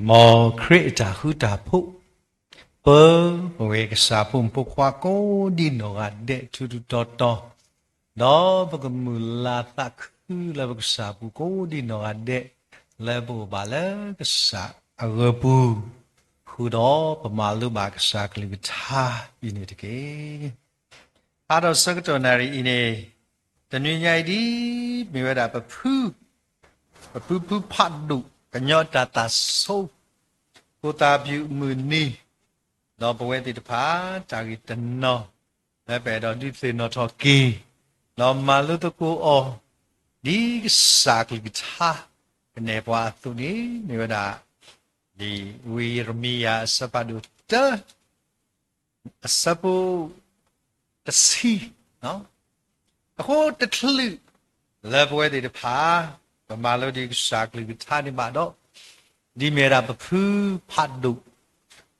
မ်ခရံာ်အတၢ်ဃူတၢ်ဖိး, ပၢပဝဲကစၢ်ဖိမုၣ်ဖိခွါကိးဒံနီၢ်ဂၤဒဲးထူထူတီတီ, ဒီးပကမုၢ်လၢ်သးခုလၢပကစၢ်ပူၤကိးဒံနီၢ်ဂၤဒဲး, လၢပအိၣ်ဘၣ်လၢကစၢ်အဂီၢ်ပူၤ, ဃုာ်ဒီးပမၤလိဘၣ်ကစၢ်ကလုၢ်ကထါအံၤန့ၣ်တက့ၢ်. ဖးဒီးဆၢကတီၢ်နၣ်ရံၣ်အံၤန့ၣ်, တနွံညါအံၤဒ် မ့ၢ်ဝဲဒၣ်ပဖု, ပဖုဖုဖးဒိၣ် ကညီတၢ်သးဆိ, ဖိသၣ်ဖၠူၣ်မုၢ်နံၤ, ဒီးပဝဲသ့ၣ်တဖၣ် တၢ်ဂ့ၢ်တနီၤ, လၢပအဲၣ်ဒိးဒုးသ့ၣ်နီၣ်ထီၣ်က့ၤ, ဒီးမၤလိသကိးအီၤ, ဒ်ကစၢ်ကလုၢ်ကထါ, ကနဲၣ်ပှၤအသိးန့ၣ် မ့ၢ်ဝဲဒၣ်, ဒ်ဝံယံးရမံယၤအဆၢဖးဒိၣ်တၢ အဆၢဖိတဆံ, အဃိတချုးလၢပဝဲသ့ၣ်တဖၣ် ပမၤလိဒံးကစၢ်ကလုၢ်ကထါန့ၣ်ဘၣ်ဒီး, ဒ်မ့ၢ်ဝဲဒၣ်ပဖုဖးဒိၣ်,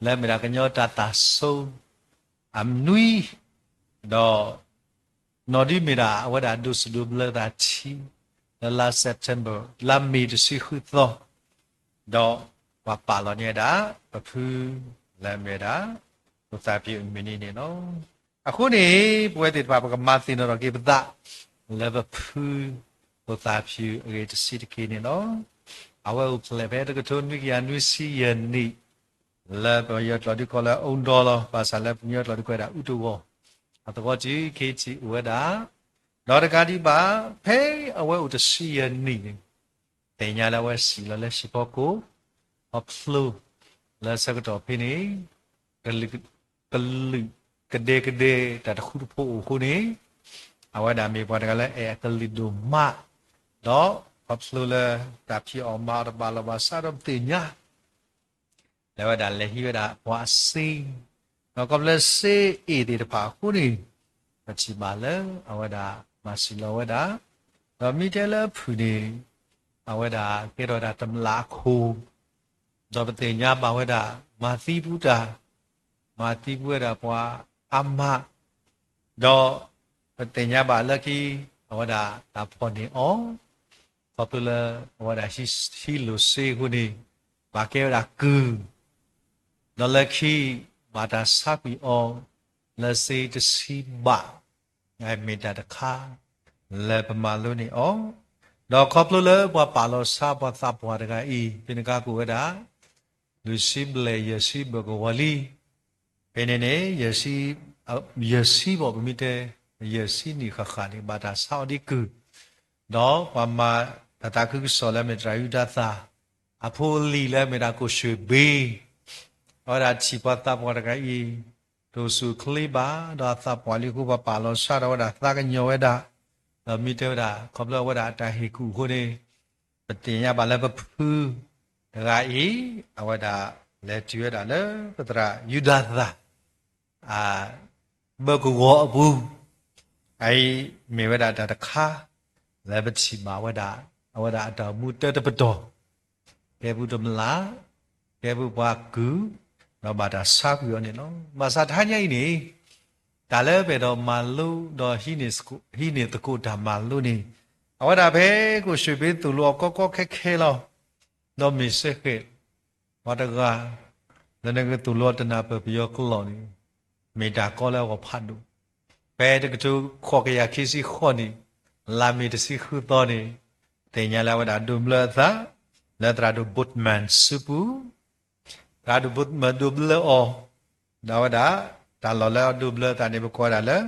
လၢမ့ၢ်ဒၣ်ကညီတၢ်သးဆိ, အနွံ, ဒီး နီၢ်ဒ်မ့ၢ်ဒၣ်အဝဲဒၣ်ဒိၣ်စံးဒိၣ်ဘျၢသးထံ, လၢလါ September လါမ့ၤတဆံဃုသီ, ဒီးပှၤပာ်လီၤန့ၢ်ဝဲဒၣ် ပဖု, လၢမ့ၢ်ဝဲဒၣ်, ဖိသၣ်ဖၠူၣ်အမုၢ်နံၤန့ၣ်လီၤ. အဃိန့ၣ် ပဝဲသ့ၣ်တဖၣ်ပကမၤသ့ၣ်နီၣ်ထီၣ်က့ၤပသး, လၢပဖု, ဖိသၣ်ဖၠူၣ်အဂ့ၢ်တဆံးတက့ၢ်န့ၣ်လီၤ. အဝဲအိၣ်ဖျဲၣ်ဖဲတကထိနွံကယၤနွံဆံယဲၢ်နံၣ်, လၢပယီၤကျိာ်ဒုးကိးလၢအူဒီလီၤ, ဘၣ်ဆၣ်လၢပှၤကညီကျိာ်ဒုးကိးဝဲဒၣ်အူတဝီၤ, အသဝီတံၢ် ခ့ထံၣ် အိၣ်ဝဲဒၣ်, ဒီးတကးဒံးဘၣ်, ဖဲအဝဲအိၣ်တဆံယဲၢ်နံၣ်န့ၣ်, သ့ၣ်ညါလၢအဝဲစံၣ်လီၤလၢဟံၣ်ဖီခိၣ်, ခီဖျိလၢဆၢကတီၢ်ဖဲန့ၣ်, ကလုာ်, ကလုာ်ကဒဲကဒဲတၢ်တဃူတဖိးအိၣ်အဃိန့ၣ်, အဝဲဒၣ်မ့ၢ်ပှၤတဂၤလၢအဲၣ်အကလုၢ်ဒိၣ်မး, ဒီးခီဖျိလၢတၢ်ဖံးအီၣ်မၤအီၣ်တဘၣ်လီၢ်ဘၣ်စးဒီးပသ့ၣ်ညါ လၢအဝဲဒၣ်လဲၤဟံးဝဲဒၣ်ပှၤအစ့, ဒီးခီဖျိလၢစ့အ့ၣ်သ့ၣ်တဖၣ်အဃိန့ၣ်, ပထံၣ်ဘၣ်လၢအဝဲဒၣ်မၤစံၣ်လီၤဝဲဒၣ်, ဒီးမ့ၢ်တဲလၢအဖုၣ်န့ၣ်, အဝဲဒၣ်ကဲထီၣ်ဝဲဒၣ်တမျးအခိၣ်, ဒီးပသ့ၣ်ညါဘၣ်ဝဲဒၣ်မၤသံပူၤတၢ်, မၤသံပူၤဝဲဒၣ်ပှၤအါမး, ဒီးပသ့ၣ်ညါဘၣ်လၢခံ, အဝဲဒၣ်တၢ်ဖီၣ်န့ၢ်အီၤ, ခီဖျိလၢအဝဲဒၣ်ဟံးလိာ်စ့အဃိန့ၣ်, ဘၣ်ကဲဝဲဒၣ်ကုၢ်, ဒီးလၢခံ, ဘၣ်တၢ်ဆါကွံာ်အီၤ, လၢစ့တဆံဘး, မ့ၢ်တၢ်တခါ, လၢပမၤလိန့ၢ်အီၤ, ဒီးခီဖျိလၢပှၤပာ်လီၤဆါပှၤသးပှၢ်တဂၤအံၤ ဖဲန့ၣ်အခါကအိၣ်ဝဲဒၣ် လွံၢ်ဆံဘျဲၣ်ယဲၢ်ဆံဘၢၣ်ကဝီၤလံ, ဖဲန့ၣ်န့ၣ်, ယဲၢ်ဆံဘၣ်ပမ့ၢ်တဲ, ယဲၢ်ဆံနံၣ်ဃၣ်ဃၣ်န့ၣ် ဘၣ်တၢ်ဆါအီၤဒ်ကုၢ်, ဒီးပှၤမၤတၢ်သးခုကစီၣ်လၢအမ့ၢ်သရၣ်ယူဒၤသၣ်, အဖိအလံၤလၢအမ့ၢ်ဒၣ်ကိၣ်ၡ့ၣ်ဘ့, အဝဲဒၣ်ထံၣ်ပှၤသးပှၢ်တဂၤအံၤ, တအိၣ်ဆူၣ်အိၣ်ချ့ဘၣ်, ဒီးအသးပှၢ်လံအဃိပှၤပာ်လီၤဆါဒီးအဝဲဒၣ်သးကညီၤဝဲဒၣ်, ဒီးမ့ၢ်တဲဝဲဒၣ် ခီဖျိအဝဲဒၣ်အတၢ်ဟ့ၣ်ကူၣ်အဃိန့ၣ်, ပသ့ၣ်ညါဘၣ်လၢပဖုတဂၤအံၤ, အဝဲဒၣ်လဲၤတုၤဝဲဒၣ်လၢပသရၣ်ယူဒၤသၣ် ဘၢၣ်ကဝီၤအပူၤ, အအံၤမ့ၢ်ဝဲဒၣ်တၢ်တခါ, လၢပထံၣ်ဘၣ်ဝဲဒၣ်, အဝဲဒၣ်အတၢ်အိၣ်မူတၢတပတီၢ်, ကဲပူၤတမျး, ကဲပူၤပှၤကုၢ်, ဒီးဘၣ်တၢ်ဆါကွံာ်အီၤန့ၣ်လီၤ. ဘၣ်ဆၣ်တဟါညါအံၤန့ၣ်, တၢ်လၢပအဲၣ်ဒိးမၤလိဒီးဟံးန့ၢ်သကိးတၢ်မၤလိန့ၣ်, အဝဲဒၣ်ဖဲကိၣ်ၡ့ၣ်ဘ့သိၣ်လိအီၤကီကီခဲခဲလီၤ, ဒီးမ့ၢ်စ့ၢ်ကီး ပှၤတဂၤ, လၢနကသိၣ်လိအီၤတနၢ်ပၢၢ်ပယီၤကျိာ်န့ၣ်, မ့ၢ်တၢ်ကီလၢအဂီၢ်ဖးဒိၣ်, ဖဲတကထိဃိးကယၤခံဆံဃိးနံၣ်, လါမ့ၤတဆံဃုသီန့ၣ်, သ့ၣ်ညါလၢအဝဲဒၣ်ဒိးဘျၢအသး, လၢသရၣ်ဒိၣ် Boatman စုပူၤ, သရၣ်ဒိၣ် Boatman ဒိးဘျၢအီၤ, ဒီးအဝဲဒၣ်, တၢ်လီၢ်လၢအဒိးဘျၢအသးန့ၣ် ပကိးဝဲဒၣ်လၢ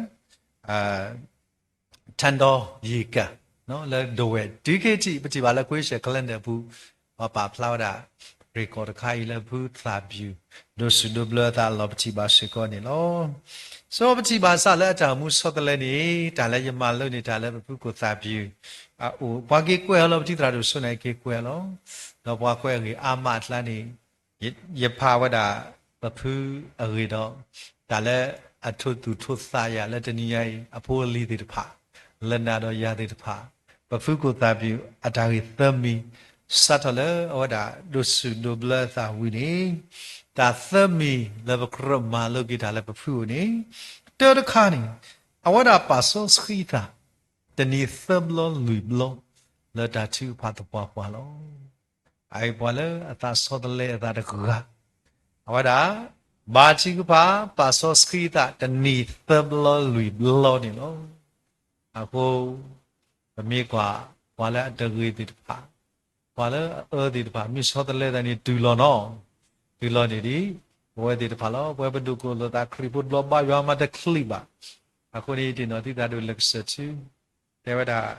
ထၢၣ်ဒီယံၤကၣ်, လၢဒဝဲၢ်တုၤခဲထံး ပထံၣ်ဘၣ်လၢ Queensland calendar အပူၤ, ပှၤပာ်ဖျါဝဲဒၣ် record တခါအံၤလၢဖုသၣ်ဖၠူၣ် ဒိးဆူၣ်ဒိးဘျၢအသးအလီၢ် ပထံၣ်ဘၣ်စ့ၢ်ကီးန့ၣ်လီၤ. ဆိပထံၣ်ဘၣ်စးလၢအတၢ်အိၣ်မူဆီတလဲန့ၣ် တၢ်လၢယမၤလိန့ၣ် တၢ်လၢပဖုကိၣ်သၣ်ဖၠူၣ်အအိၣ်, ပှၤက့ၤကွဲးအီၤလီၤ, ပထံၣ်သရၣ်ဒိၣ်စိန့ၣ်က့ၤကွဲးအီၤလီၤ. ဒီးပှၤကွဲးအဂ့ၢ်အါမးအကျါန့ၣ် ယဖးဝဲဒၣ် ပဖုအဂ့ၢ်ဒီး တၢ်လၢအထိၣ်သူၣ်ထိၣ်သးယၤလၢတနံၤညါအံၤ အဖိအလံၤသ့ၣ်တဖၣ်, လၢနၤဒီးယၤသ့ၣ်တဖၣ်, ပဖုကိၣ်သၣ်ဖၠူၣ်အတၢ်ဂ့ၢ်သၢမံၤ, စးထီၣ်လၢအဝဲဒၣ်ဒိးဆူၣ်ဒိးဘျၢအသးဝံၤန့ၣ်, တၢ်သၢမံၤလၢပကြၢးမၤလိက့ၤတၢ်လၢပဖုအိၣ်န့ၣ်, တၢတခါန့ၣ်, အဝဲဒၣ်ပာ်စီဆှံသး တနံၤသၢဘျီလွံၢ်ဘျီ လၢတၢ်ထုကဖၣ်သပှၢ်ပှၢ်လီၤ. အအံၤပှၤလၢအသးဆီတလဲအသးတဂၤ, အဝဲဒၣ် ဘါထုကဖၣ် ပာ်စီဆှံအသးတနံၤသၢဘျီလွံၢ်ဘျီန့ၣ်လီၤ. အဃိ ပမ့ၢ်ကွၢ် ပှၤလၢအတဂ့ၤသ့ၣ်တဖၣ်, ပှၤလၢအအၢသ့ၣ်တဖၣ် မ့ၢ်ဆီတလဲသးန့ၣ် တုၤလီၤနီၤ, တုၤလီၤန့ၣ်ဒ် ပဝဲသ့ၣ်တဖၣ်လီၤ. ပဝဲပဒိၣ်ကိၣ်လိာ်သးခရံာ်ဖိတဘျီ ဘါယွၤမးတချုးဘၣ်. အဃိန့ၣ် ယတ့ၢ်နီၣ်သုသးဒိၣ်လၢကစၢၢ်ထူ တဲဝဲဒၣ်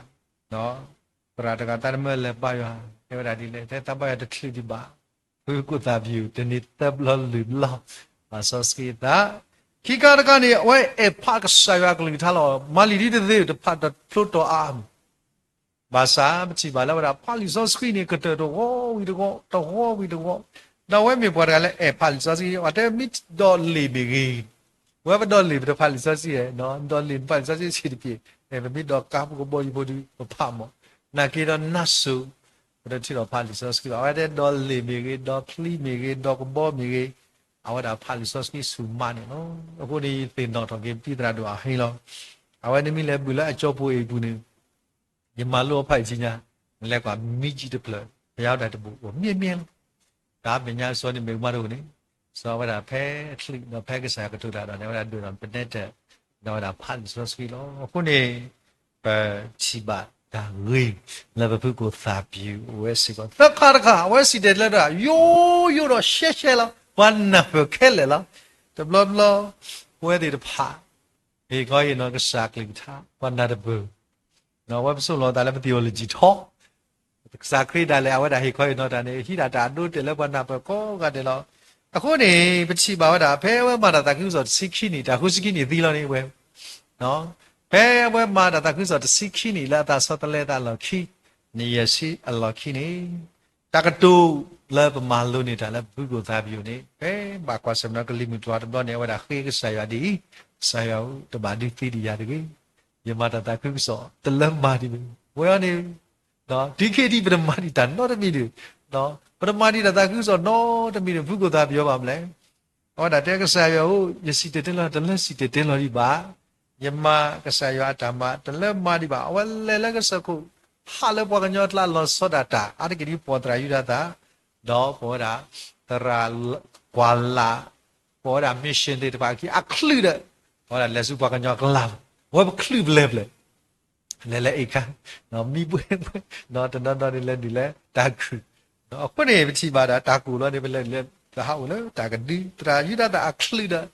သရၣ်တဂၤ သးတမၢလဲၤဘါယွၤ, တဲဝဲဒၣ်ဒ်လဲၣ်, တဲသးဘါယွၤတချုးဒံးဘၣ်, ဖုကိၣ်သၣ်ပျူၤ တနံၤသၢဘျီလွံၢ်ဘျီ, ပာ်စီဆှံအသး. ခံခါတခါန့ၣ် အဝဲအဲၣ်ဖးကစၢ်ယွၤအကလုၢ်ကထါလီၤ. မၤလံာ်ဒ်တသ့ တဖးတီၤဖျိတီၤအါမး ဘၣ်ဆၣ်ပထံၣ်ဘၣ်လၢဝဲဒၣ် ဖးလံာ်စီဆှံန့ၣ် ကတၢၢ်တဝီဝံၤတဝီ, တဝီဝံၤတဝီ, ဒီးအဝဲမ့ၢ်ပှၤတဂၤလၢအဲၣ်ဖးလံာ်စီဆှံ, အဝဲတဲမ့ၢ်ဒီးလံာ်မ့ၢ်ဂ့ၤ, ဝဲပဒီးလံာ်ပတဖးလံာ်စီဆှံ, ဒီးလံာ်ပဖးလံာ်စီဆှံဆံးတပျ့ၤ, ပမ့ၢ်ဒီးကါပကဘီယူၤဖိဒီး ပဖးမး, နာ်က့ဒီးနါစိၤ, ပတထံၣ်ထီၣ်ဖးလံာ်စီဆှံဘၣ်. အဝဲတဲဒီးလံာ်မ့ၢ်ဂ့ၤ, ဒီးချံမ့ၢ်ဂ့ၤ, ဒီးကဘီမ့ၢ်ဂ့ၤ, အဝဲဒၣ်ဖးလံာ်စီဆှံဆူၣ်မးန့ၣ်လီၤ. အဃိန့ၣ် ယသ့ၣ်နီၣ်ထီၣ်က့ၤပတံၤသရၣ်ဒိၣ်အဟ့လီၤ. အဝဲန့ၣ်မ့ၢ်လဲၤဘုၣ်လၢအကၠီပူၤအံၤပူၤန့ၣ် ယမၤလိအဖးအံၤဆံညါ, လဲၤကွၢ်မံကံတဖျၢၣ်, ပယါဝဲဒၣ်တဘူၣ် အိၣ်မ့ၢ်မ့ၢ်လီၤ. တၢ်မဲာ်ညါစီၤန့ၣ်မ့ၢ်ကမၣ်တအိၣ်န့ၣ်, စီၤဝဲဒၣ်ဖဲအချံးဒီးဖဲကစၢ်ယွၤကတိၤတၢ်ဒီးန့ၣ် အဝဲဒၣ်ဒိၣ်ဒီးပနဲတၢၣ်, ဒီးဝဲဒၣ်ဖးလံာ်စီဆှံလီၤ. အဃိန့ၣ် ပထံၣ်ဘၣ်တၢ်ဂ့ၤလၢပဖုကိၣ်သၣ်ပျူၤအိၣ်ဝဲစ့ၢ်ကီး သၢခါတခါ အဝဲစံၣ်တဲၤတဲလီၤတၢ် ယိယိဒီးရှဲရှဲလီၤ, ပှၤနၢ်ပၢၢ်ခဲလၢာ်လီၤ. တဘျီဘျီ ပဝဲသ့ၣ်တဖၣ် ဟ့ၣ်ခီဟ့ၣ်နီၤကစၢ်ကလုၢ်ကထါ ပှၤနၢ်တပၢၢ်, အဝဲပဆိမိၣ်လီၤသးလၢပ theology ထီ, ကစၢ်ခရံာ်ဒၣ်လဲာ် အဝဲဒၣ်ဟ့ၣ်ခီဟ့ၣ်နီၤတၢ်န့ၣ် ဟံးဒၣ်တၢ်အဒိတဲာ်လၢပှၤနၢ်ပၢၢ်ကိးဂၤဒဲးလီၤ. အဃိန့ၣ် ပထံၣ်ဘၣ်ဝဲဒၣ် ဖဲအဝဲမၤတၢ်သးခုကစီၣ်တဆံခံနံၣ်, တၢ်ဃုဆံခံနံၣ်သံလီၤန့ၣ်ဝဲ, ဖဲအဝဲမၤတၢ်သးခုကစီၣ်တဆံခံနံၣ်လၢအသးဆီတလဲအသးအလီၢ်ခံ, နံၣ်ယဲၢ်ဆံအလီၢ်ခံန့ၣ် တၢ်ကတိၤလၢပမၤလိန့ၢ်တၢ်လၢဖုကိၣ်သၣ်ပျူၤန့ၣ် ဖဲဘၣ်ကွၢ်ဆၢၣ်မဲာ်နီၤကလံၤမုၢ်တွၤတဘျီန့ၣ် အဝဲဒၣ်ဃ့ကစၢ်ယွၤဒ်အံၤ, ကစၢ်ယွၤဧၢ, တဘၣ်ဒုးသံဒံးယၤတဂ့ၤ. ယမၤတၢ်သးခုကစီၣ်တလၢမၤဒံးဘၣ်. ဝဲအံၤန့ၣ် တုၤခဲအံၤဒ်ပတမၤဒံးတၢ်နီတမံၤဒံး, ပတမၤဒံးတၢ်သးခုကစီၣ်နီတမံၤဒံး ဖုကိၣ်သၣ်ပျူၤဘၣ်မနုၤလဲၣ်. အဝဲဒၣ်တဲကစၢ်ယွၤဧၢ, ယစံၣ်တဲၤတဲလီၤတလၢစံၣ်တဲၤတဲလီၤဒံးဘၣ်, ယမၤကစၢ်ယွၤအတၢ်မၤတလၢမၤဒံးဘၣ်. အဝဲလဲၤလၢကစၢၢ်ခိၣ် ဟးလၢပှၤကညီအကျါလီၤဆီဒၣ်တၢ် အါတက့ၢ်ဒ်ပှၤသရၣ်ယူဒၤသၣ်, ဒီးပဝဲဒၣ် သရၣ်ကွၢ်လၢ်, ပဝဲဒၣ် mission သ့ၣ်တဖၣ်အခံ အချုးဒီး ပဝဲဒၣ်လဲၤဆူပှၤကညီအကျါလီၤ. အဝဲပချုးပလဲၤပျၢၤ လဲၤလၢအ့ၣ်ခါ, မံဘှဲဘှဲ, ဒီးတနီၤနီၤန့ၣ်လဲၤနုာ်လၢတၢ်ခုၣ်, အဃိန့ၣ် ပထံၣ်ဘၣ်ဒီးတၢ်ကိၢ်လီၤန့ၣ် ပလဲၤနုာ်လၢ ပဟးအိၣ်လၢတၢ်ကဒု သရၣ်ယူဒၤသၣ်အချုးဒီး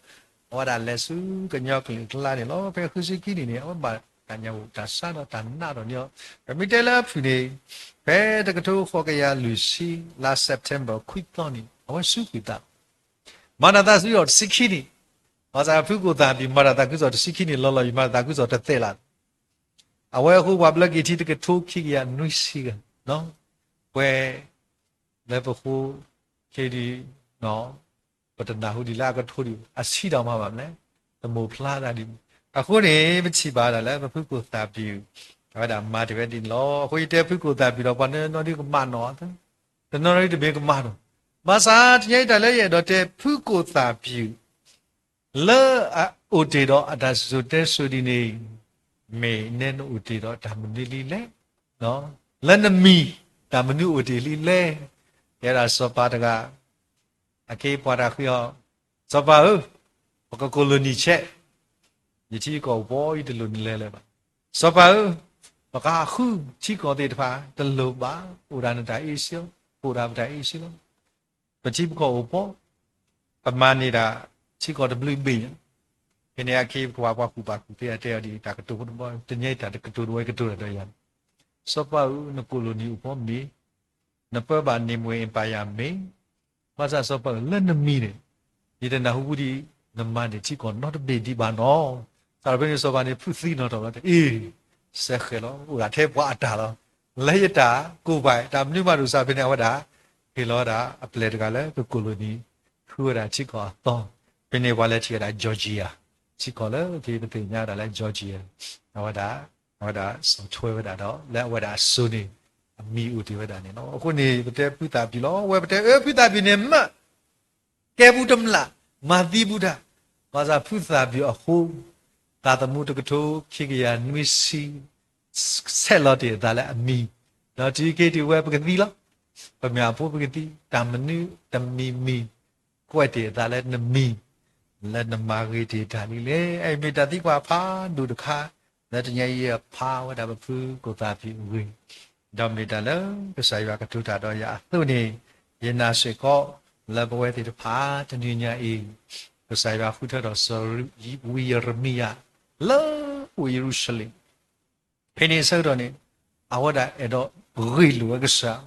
အဝဲဒၣ်လဲၤဆူကညီကလုာ်အကျါန့ၣ်လီၤ. ဖဲဃုဆံခံနံၣ်န့ၣ် အဝဲဘၣ်တၢ်ညၣ်အိၣ်တၢ်ဆါဒီးတၢ်နးဒီးန့ၣ်လီၤ. ပမ့ၢ်တဲလၢအဖုၣ်န့ၣ် ဖဲတကထိဃိးကယၤလွံၢ်ဆံ လါ September ခွံသီန့ၣ် အဝဲစူးကွံာ်သး မၤတၢ်သးခုကစီၣ်တဆံခံနံၣ်, ဘၣ်ဆၣ်ဖုကိၣ်သၣ်ပျူၤ မၤတၢ်သးခုကစီၣ်တဆံခံနံၣ် လီၤလီၤယံၤ မၤတၢ်သးခုကစီၣ်တသဲးလး, အဝဲအဃိပှၤဘျၢက့ၤထံတကထိခံကယၤနွံဆံဂၤ, ပှဲၤလၢပဃိ ခဲဒံး ပတနၢ်ဟူဒံးလၢအကထိဒံး အဆံးဒီးမၤဘၣ်မနုၤလဲၣ်, တမိၢ်ဖျါသးဒံး. အဃိန့ၣ် ပထံၣ်ဘၣ်ဒၣ်လၢပဖုကိၣ်သၣ်ပျူၤ အဝဲဒၣ်မၤတ့ၢ်ဝဲဒ်န့ၣ်လီၤ. အဃိယတဲဖုကိၣ်သၣ်ပျူၤဒီး ပှၤနီၢ်နီၢ်ဒ်ကမၣ်နီၢ်, တနီၤနီၤဒ်တမ့ၢ်ကမၣ်နီၢ်, ဘၣ်ဆၣ်တနံၤအံၤတၢ်လၢယအဲၣ်ဒိးတဲဖုကိၣ်သၣ်ပျူၤ လၢအအိၣ်တ့ၢ်ဒီးအတၢ်စံၣ်စိၤတဲစိၤဒ်န့ၣ် မ့ၢ်နဲနအိၣ်တ့ၢ်ဒီးတၢ်မနုၤလံလဲၣ်, လၢနမံၤ တၢ်မနုၤအိၣ်တ့ၢ်လံလဲၣ်. ယဲဒၣ်စီၤပၤတဂၤ အက့ၤပှၤတၢ်ဃံအီၤ, စီၤပၤဧၢ, ပကကိၣ်လိၣ်နံၤဆဲး, ယထံယကီၢ်အိၣ်ဘှီ ယတလိၣ်နလဲၤလၢၤဘၣ်. စီၤပၤဧၢ, ပကဃုထံကီၢ်သ့ၣ်တဖၣ် တလိၣ်ဘၣ်, အိၣ်ဒၣ်နတၢ်အ့ၣ်စ့လီၤ, အိၣ်ဒၣ်ပတၢ်အ့ၣ်စ့လီၤ. ပထံပကီၢ်အိၣ်ဘှီ, ပမၤန့ၢ်ဒၣ်ထံကီၢ်တဘျုးဘ့ၣ်ညါ, ဖဲန့ၣ်အခ့ပဝးပှၤကူၣ်ဘၣ်ကူၣ်သ့အတဲအီၤဒ်အံၤ, တၢ်ကတိၤဖိတဘျီ, တနံၤအံၤတၢ်တကတိၤတဝဲကတိၤတၢ်ဒီးယၤ, စီၤပၤဧၢ, နကိၣ်လိၣ်နံၤအိၣ်ဘှီမ့ၢ်, နပၢဘၣ်န့ၢ်မွဲၢ်အ့ၣ်ပာ်ယၤမ့ၢ်, ဘၣ်ဆၣ်စီၤပၤဧၢ, လၢနမံၤန့ၣ် ယတနၢ်ဟူဝံၤဒံး နမၤန့ၢ်ထံကီၢ်နီတဘ့ၣ်ဒံးဘၣ်နီၢ်. စးထီၣ်ဖဲန့ၣ်စီၤပၤန့ၣ် ဖုးသံနီၣ်ထီၣ်လီၤ, အ့ၣ်, စဲဃဲၤလီၤ, အိၣ်ဒၣ်ထဲပှၤအတၢ်လီၤ. လၢယတၢ်ကိၢ်ဘၣ် တၢ်မနုၤမးတအိၣ်စးဖဲန့ၣ် အဝဲဒၣ် ဟ့ၣ်လီၤဝဲဒၣ်အပျဲၢ်တဂၤလၢကကိၣ်လိၣ်နံၤ, ဃုဝဲဒၣ်ထံကီၢ်အသီ, ဖဲန့ၣ်ပှၤလဲၤထံၣ်ဝဲဒၣ် Georgia, ထံကီၢ်လၢက့ၤပသ့ၣ်ညါဝဲဒၣ်လၢ Georgia, အဝဲဒၣ်, အဝဲဒၣ်ဆီၣ်ထွဲဝဲဒၣ်ဒီး လၢအဝဲဒၣ်အစိၤန့ၣ် အမံၤအိၣ်တ့ၢ်ဝဲဒၣ်န့ၣ်လီၤ. အဃိန့ၣ် ပတဲဖုးသးပျံၤလီၤ, အဝဲပတဲအၢဖုးသးပျံၤန့ၣ်မ့ၢ် ကဲပူတမျၢ်မၤသံပူတၢ်, ဘၣ်ဆၣ်ဖုးသးပျံၤအဃိ, သးသမူတကထိခံကယၤနွံဆံ ဆဲးလီၤတ့ၢ်အသးလၢအမံၤ, ဒီးတုၤက့ၤတုၤဝဲပကသံလီၤ. ပမ့ၢ်အဖိပကသံ, တၢ်မနုၤတမံၤမံၤ, ကွဲးတ့ၢ်အသးလၢနမံၤ, လၢနမၤဂ့ၤတ့ၢ်တၢ်လံလဲၣ်. အအံၤမ့ၢ်တၢ်သံကွၢ်ဖးဒိၣ်တခါ လၢတနံၤအံၤယဖးဝဲဒၣ်ပဖုကိၣ်သၣ်ဖံးအဂ့ၢ်, ဒီးမ့ၢ်တၢ်လၢကစၢ်ယွၤကတိၤတၢ်ဒီးယၤအသိးန့ၣ်, ယနာ်စ့ၢ်ကီး လၢပဝဲသ့ၣ်တဖၣ် တနံၤညါအံၤ ကစၢ်ယွၤဃုထၢထီၣ်စီၤဝံယံးရမံယၤ လၢအိၣ်ယရူၤၡလ့ၣ် ဖဲန့ၣ်အဆၢကတီၢ်န့ၣ် အဝဲဒၣ်အဲၣ်ဒိးဂ့ၢ်လိာ်ဝဲကစၢ်,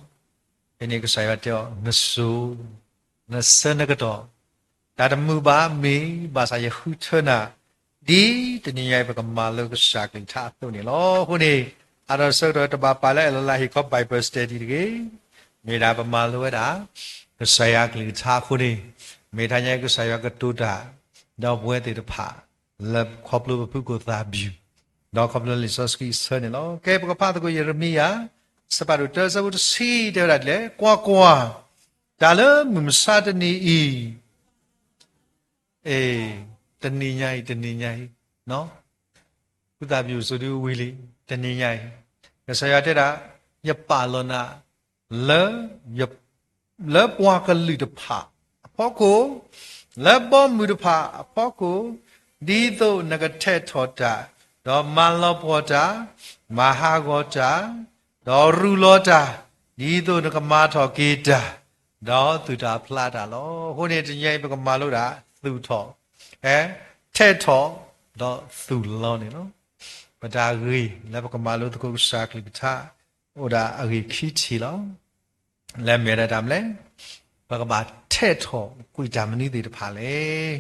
ဖဲန့ၣ်ကစၢ်ယွၤတဲအီၤ နစိၤ, နဆၢနကတီၢ်, တၢ်တမုာ်ဘၣ်မ့ၢ်ဘၣ်ဆၣ်ယဃုထၢနၤ, ဒ်တနံၤညါအံၤပကမၤလိကစၢ်ကလုၢ်ကထါအသိးန့ၣ်လီၤ. အဃိန့ၣ် အါထီၣ်ဆၢကတီၢ်တဘၣ်ပာ်လၢအဲၣ်လီၤလၢဟ့ၣ်ခီ Bible study တဂ့ၤ, မ့ၢ်ဒၣ်ပမၤလိဝဲဒၣ် ကစၢ်ယွၤကလုၢ်ကထါအဃိန့ၣ်, မ့ၢ်တနံၤညါအံၤကစၢ်ယွၤကတိၤတၢ် ဒီးပဝဲသ့ၣ်တဖၣ် လၢခီဖျိပဖုကိၣ်သၣ်ဖံး ဒီးခီဖျိလံာ်စီဆှံအဆၢန့ၣ်လီၤ. ကဲ ပကဖးသကိးယံးရမံယၤ အဆၢဖးဒိၣ်တၢအဆၢဖိတဆံတဲဝဲဒၣ်ဒ်လဲၣ်, ကွၢ်ကွၢ်, တၢ်လၢမုၢ်မဆါတနံၤအံၤ, အ့, တနံၤညါအံၤ တနံၤညါအံၤ, ဖုသၣ်ဖံးအိၣ်ဆိးဒုးဝံၤလံ, တနံၤညါအံၤ, ကစၢ်ယွၤတဲဒၣ်, ယပာ်လီၤနၤ လၢ လၢပှၤကလုာ်တဖၣ်အဖီခိၣ်, လၢဘီမုၢ်တဖၣ်အဖီခိၣ်, ဒ်သိးနကထဲးထီၣ်တၢ်, ဒီးမၤလီၤပှီၢ်တၢ်, မၤဟးဂီၤတၢ်, ဒီးရူးလီၤတၢ်, ဒ်သိးနကမၤထီၣ်က့ၤတၢ်, ဒီးသူၣ်တၢ်ဖျးတၢ်လီၤ. အဃိန့ၣ် တနံၤအံၤပကမၤလိဒၣ် သူၣ်ထီၣ်, ထဲးထီၣ်, ဒီးသူၣ်လီၤန့ၣ်လီၤ. ပတၢ်ဂ့ၢ်လၢပကမၤလိသကိးကစၢ်ကလုၢ်ကထါ အိၣ်ဒၣ်အဂ့ၢ်ခံထံၣ်လီၤ. လၢမ့ၢ်ဝဲဒၣ်တၢ်မနုၤလဲၣ်, ပကဘၣ်ထဲးထီၣ်ကွံာ်တၢ်မနုၤသ့ၣ်တဖၣ်လဲၣ်.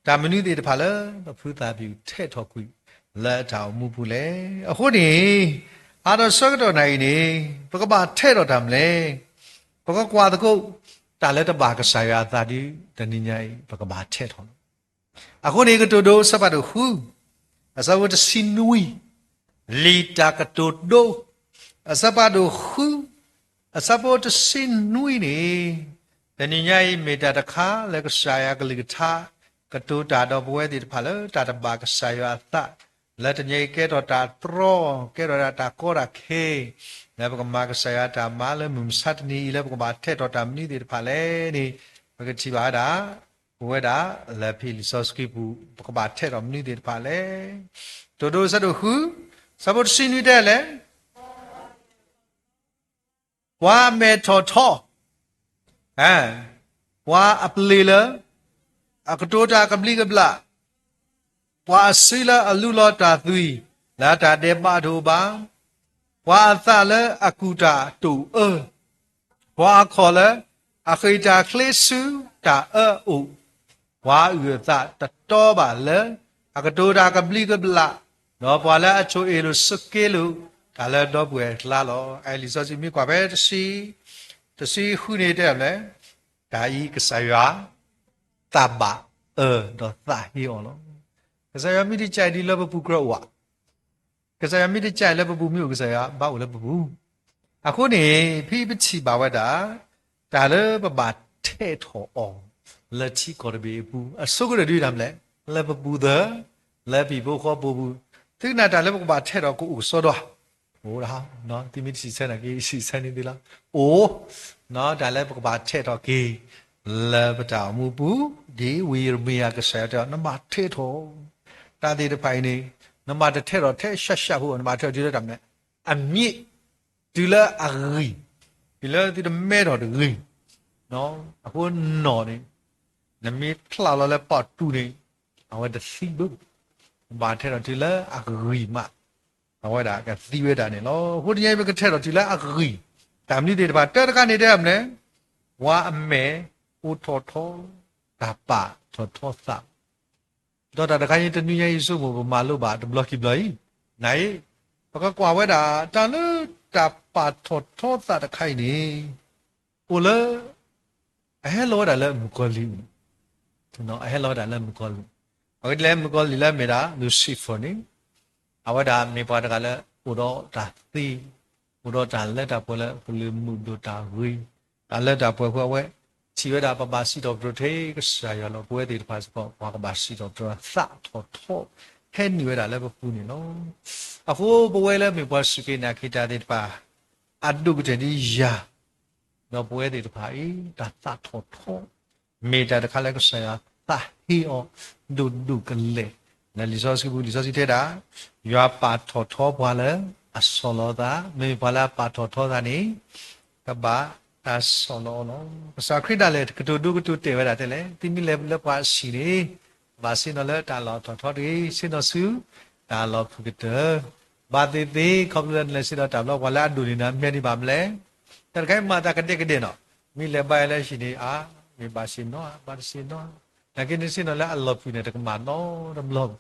တၢ်မနုၤသ့ၣ်တဖၣ်လၢ ပဖုသၣ်ဖံးအိၣ်ထဲးထီၣ်ကွံာ် လၢအတၢ်အိၣ်မူပူၤလဲၣ်. အဃိန့ၣ်, အါထီၣ်ဆၢကတီၢ်နၤအံၤန့ၣ်, ပကဘၣ်ထဲးထီၣ်တၢ်မနုၤလဲၣ်. ပကကွၢ်သကိး တၢ်လၢတဘၣ်ကစၢ်ယွၤအသးဒီး တနံၤညါအံၤ ပကဘၣ်ထဲးထီၣ်လီၤ. အဃိန့ၣ် ကတိၤဒိ အဆၢဖးဒိၣ်ဃု, အဆၢဖိတဆံနွံ, လံာ်တၢ်ကတိၤဒိ အဆၢဖးဒိၣ်ဃု, အဆၢဖိတဆံနွံန့ၣ်, တနံၤညါအံၤ မ့ၢ်တၢ်တခါလၢကစၢ်ယွၤကလုၢ်ကထါ ကတိၤတၢ်ဒီးပဝဲသ့ၣ်တဖၣ်လၢတၢ်တဘၣ်ကစၢ်ယွၤအသး, လၢတနံၤအံၤကဲထီၣ်တၢ်တြီ, ကဲထီၣ်ဒၣ်တၢ်ကီတၢ်ခဲ, လၢပကမၤကစၢ်ယွၤတၢ်မၤလၢမုၢ်မဆါတနံၤအံၤ လၢပကဘၣ်ထဲးထီၣ်တၢ်မနုၤသ့ၣ်တဖၣ်လဲၣ်န့ၣ်, ပကထံၣ်ဘၣ်ဝဲဒၣ် ပဝဲဒၣ်လၢဖဲလံာ်စီဆှံပူၤ ပကဘၣ်ထဲးထီၣ်မနုၤသ့ၣ်တဖၣ်လဲၣ်. ကတိၤဒိအဆၢဒိၣ်ဃု, အဆၢဖိတဆံနွံတဲလဲၣ်, ပှၤအမဲာ်ထီၣ်ထီ, ပှၤအပျ့ၤလၢ အကတိၤတၢ်ကဘျံးကဘျၣ်, ပှၤအစုလၢအလူလီၤတၢ်သွံၣ် လၢတၢ်ဒဲးဘးတအိၣ်ဘၣ်, ပှၤအသးလၢအကူၣ်တၢ်တိာ်အၢ, ပှၤအခီၣ်လၢအဃ့ၢ်တၢ်ချ့ဆူတၢ်အၢအအိၣ်, ပှၤအုၣ်အသးတတီဘၣ်လၢအကတိၤတၢ်ကဘျံးကဘျၣ်, ဒီးပှၤလၢအဆိၣ်အ့ၣ်လိာ်ဆိးက့လိာ်တၢ်လၢဒီပုၢ်ဝဲၢ်အကျါလီၤ. အလံာ်စီဆှံမ့ၢ်ကွၢ်ဖဲတဆံ, တဆံဃုန့ၣ်တဲလဲၣ်, တၢ်အံၤကစၢ်ယွၤ သးဘၣ်အၢဒီးသးဟ့အီၤလီၤ. ကစၢ်ယွၤမ့ၢ်တကးအံၤဒ်လၢပပူၤကြၢးအိၣ်ဧါ. ကစၢ်ယွၤမ့ၢ်တကးအံၤလၢပပူၤမ့ၢ်အိၣ် ကစၢ်ယွၤဘၣ်အိၣ်လၢပပူၤ. အဃိန့ၣ် ဖဲပထံၣ်ဘၣ်ဝဲဒၣ် တၢ်လၢပဘၣ်ထဲးထီၣ်အီၤ လၢထံကီၢ်တဘ့ၣ်အပူၤ အဆိကတၢၢ်ဒ်တၢ်မနုၤလဲၣ်, လၢပပူၤသၢ, လၢပဟံၣ်ဖိဃီဖိပူၤ, သုနာ်တၢ်လၢပကဘၣ်ထဲးထီၣ်ကအိၣ်ကစီဒီဧါ. အိၣ်ဒၣ်, သုမ့ၢ်တစံးဆၢနာ်က့ ယစံးဆၢန့ၢ်သုလီၤ. အိၣ်, တၢ်လၢပကဘၣ်ထဲးထီၣ်က့ၤ လၢပတၢ်အိၣ်မူပူၤ, ဒ်ဝံယံးရမံယၤကစၢ်ယွၤတဲအီၤ နဘၣ်ထဲးထီၣ် တၢ်သ့ၣ်တဖၣ်အံၤန့ၣ်, နဘၣ်တထဲးထီၣ်ထဲးရှးရှးဖိ, နဘၣ်ထဲးထီၣ်တုၤလၢတၢ်မနုၤလဲၣ်, အမြင့်, တုၤလၢအဂံၢ်, တုၤလၢသုတမဲထီၣ်တဂ့ၤ, အဃိနီၢ်န့ၣ်, နမ့ၢ်ဖျးလီၤလၢပီၣ်တူၢ်န့ၣ်, အဝဲတသံဘၣ်, နဘၣ်ထဲးထီၣ်တုၤလၢအဂံၢ်မး, အဝဲဒၣ်ကသံဝဲဒၣ်န့ၣ်လီၤ. အဃိတနံၤအံၤပကထဲးထီၣ်တုၤလၢအဂံၢ်, တၢ်မနုၤသ့ၣ်တဖၣ် တၢ်တခါန့ၣ်တဲမနုၤလဲၣ်, ပှၤအမဲာ်အိၣ်ထီၣ်ထီ, တၢ်ပာ်ထီၣ်ထီသး ဒီးတၢ်တခါအံၤ တနံၤညါအံၤ ယဆိကမိၣ်ပမၤလိဘၣ်တဘျီခံဘျီအံၤ, နအံၤ, ပကကွၢ်ဝဲဒၣ် တၢ်လၢတၢ်ပာ်ထီၣ်ထီသးတခါအံၤန့ၣ်, အိၣ်လၢ အဟဲလီၤဝဲဒၣ်လၢမုၣ်ကီၤလံၢ်, အဟဲလီၤဝဲဒၣ်လၢမုၣ်ကီၤလံၢ်, အဝဲဒ်လဲၣ် မုၣ်ကီၤလံၢ်လၢအမ့ၢ်ဒၣ် Lucifer န့ၣ်, အဝဲဒၣ်မ့ၢ်ပှၤတဂၤလၢ အိၣ်ဒီးတၢ်သ့, အိၣ်ဒီးတၢ်လၢတၢ်ပှဲၤလၢကလုၢ်မုာ်ဒိၣ်တၢ်ဂ့ၤ, တၢ်လၢတၢ်ပှဲၤအဃိအဝဲ ထံၣ်ဝဲဒၣ်ပဘၣ်စံးထီၣ်ပတြၢၤထဲကစၢ်ယွၤလီၤ. ပဝဲသ့ၣ်တဖၣ်စ့ၢ်ကီး ပှၤကဘၣ်စံးထီၣ်ပတြၢၤသးထီၣ်ထီ, ဟဲနုာ်ဝဲဒၣ်လၢပပူၤန့ၣ်လီၤ. အဃိပဝဲလၢမ့ၢ်ပှၤစူၢ်က့ၤနာ်က့ၤတၢ်သ့ၣ်တဖၣ်, အဒိၣ်ကတၢၢ်ဒ်ယၤ ဒီးပဝဲသ့ၣ်တဖၣ်အံၤ တၢ်သးထီၣ်ထီ မ့ၢ်တၢ်တခါလၢကစၢ်ယွၤသးဟ့အီၤဒိၣ်ဒိၣ်ကလဲာ်, လၢလံာ်စီဆှံပူၤ လံာ်စီဆှံတဲဒၣ်, ယွၤပာ်ထီၣ်ထီပှၤလၢအဆီၣ်လီၤသး, မ့မ့ၢ်ပှၤလၢအပာ်ထီၣ်ထီသးန့ၣ် ကဘၣ်တၢ်ဆီၣ်လီၤအီၤလီၤ. ကစၢ်ခရံာ်ဒၣ်လဲာ် ကတိၤဒိကတိၤတဲာ်ဝဲဒၣ်တဲလဲၣ်, သုမ့ၢ်လဲၤလၢပှၤအဟံၣ်န့ၣ် ဘၣ်ဆ့ၣ်နီၤလၢတၢ်လီၢ်ထီၣ်ထီတဂ့ၤ, ဆ့ၣ်နီၤဆူတၢ်လီၢ်ဖုၣ်ကတၢၢ်, ဘၣ်သ့ၣ်သ့ၣ် ခီဖျိလၢနလဲၤဆ့ၣ်နီၤတၢ်ဘျီ ပှၤလၢအဒိၣ်န့ၢ်နၤမ့ၢ်န့ၣ်ဘၣ်မနုၤလဲၣ်, တၢ်တခါအံၤမၤတၢ်ကဒဲကဒဲနီၤ, မ့ၢ်လဲၤဘါယွၤလၢဟံၣ်န့ၣ် အါ, မ့ၢ်ဘၣ်ဆ့ၣ်နီၤ ဘၣ်တဆ့ၣ်နီၤ, နာ်က့နဆ့ၣ်နီၤလၢအလီၢ်ဖုၣ်န့ၣ် တကမၣ်နီတဘျီဘၣ်,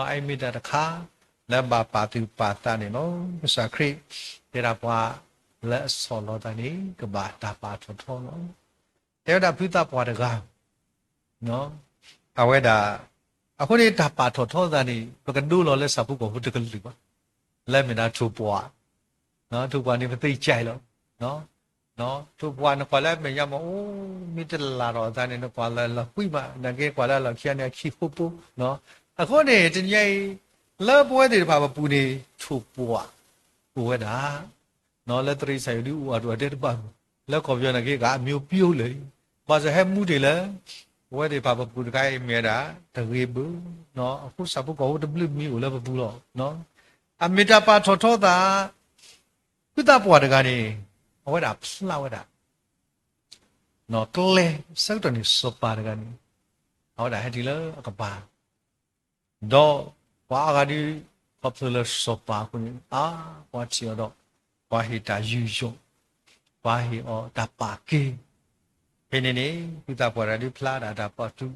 အအံၤမ့ၢ်တၢ်တခါ လၢဘၣ်ပာ်သူၣ်ပာ်သးန့ၣ်လီၤ. ကစၢ်ခရံာ် တဲဒၣ်ပှၤလၢအဆီၣ်လီၤသးန့ၣ် ကဘၣ်တၢ်ပာ်ထီၣ်ထီလီၤ. တဲဝဲဒၣ်ဖုသးပှၢ်တဂၤ အဝဲဒၣ်, အဃိန့ၣ် တၢ်ပာ်ထီၣ်ထီသးန့ၣ် ပကဒိလီၤလၢဆၣ်ဖိကီၢ်ဖိတကလုာ်ဘၣ်, လၢမ့ၢ်ဒၣ်ထိၣ်ပှၢ်, ထိၣ်ပှၢ်န့ၣ် ပသ့ၣ်ညါလီၤ, ထိၣ်ပှၢ်နကွၢ်လၢအမဲာ်ညါမး အိၣ်မ့ၢ်တလၢ်ထီၣ်အသးန့ၣ် နကွၢ်လၢလီၤကွံမး နာ်က့ကွၢ်လၢအလီၢ်ခံန့ၣ် အခံဃိဖိ, အဃိန့ၣ် တနံၤအံၤ လၢပဝဲသ့ၣ်တဖၣ်ပပူၤန့ၣ် ထိၣ်ပှၢ်အိၣ်ဝဲဒၣ် လၢသရံးစၢ်ယိၤဒုးအိၣ်အဒိၣ်အတဲတဘၣ်မး, လၢကီၢ်ပယီၤနာ်က့ဂၤအမံၤပျိလၢာ်, ဘၣ်ဆၣ်ဟဲမူတ့ၢ်လၢ ပဝဲသ့ၣ်တဖၣ်ပပူၤတခါအံၤမ့ၢ်ဝဲဒၣ် တဂ့ၤဘၣ်, အဃိဆၣ်ဖိကီၢ်ဖိတဘျုးမံၤအိၣ်လၢပပူၤလီၤ. အမ့ၢ်တၢ်ပာ်ထီၣ်ထီသး ဖုသးပှၢ်တဂၤန့ၣ် အဝဲဒၣ်ဖျါဝဲဒၣ် ကျဲဆၢကတီၢ်န့ၣ် စီၤပၤတဂၤန့ၣ် အဝဲဒၣ်ဟဲတုၤလၢအကပၤ ဒီးပှၤအါဂၤဒုး ခီဖျိလၢစီၤပၤအဃိန့ၣ် အါ, ပှၤထံၣ်အီၤဒီး ပှၤဟ့ၣ်တၢ်ယူးယီၣ်, ပှၤဟ့ၣ်အီၤတၢ်ပာ်က့ၤ, ဖဲန့ၣ်န့ၣ် ဖုသးပှၢ်တဂၤဒုးဖျါဒၣ်တၢ်ပာ်သူၣ်,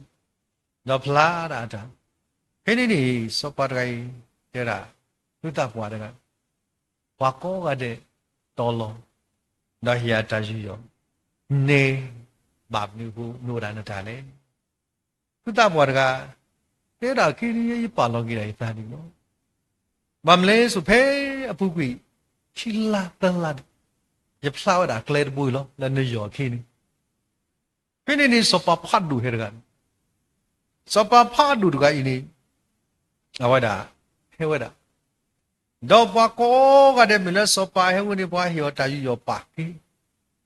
ဒီးဖျါဒၣ်တၢ်, ဖဲန့ၣ်န့ၣ် စီၤပၤတဂၤအံၤ တဲဒၣ် ဖုသးပှၢ်တဂၤ ပှၤကိးဂၤဒဲးတီလီၤ, ဒီးဟ့ၣ်အတၢ်ယူးယီၣ်, န့ၣ် ဘၣ်မနုၤအဃိ နအိၣ်ဒၣ်နတၢ်လဲၣ်. ဖုသးပှၢ်တဂၤ တဲဒၣ်က့ၤ ယပာ်လီၤက့ၤဒၣ်ယသးန့ၣ်လီၤ. ဘၣ်မနုၤလဲၣ် ဆိးဖဲအပူၤကွံာ် ခံလါသၢလါန့ၣ် ယဖျါဝဲဒၣ်ကျဲတဘိအံၤလီၤ လၢနယီၢ်အခံန့ၣ် ဖဲန့ၣ်န့ၣ် စီၤပၤဖးဒိၣ်ဟဲတဂၤန့ၣ်, စီၤပၤဖးဒိၣ်တဂၤအံၤန့ၣ် အဝဲဒၣ် ဟဲဝဲဒၣ်, ဒီးပှၤကိးဂၤဒဲးမ့ၢ်လၢစီၤပၤဟဲဝဲန့ၣ် ပှၤဟ့ၣ်အီၤတၢ်ယူးယီၣ်ပာ်က့ၤ,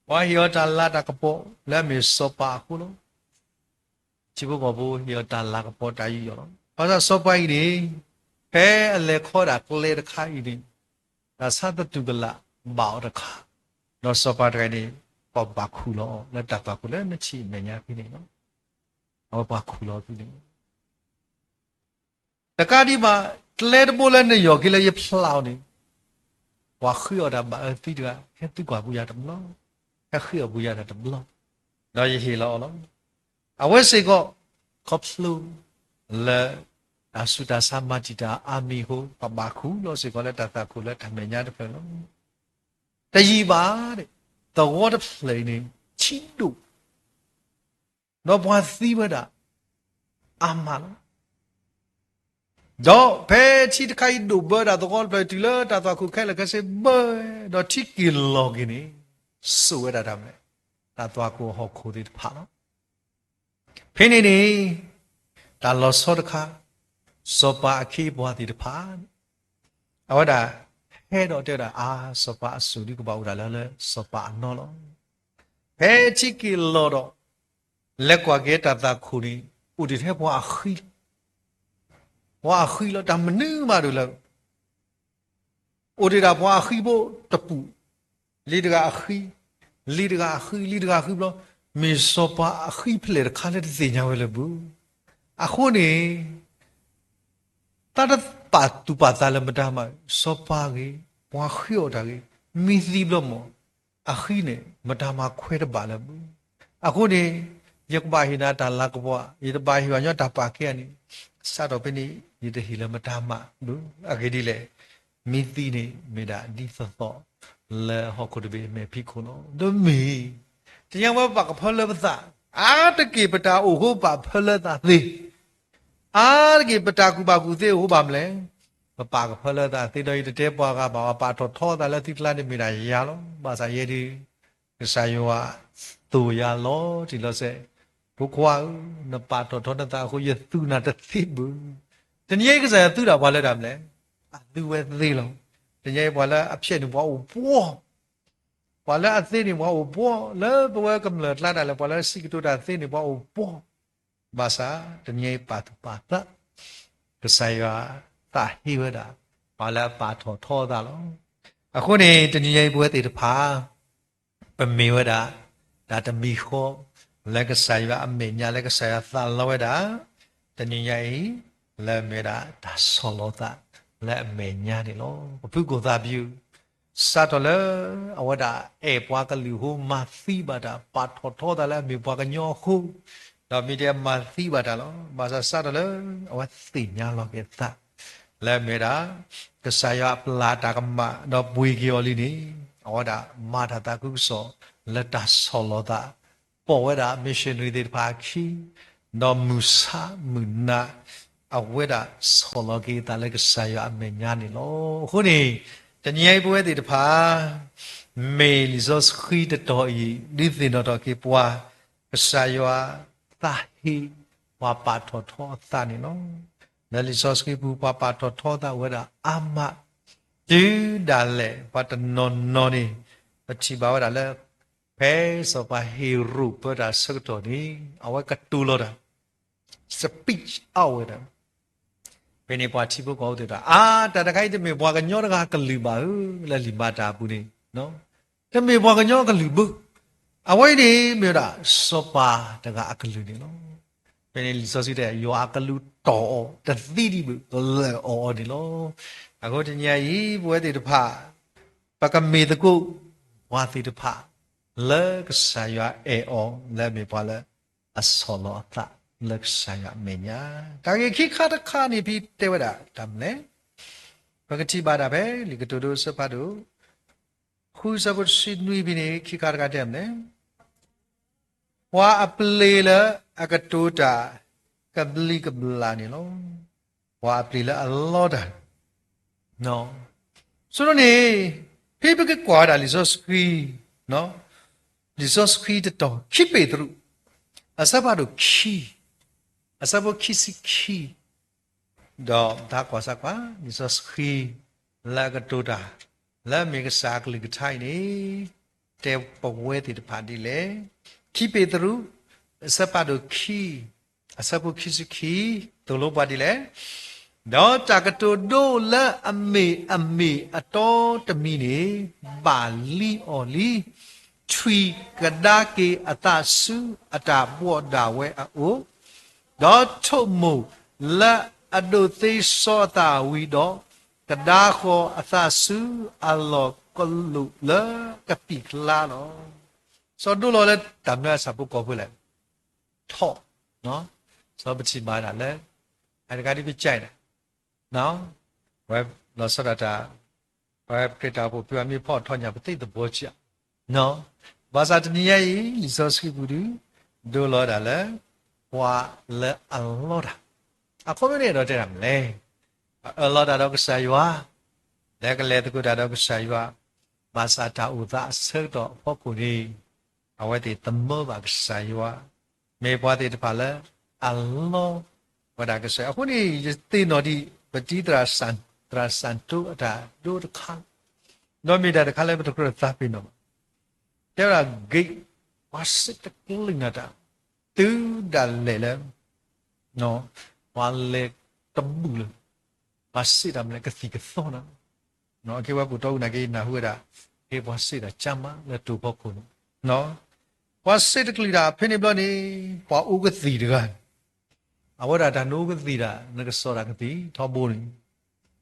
ပှၤဟ့ၣ်အီၤတၢ်လၤတၢ်ကပီၤ လၢအမ့ၢ်စီၤပၤအဃိလီၤ. ထံဖိကီၢ်ဖိဟ့ၣ်အီၤတၢ်လၤကပီၤတၢ်ယူးယီၣ်လီၤ. ဘၣ်ဆၣ်စီၤပၤအံၤန့ၣ် ဖဲအလဲၤခီဒၣ်ကျဲတခါအံၤန့ၣ် တၢ်ဆါသတူၢ်ကလာ်ဘၣ်အီၤတခါ, ဒီးစီၤပၤတဂၤန့ၣ် ပှၤဘၣ်ခူၣ်လီၤအီၤ လၢတၢ်သွၣ်ခိၣ်လၢနထံၣ်အမဲာ်ညါဖဲန့ၣ်လီၤ. အဝဲပှၤခူၣ်လီၤဖဲန့ၣ် တကးဒံးဘၣ် ကျဲတဘိလၢနယီၢ်က့ၤလၢယဖျါအီၤန့ၣ် ပှၤဃ့အီၣ်တၢ်ဘၣ်အၢသံတဂၤ ဟဲသံကွၢ်ပူၤယၤတဘျီ, ဟဲဃ့အီၣ်ပူၤယၤတဘျီ, ဒီးယဟ့ၣ်လီၤအီၤလီၤ. အဝဲစ့ၢ်ကီး ခီဖျိလၢ တၢ်ဆူးတၢ်ဆါမၤတံာ်တာ်အါမံၤအဃိ ပှၤဘၣ်ခူၣ်လီၤစ့ၢ်ကီးလၢတၢ်သွၣ်ခိၣ်လၢတၢ်မဲာ်ညါတဖျၢၣ်လီၤ. တယံာ်ဘၣ် သဝီတဖျၢၣ်အံၤန့ၣ် ထံဒိၣ် ဒီးပှၤသံဝဲဒၣ် အါမးလီၤ. ဒီးဖဲထံတခါအံၤဒိၣ်ဘၢဒၣ်သဝီတဖျၢၣ်တုၤလၢတၢ်သွၣ်ခိၣ်ခဲလၢာ်ခဲဆ့ဘၢ ဒီးထံက့ၤလီၤက့ၤန့ၣ် စိာ်ဝဲဒၣ်တၢ်မနုၤလဲၣ် တၢ်သွၣ်ခိၣ်ဟီၣ်ခိၣ်သ့ၣ်တဖၣ်လီၤ. ဖဲန့ၣ်န့ၣ် တၢ်လီၤဆီတခါ စီၤပၤအခ့အပှၤသ့ၣ်တဖၣ် အဝဲဒၣ် ဟဲဒီးတဲဝဲဒၣ် အါ စီၤပၤအစိၣ်ဒုးကဘၣ်အိၣ်ဒၣ်လၢ လၢစီၤပၤအနီၢ်လီၤ. ဖဲထံက့ၤလီၤဒီး လဲၤကွၢ်က့ၤတၢ်သွၣ်ခိၣ်န့ၣ် အိၣ်ဒံးထဲပှၤအဃံလီၤ. ပှၤအဃံလီၤ တၢ်မနုၤမးဒ်လဲၣ် အိၣ်ဒံးဒၣ်ပှၤအဃံဖိတပူၤ, လံာ်တဂၤအဃံ, လံာ်တဂၤအဃံ, လံာ်တဂၤအဃံဘျီ, မ့ၢ်စီၤပၤအဃံဖဲလဲၣ်တခါလၢတသ့ၣ်ညါဝဲလၢၤဘၣ်. အဃိန့ၣ် တၢ်တပာ်သူၣ်ပာ်သးလၢမတၤမး, စီၤပၤဂ့ၤ, ပှၤဃ့အီၣ်တၢ်ဂ့ၤ, မ့ၢ်သံဘျီမး အဃံန့ၣ် မတၤမၤခွဲးတဘၣ်လၢၤဘၣ်. အဃိန့ၣ် ယကဘၣ်ဟ့ၣ်နၤတၢ်လၤကပီၤ, ယတဘၣ်ဟ့ၣ်ဘၣ်ညီတၢ်ပာ်ကဲဧါန့ၣ်, စးထီၣ်ဖဲန့ၣ် ယတဟ့ၣ်လၢမတၤမးဘၣ်. အဂ့ၢ်ဒ်လဲၣ်, မ့ၢ်သံန့ၣ် မ့ၢ်ဒၣ်ဒ်သိးသိးလၢဟီၣ်ခိၣ်တဘ့ၣ်အမဲာ်ဖံးခိၣ်လီၤ. ဒီးမ့ၢ် တညါဝဲပပာ်ကဖၢလၢပသး, အါတက့ၢ်ပတၢ်အိၣ်အဃိပာ်ဖၢလၢသးသ့ အါတက့ၢ်ပတၢ်ကူၣ်ဘၣ်ကူၣ်သ့အဃိဘၣ်မနုၤလဲၣ်, ပပာ်ကဖၢလၢသးသ့ဒီး ယတတဲပှၤဂၤဘၣ်, ပာ်ထီၣ်ထီသးလၢသုကျါန့ၣ်မ့ၢ်ဒၣ်ယၤလီၤ. ဘၣ်ဆၣ်ယဲဒၣ် ကစၢ်ယွၤသိၣ်ယၤလီၤတံၢ်လီၤဆဲး, ဖိခွါဧၢ, နပာ်ထီၣ်ထီနသးအဃိ ယသူနၤတသ့ဘၣ်. တနံၤအံၤကစၢ်ယွၤသူဒၣ်ပှၤလၢတၢ်မနုၤလဲၣ်, အသူဝဲသ့လီၤ. တနံၤအံၤပှၤလၢအဖျဲးန့ၣ်ပှၤအိၣ်ပှီၢ် ပှၤလၢအသ့န့ၣ်ပှၤအိၣ်ဘှီၣ်, လၢပဝဲကမျၢၢ်ကျါဒၣ်လဲာ် ပှၤလၢစံးကတိၤတၢ်သ့န့ၣ်ပှၤအိၣ်ဘှီၣ်, ဘၣ်ဆၣ်တနံၤအံၤပာ်သူၣ်ပာ်သး, ကစၢ်ယွၤသးဟ့ဝဲဒၣ် ပှၤလၢအပာ်ထီၣ်ထီအသးလီၤ. အဃိန့ၣ် တနံၤအံၤပဝဲသ့ၣ်တဖၣ် ပမ့ၢ်ဝဲဒၣ် တၢ်တမံၤဃီ လၢကစၢ်ယွၤအမဲာ်ညါ လၢကစၢ်ယွၤသးလီဝဲဒၣ် တနံၤညါအံၤ လၢအမ့ၢ်ဝဲဒၣ်တၢ်ဆီၣ်လီၤသးလၢအမဲာ်ညါန့ၣ်လီၤ. ပဖုကိၣ်သးပယုၢ် စးထီၣ်လၢ အဝဲဒၣ်အဲၣ်ပှၤကလုာ်အဃိ မၤသံဘၣ်တၢ် ပာ်ထီၣ်ထီသးလၢအမ့ၢ်ပှၤကညီအဃိ, ဒီးမ့ၢ်တဲမၤသံဘၣ်တၢ်လီၤ. ဘၣ်ဆၣ်စးထီၣ်လၢ အဝဲသ့ၣ်ညါလီၤက့ၤအသး လၢအမ့ၢ်ဝဲဒၣ် ကစၢ်ယွၤအပျၢ်တၢ်ကမၣ် ဒီးပှ့ၤက့ၤအီၤလံန့ၣ် အဝဲဒၣ်မၤတၢ်သးခုကစီၣ် လၢတၢ်ဆီၣ်လီၤသး ပိာ်ဝဲဒၣ် missionary သ့ၣ်တဖၣ်အခံ, ဒီးမုၢ်ဆါမုၢ်နၤ အဝဲဒၣ်ဆီၣ်လီၤက့ၤအသးလၢကစၢ်ယွၤအမဲာ်ညါန့ၣ်လီၤ. အဃိန့ၣ် တနံၤအံၤပဝဲသ့ၣ်တဖၣ် မ့ၢ်လံာ်စီဆှံတတီၤအံၤ ဒုးသ့ၣ်နီၣ်ထီၣ်က့ၤပှၤ ကစၢ်ယွၤသးဟ့ ပှၤပာ်ထီၣ်ထီအသးန့ၣ်လီၤ. လၢလံာ်စီဆှံပူၤ ပှၤပာ်ထီၣ်ထီသးအိၣ်ဝဲဒၣ်အါမး, တုၤဒၣ်လဲာ်ပှၤတနီၤနီၤန့ၣ် ပထံၣ်ဘၣ်ဝဲဒၣ်လၢ ဖဲစီၤပၤဟ့ၤရိာ်ပၢတၢ်အဆၢကတီၢ်န့ၣ် အဝဲကတိၤလီၤတၢ် speech အဝဲဒၣ် ဖဲန့ၣ်ပှၤထံဖိကီၢ်ဖိသ့ၣ်တဖၣ် အါ တၢ်တခါအံၤတမ့ၢ်ပှၤကညီတဂၤအကလုၢ်ဘၣ်ဧၢ, လၢလံာ်မၤတၢ်အပူၤန့ၣ် တမ့ၢ်ပှၤကညီအကလုၢ်ဘၣ်, အဝဲအံၤန့ၣ်မ့ၢ်ဝဲဒၣ် စီၤပၤတဂၤအကလုၢ်န့ၣ်လီၤ. ဖဲန့ၣ်လံာ်စီဆှံတဲ ယွၤအကလူးတီၢ်အီၤတသံဒံးဘၣ် လၢာ်အီၤအီၤန့ၣ်လီၤ. အဃိတနံၤအံၤ ပဝဲသ့ၣ်တဖၣ် ပကမ့ၢ်သကိး ပှၤသ့ၣ်တဖၣ် လၢကစၢ်ယွၤအဲၣ်အီၤ လၢအမ့ၢ်ပှၤလၢအဆီၣ်လီၤအသး လၢကစၢ်ယွၤအမဲာ်ညါ, တၢ်ဂ့ၢ်ခံခါတခါန့ၣ် ဖဲတဲဝဲဒၣ်တၢ်မနုၤလဲၣ်, ပကထံၣ်ဘၣ်ဒၣ်ဖဲ လံာ်ကတိၤဒိအဆၢဖးဒိၣ် ဃုဆၢဖိတဆံနွံဖဲန့ၣ် ခံခါတခါတဲမနုၤလဲၣ်, ပှၤအပျ့ၤလၢအကတိၤတၢ် ကဘျံးကဘျၣ်န့ၣ်လီၤ. ပှၤအပျ့ၤလၢအလီတၢ် ဆိကမိၣ်န့ၣ် ဖဲပကကွၢ်ဝဲဒၣ်လံာ်စီဆှံ, လံာ်စီဆှံတတီၤ ခံပ့းတရူး အဆၢဖးဒိၣ်ခံ, အဆၢဖိခံဆံခံ, ဒီးတၢ်ကွၢ်စၢ်ကွၢ် လံာ်စီဆှံ လၢအကတိၤတၢ် လၢအမ့ၢ်ကစၢ်အကလုၢ်ကထါအံၤန့ၣ် တဲပဝဲသ့ၣ်တဖၣ်ဒ်လဲၣ်. ခံပ့းတရူး အဆၢဖးဒိၣ်ခံ အဆၢဖိခံဆံခံ သိၣ်လိပှၤဒ်လဲၣ်. ဒီးတၢ်ကတိၤဒိလၢအမ့ၢ်အမ့ၢ်အတီတမံၤန့ၣ် ဘၣ်လံအီၤလံ, ထွံၣ်ကဒါက့ၤအသးဆူအတၢ်ဘှီၣ်ဒၣ်ဝဲအအိၣ်, ဒီးထိၣ်မိၣ်လၢအဒိးသ့စီအသးဝံၤဒီး, ကဒါဃီၤအသးဆူအလီၢ်ကလိၣ်လၢကပံာ်ကျါလီၤ. စီၤဒိလီၤလၢတၢ်မနုၤအဆၣ်ဖိကီၢ်ဖိလဲၣ်, ထီၣ်, စီၤပထံၣ်ဘၣ်ဒၣ်လၢ အတဂၤဒ်ပကဲဒၣ်, ဝဲလီၤဆီဒၣ်တၢ်, ဝဲခရံာ်တၢ်အိၣ်ဖှိၣ်ဖုအမ့ၢ်ဖီၣ်ထီၣ်ညၣ်ပသ့ၣ်သဘီကၠၣ်, ဘၣ်ဆၣ်တနံၤညါအံၤ လံာ်စီဆှံပူၤဒုး ဒိလီၤဒၣ်လၢ ပှၤလၢအလီတၢ်, အခီပညီန့ၣ်ဒီးတဲဒၣ်မနုၤလဲၣ်, အအၢၣ်လီၤတၢ်ဒီးကစၢ်ယွၤ, လၢကလဲၤသကိးတၢ်ဒီးကစၢ်ယွၤ, ဘၣ်ဆၣ်တၢ်အိၣ်သးအဆၢကတီၢ်အဖီခိၣ်န့ၣ် အဝဲသ့ၣ်သမၢဘၣ်ကစၢ်ယွၤ, မ့ၢ်ပှၤသ့ၣ်တဖၣ်လၢအလီဝဲဒၣ်ကစၢ်ယွၤ. အဃိန့ၣ် ယသ့ၣ်နီၣ်ဒံး ပတံၤသရၣ်စၣ်တိအတၢ်ဒိတခါ, ဒီးမ့ၢ်တၢ်တခါလၢပတကြၢးသးပ့ၤနီၣ်ဘၣ်, တဲဝဲဒၣ် ဂ့း, ပှၤစံးတကလုာ်နၤတၢ်, တုၤဒၣ်လဲာ်လၢ ပှၤလဲၤတဘူၣ်လၢ ပှၤစံးတၢ်မနုၤလဲၣ် ကသံၣ်ကသီနၤ, အက့ၢ်ဝဲပူၤတီအူနာ်က့ နၢ်ဟူဝဲဒၣ် ဟ့ၣ်ပှၤစံးတၢ်ကါမးလၢတိၤဖီခိၣ်န့ၣ်, ပှၤစံးတကလုာ်ဒၣ် ဖဲန့ၣ်ဘျီန့ၣ် ပှၤအိၣ်ကသံၣ်တဂၤန့ၣ်, အဝဲဒၣ်တၢ်နအိၣ်ကသံၣ်ဒၣ် နကစီၣ်တၢ်ကသံၣ်ထီဘိန့ၣ်,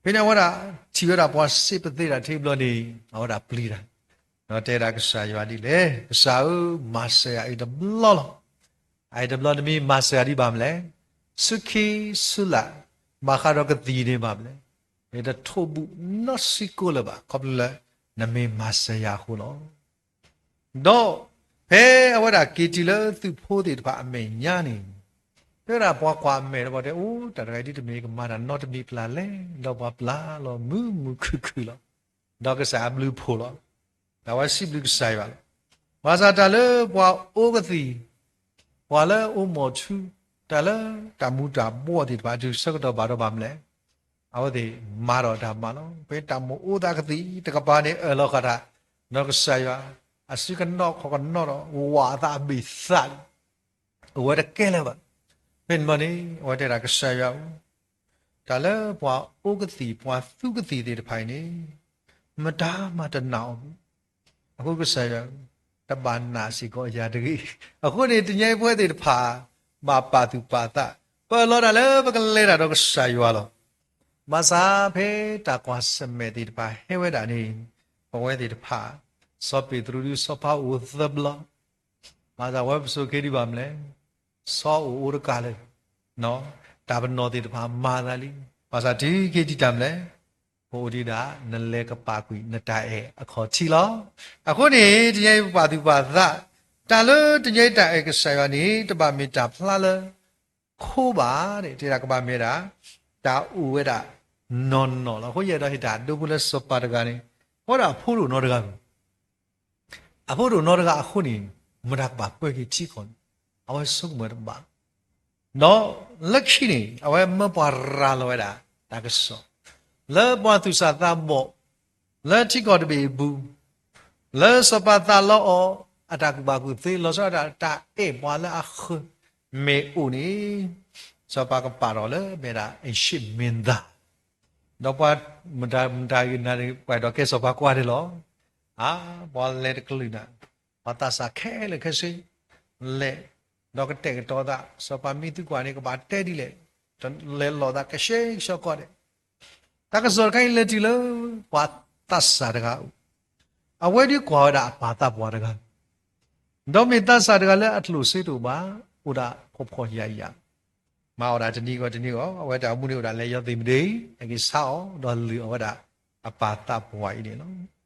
ဖဲန့ၣ်အဝဲဒၣ်ထံၣ်ဝဲဒၣ်ပှၤစံးပသ့ဒၣ်ထံဘျီန့ၣ် အဝဲဒၣ်ပျံၤတၢ်, ဒီးတဲဒၣ်ကစၢ်ယွၤဒ်လဲၣ်, ကစၢ်ဧၢ, မၤစၢၤယၤအံၤတဘျီလီၤ. အအံၤတဘျီနမ့ၢ်မၤစၢၤယၤဒ်ဘၣ်မနုၤလဲၣ်, ဆူခံဆူလာ် ဘၣ်ဃးဒီးကသံၣ်န့ၣ်ဘၣ်မနုၤလဲၣ်, ယတထိၣ်ဘူၣ်နီတစဲးကိးလၢၤဘၣ် ခီဖျိလၢ နမ့ၢ်မၤစၢၤယၤအဃိလီၤ. ဒီးဖဲအဝဲဒၣ်က့ၤတုၤလၢသုးဖိသ့ၣ်တဖၣ်အမဲာ်ညါန့ၣ်, တဲဝဲဒၣ်ပှၤကွၢ်အမဲာ်ဒီးပှၤတဲ အိၣ် တၢ်တဂၤအံၤဒ်တမ့ၢ်ကမၤတၢ်နီတမံၤပျၢ်လဲၣ်, ဒီးပှၤပျၢ်လီၤမုာ်မုာ်ခုၣ်ခုၣ်လီၤ. ဒီးကစၢ်အဘျုးဖှိၣ်လီၤ. ဒီးအဝဲစံးဘျုးကစၢ်ယွၤလီၤ. ဘၣ်ဆၣ်တၢ်လၢပှၤအိၣ်ကသံၣ်, ပှၤလၢအိၣ်မိာ်ထူ, တၢ်လၢတၢ်မူၤတၢ်ဘှီၣ်သ့ၣ်တဖၣ် တုၤဆၢကတီၢ်ဘၣ်ဒီးဘၣ်မနုၤလဲၣ်, အဝဲသ့ၣ်မၤဒီးတၢ်မၤလီၤ. ဖဲတၢ်မိၣ်အိၣ်သးကသံၣ်တကပၤန့ၣ် အၢၣ်လီၤဃာ်တၢ်, ဒီးကစၢ်ယွၤ အစုကနီၣ်ခီကနီၣ်ဒီး ဝးအသးအဘ့ၣ်သးလံ, အိၣ်ဝဲတကဲလၢၤဘၣ်. ဖဲန့ၣ်ဘျီန့ၣ် အဝဲတဲဒၣ်ကစၢ်ယွၤဧၢ, တၢ်လၢပှၤအိၣ်ကသံၣ်ပှၤသူကသံၣ်သ့ၣ်တဖၣ်အံၤန့ၣ် မတၤမၤတနာ်အီၤဘၣ်. အဃိကစၢ်ယွၤ တဘၣ်နာ်စ့ၢ်ကီးယၤတဂ့ၤ. အဃိန့ၣ် တနံၤအံၤပဝဲသ့ၣ်တဖၣ် ဘၣ်ပာ်သူၣ်ပာ်သး, ပအၢၣ်လီၤတၢ်လၢပကလဲၤတၢ်ဒီးကစၢ်ယွၤလီၤ. ဘၣ်ဆၣ်ဖဲတၢ်ကွၢ်ဆၢၣ်မဲာ်သ့ၣ်တဖၣ်ဟဲဝဲဒၣ်န့ၣ် ပဝဲသ့ၣ်တဖၣ် စီၤပ့းတရူးဒ်စီၤပၤအိၣ်သၢဘျီ, ဘၣ်ဆၣ်ဝဲပစိၤက့ၤဒံးဘၣ်မလဲၣ်, စီၤအိၣ်အိၣ်တကးလၢၤ, တၢ်ပနီၣ်သ့ၣ်တဖၣ်မၤသးလံ. ဘၣ်ဆၣ်တုၤက့ၤဒံးတၢ်မလဲၣ်, ပအိၣ်ဒံးဒၣ် နလဲၤကပာ်ကွံာ်နတၢ်အဲၣ်အခီၣ်ထံးလီၤ. အဃိန့ၣ် တနံၤအံၤပပာ်သူၣ်ပာ်သး, တၢ်လၢတနံၤအံၤတၢ်အဲၣ်ကစၢ်ယွၤန့ၣ် တဘၣ်မ့ၢ်တၢ်ဖျါလၢ ခိဘၣ်, တဲဒၣ်ကဘၣ်မ့ၢ်ဒၣ် တၢ်အိၣ်ဝဲဒၣ်နီၢ်နီၢ်လီၤ. အဃိယအဲၣ်ဒိးဟ့ၣ်တၢ်ဒိဖိလၢစီၤပၤတဂၤန့ၣ်, အဝဲဒၣ်အဖိတအိၣ်နီတဂၤဘၣ်. အဖိတအိၣ်နီတဂၤအဃိန့ၣ်, မတၤကဘၣ်ပၢက့ၤထံကီၢ်န့ၣ်, အဝဲဆိကမိၣ်တဘၣ်. ဒီးလၢခံန့ၣ် အဝဲမၢပှၤရၤလီၤဝဲဒၣ်တၢ်ကစီၣ် လၢပှၤသူၣ်စၢ်သးဘီၣ် လၢထံကီၢ်တဘ့ၣ်အပူၤ, လၢစီၤပၤသးလီအီၤ အတၢ်ကူၣ်ဘၣ်ကူၣ်သ့ လီၤဆီဒၣ်တၢ်အဲၣ်ပှၤလၢအဃၢၤ မ့ၢ်အိၣ်န့ၣ်, စီၤပၤကပာ်ထီၣ်လၢမ့ၢ်ဒၣ် အ့ၣ်ၡ့ၣ်မ့ၢ်သၣ်, ဒီးပှၤမတၤမတၤဂ့ၤနၤန့ၣ် ပှၤအဲၣ်ဒိးကဲစီၤပၤကွၢ်န့ၣ်လီၤ. အါ, ပှၤလဲၤတကလုာ်နၤ, ပှၤသးစၢ်ခဲလၢာ်ခဲဆ့, လဲၤ, ဒီးကတဲာ်ကတီၤသး စီၤပၤမ့ၢ်သံကွၢ်န့ၣ် ကဘၣ်တဲဒ်လဲၣ်, လဲၤလိာ်သးကဆှဲကဆှီကီးဒဲး. တၢ်ကစီၣ်တခါအံၤလဲၤတုၤလၢ ပှၤသးစၢ်တဂၤအအိၣ်, အဝဲဒုးကွၢ်ဝဲဒၣ်အပၢ်သးပှၢ်တဂၤ, ဒီးမ့ၢ်သးစၢ်တဂၤလၢအကျိၣ်စ့တအိၣ်ဘၣ်, အိၣ်ဒၣ်ဖှီၣ်ဖှီၣ်ယာ်ယာ်, မၤအီၣ်ဒၣ်တနံၤဂီၢ်တနံၤဂီၢ်, အဝဲတၢ်အိၣ်မူန့ၣ်အိၣ်ဒၣ်လဲၤယီၤသ့ၣ်မတ့ၤ, အက့ၤဆါအီၤ ဒီးလုၢ်အီၣ်ဝဲဒၣ်အပၢ်သးပှၢ်အံၤန့ၣ်လီၤ.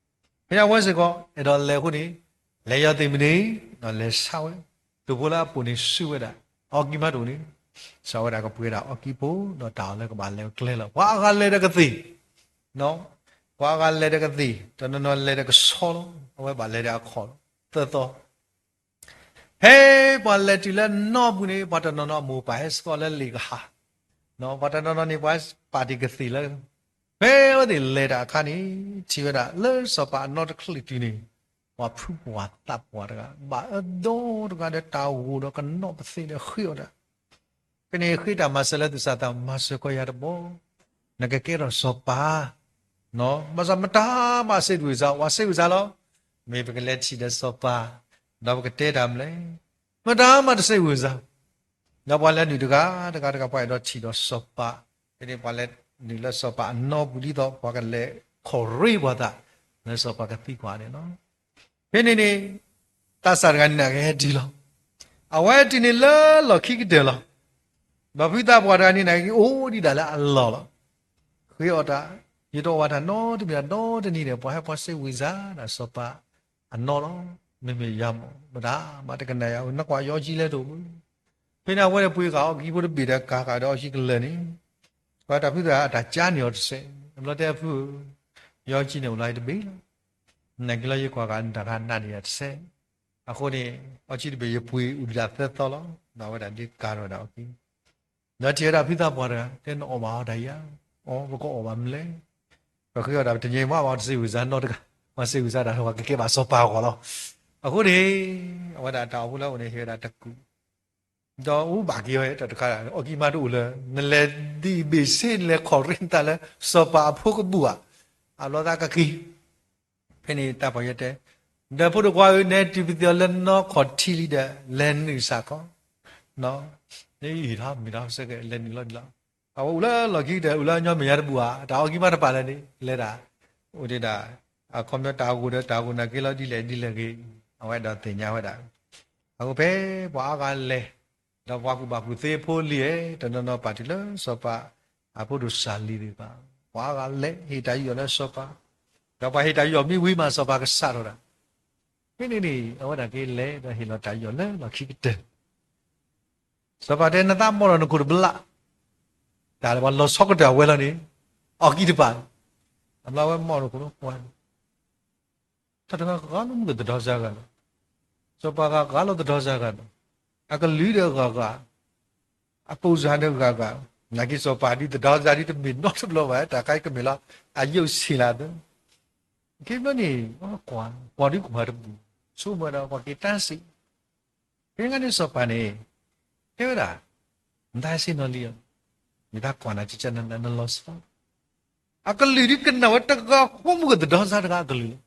ဖဲန့ၣ်အဝဲစ့ၢ်ကီး အဲၣ်ဒိးလဲၤအဃိန့ၣ်, လဲၤယီၤသ့ၣ်မတ့ၤ, ဒီးလဲၤဆါဝဲ, တိၢ်ဖိလၢအပိာ်န့ၣ်ဆူၣ်ဝဲဒၣ်, အီၣ်ကံမးတအိၣ်န့ၣ်, စးဝဲဒၣ်ကပှ့ၤဒၣ်အီၣ်ကံဖိ, ဒီးတၢ်အီၣ်လၢကဘၣ်လဲၤကျဲလီၤ. ပှၤအါဂၤလဲၤတကသ့ၣ်, ပှၤအါဂၤလဲၤတကသ့ၣ်, တနီၤနီၤလဲၤတကဆီလီၤ, အဝဲဘၣ်လဲၤဒၣ်အခီၣ်လီၤ, သၢသီ ဖဲပှၤလဲၤတုၤလၢနီၢ်ပူၤန့ၣ် ပှၤတနီၤနီၤအမိၢ်ပၢ်ဟဲဆှၢလၢလ့ၣ်ကဟၣ်, ပှၤတနီၤနီၤန့ၣ် ပှၤပာ်တ့ၢ်ကသ့ၣ်လၢ, ဖဲအဝဲသ့ၣ်လဲၤတၢ်အခါန့ၣ်, ထံၣ်ဝဲဒၣ်လၢစီၤပၤအနီၢ်တချုးတုၤန့ၣ်, ပှၤဖုပှၢ်သးပှၢ်တဂၤ ဘၣ်အၢဒီတဂၤဒီးတၢ်ဂိၢ်ဒီးကနီၣ်ပသ့ဒီးဃ့အီၣ်တၢ် ဖဲန့ၣ်ဃ့တၢ်မၤစၢၤလၢသူၣ်စၢ်သး မၤစၢၤကီးယၤတဘျီ, နကကဲထီၣ်စီၤပၤ, ဘၣ်ဆၣ်မတၤမးစဲးဝံၤစါ, ပှၤစဲးဝံၤစါလီၤ. မ့ၢ်ပကလဲၤထံၣ်ဒီးစီၤပၤ, ဒီးပကတဲတၢ်မလဲၣ်, မတၤမးတစဲးဝံၤစါ, ဒီးပှၤလဲၤနုာ်တဂၤတဂၤတဂၤ ပှၤအဲၣ်ဒိးထံၣ်ဒီးစီၤပၤ, ဖဲန့ၣ်ပှၤလဲၤနုာ်လၢစီၤပၤအနီၢ်ပူၤဒ်သိး ပှၤကလဲၤခီၣ်ရ့ပှၤသး လၢစီၤပၤကသံကွၢ်န့ၣ်လီၤ. ဖဲန့ၣ်န့ၣ်, သးစၢ်တဂၤန့ၣ်နာ်က့ဟဲတုၤလီၤ. အဝဲတုၤန့ၣ်လၢလီၢ်ခံကတၢၢ်လီၤ. ဒီးဖုသးပှၢ်တဂၤန့ၣ်နာ်က့အိၣ်ဒံးဒၣ်လၢအလီၢ်လီၤ. ဃ့အီၣ်တၢ်, ယတအီၣ်ဘၣ်တၢ်နီတမံၤဒီးတနံၤဒီး ပှၤဟဲပှၤစဲးဝံၤစါဒီးစီၤပၤအနီၢ်လီၤ. မ့မ့ၢ်ယၤမး မတၤမးတကနၣ်ယၤ, နကွၢ်ယအီၣ်ကံလဲၤတအိၣ်ဘၣ်. ဖဲန့ၣ်အဝဲဒၣ်ပှ့ၤဃာ်အီၣ်ကံဖိတဘ့ၣ်ဒီးကၤဃာ်ဒီးအီၣ်ကံကလၢာ်န့ၣ်, ပှၤတၢ်ဖုသးအတၢ်ကၠါန့ၢ်အီၤတစဲး, အဘျီတဲအဖုဧၢ, ယအီၣ်ကံန့ၣ်အိၣ်လီၤတဘ့ၣ်လီၤ. နာ်က့လီၤယကွၢ်ဃာ်နတၢ်ခါနးန့ၢ်ယၤတစဲး, အဃိန့ၣ် အီၣ်ကံတဘ့ၣ်ယပှ့ၤအိၣ်ဒံးဒၣ်သၢသီလီၤ. ဒီးအဝဲဒၣ်ဒုးကၤထီၣ်ဝဲဒၣ်အီၣ်ကံ ဒီးထံၣ်ဝဲဒၣ်ဖုသးပှၢ်တဂၤ တဲနအီၣ်ဘၣ်အီၤတၢ်ယၤ, အီၣ်ပကအီၣ်ဘၣ်မနုၤလဲၣ်. ပဃ့အီၣ်တၢ်ပတညါမးဘၣ် တစဲးဝံၤစါနီတဂၤ, ပှၤစဲးဝံၤစါတၢ် ပှၤကကဲဘၣ်စီၤပၤအဂီၢ်လီၤ. အဃိန့ၣ် အဝဲဒၣ်တၢ်အိၣ်ဖှိၣ်လၢအအိၣ်န့ၣ် ဟ့ၣ်ဝဲဒၣ်တကူၣ်, ဒီးအိၣ်ဘၣ်က့ၤအီၤတခါ, အီၣ်ကံမးတအိၣ်လၢၤ, နလဲၤဒ်အံၤဘ့ၣ်ဆ့ နလဲၤခီၣ်ရ့နသးလၢစီၤပၤအဖိကဘူၣ်ဧါ, အဘျီသးကက့ၤ ဖဲန့ၣ်တၢ်ပှၤယဲတဲ, ဒီးဖိဒိၣ်ခွါဧၢ, နဟဲတုၤပသံးအီၤလၢနီၢ်ခီၣ်ထံးလံဒီး လဲၤနုာ်စ့ၢ်ကီး, နအံၤထီၣ်မ့ၢ်ထီၣ်စ့ၢ်ကီး လဲၤနုာ်လီၤဒ်လီၤ. အဝဲအိၣ်လၢလီၢ်ခံကတၢၢ် အိၣ်လၢအညီမ့ၢ်ယၤတဘူၣ်ဧါ, တၢ်အီၣ်ကံမးတပာ်လၢၤန့ၣ် လဲၤဒၣ်, အိၣ်ဒံးဒၣ်, အခီပညီတၢ်ဂိၢ်ဒီးတၢ်ဂိၢ်နာ်က့လီၤ ဒ်လဲၣ်ဒ်လဲၣ်ဂ့ၤ, အဝဲအဲၣ်ဒိးသ့ၣ်ညါဝဲဒၣ်. အဃိဖဲပှၤအါဂၤလဲၤ, ဒီးပှၤကူၣ်ဘၣ်ကူၣ်သ့ဖိလံၤဧၢ, တနီၤနီၤပာ်တုၤလၢစီၤပၤအဖိဒိၣ်စၢ်လံၤသ့ၣ်တဖၣ်, ပှၤအါဂၤလဲၤဟ့ၣ်တၢ်ယူးယီၣ်လၢစီၤပၤ, ဒီးပှၤဟ့ၣ်တၢ်ယူးယီၣ်မ့ၢ်ဝံၤမး စီၤပၤကစးထီၣ်တၢ်. ဖဲန့ၣ်န့ၣ် အဝဲဒၣ်က့ၤလဲၤဒီးဟ့ၣ်လီၤတၢ်ယူးယီၣ်လၢလီၢ်ခံကတၢၢ်, စီၤပၤတဲ နသးမီၢ်ဒီးနခိၣ်တဘျီ, တၢ်လၢပှၤလီၤဆီကတၢၢ်အဝဲလီၤန့ၣ်, အီၣ်ကံတပာ်, အဘျီဝဲမီၢ်ဒီးခိၣ်လီၤကွၢ် တၢ်တဂၤဂၤလီၤမုၢ်ကသဒီစါဂၤလီၤ, စီၤပၤဂၤဂၤလီၤသဒီစါဂၤလီၤ, အကလုာ်ဒီးဂၤဂၤ, အပိစါဒီးဂၤဂၤ, နာ်က့စီၤပၤဒ်သဒီစါဒ်တမ့ၢ်နီတဘျီဘၣ်, တၢ်ခါအံၤကမ့ၢ်လီၤ, အယုၢ်ဆံးလၢသၢ က့ဘျီန့ၣ်, ကွၢ်ဒ်ကွၢ်တဘူၣ်, ဆိကမိၣ်ဝဲဒီးပှၤက့ၤတၢ်စံး, ဖဲန့ၣ်အခါန့ၣ်စီၤပၤန့ၣ် တဲဝဲဒၣ်, နတၢ်ဟဲဆ့ၣ်နီၤလံအီၤ, ယတၢ်ကွၢ်နၤကကနနလီၤဆီ, အကလုၢ်ဒ်ကနၣ်ဝဲတဂၤဃီမုၢ်ကသဒီစါတဂၤအကလုၢ်လီၤ.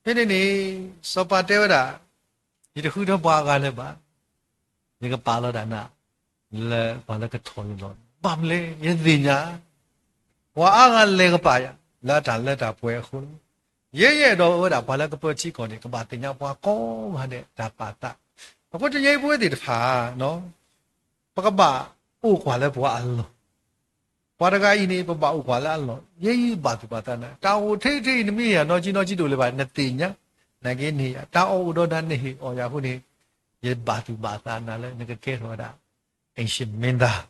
ဖဲန့ၣ်န့ၣ် စီၤပၤတဲဝဲဒၣ်, ယတဃုထၢပှၤအဂၤလၢၤဘၣ်, ယကပာ်လီၤတၢ်နၤ လၢပှၤလၢကထီၣ်ယလီၤ, ဘၣ်မနုၤလဲၣ် ယသ့ၣ်ညါ ပှၤအါဂၤလဲၤကပာ်ယၤ လၢအတၢ်လၢတၢ်ပှဲၤအဃိလီၤ. ယဲယအဲၣ်ဒိးဝဲဒၣ်ပှၤလၢကပၢထံကီၢ်န့ၣ် ကဘၣ်သ့ၣ်ညါပှၤကိးဂၤဒဲးတၢ်ပာ်သး, အဃိတနံၤအံၤပဝဲသ့ၣ်တဖၣ် ပကဘၣ်အိၣ်ကွၢ်လၢပှၤအလီၢ်, ပှၤတဂၤအံၤန့ၣ် ပဘၣ်အိၣ်ကွၢ်လၢအလီၢ်, ယဲယဘၣ်သူၣ်ဘၣ်သးနၤ, တၢ်အိၣ်ထဲအံၤထဲအံၤ နမ့ၢ်ဟ့ၣ်ယၤနီၢ်ကံနီၢ်ကံတအိၣ်လၢၤဘၣ်, နသ့ၣ်ညါ, နာ်က့နဟ့ၣ်ယၤ, တၢ်အီၣ်အိၣ်ဒီးနၤ နဟ့ၣ်အီၣ်ယၤအဃိန့ၣ် ယဘၣ်သူၣ်ဘၣ်သးနၤလၢနကကဲထီၣ်ဝဲဒၣ် အ့ၣ်ၡံမ့ၢ်သး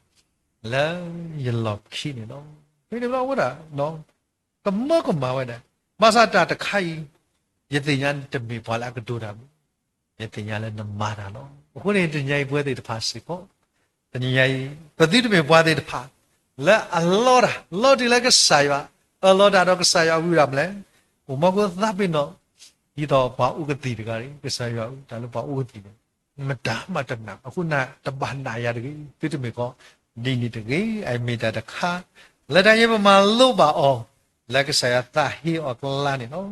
လၢယလီၢ်ခံန့ၣ်လီၤ. ဖဲန့ၣ်ဘျီအဝဲဒၣ် ကမၢကမၣ်ဝဲဒၣ်, ဘၣ်ဆၣ်တၢ်တခါအံၤ ယသ့ၣ်ညါတမ့ၢ်ပှၤလၢအကတိၤတၢ်ဘၣ်, ယသ့ၣ်ညါလၢနမၤတၢ်လီၤ. အဃိန့ၣ် တနံၤအံၤပဝဲသ့ၣ်တဖၣ်စ့ၢ်ကီး, တနံၤအံၤ ပသုတမ့ၢ်ပှၤသ့ၣ်တဖၣ် လၢအလီတၢ် လီတ့ၢ်လၢကစၢ်ယွၤ, အလီတၢ်ဒီးကစၢ်ယွၤဝံၤဒၣ်မလဲၣ်, အိၣ်မီကိသးပ့ၤနီၣ်, ဒ်သိးပှၤအိၣ်ကသံၣ်တဂၤန့ၣ် ကစၢ်ယွၤအတၢ်လၢပှၤအိၣ်ကသံၣ်န့ၣ် မတၤမးတနာ်, အဃိနၤတဘၣ်နာ်ယၤတဂ့ၤ, သုတမ့ၢ်ကီး, ဒ်န့ၣ်တဂ့ၤ, အမ့ၢ်တၢ်တခါ လၢတၢ်ယဲပမၤလိဘၣ်အီၤ လၢကစၢ်ယွၤသးဟ့အီၤကျါန့ၣ်လီၤ.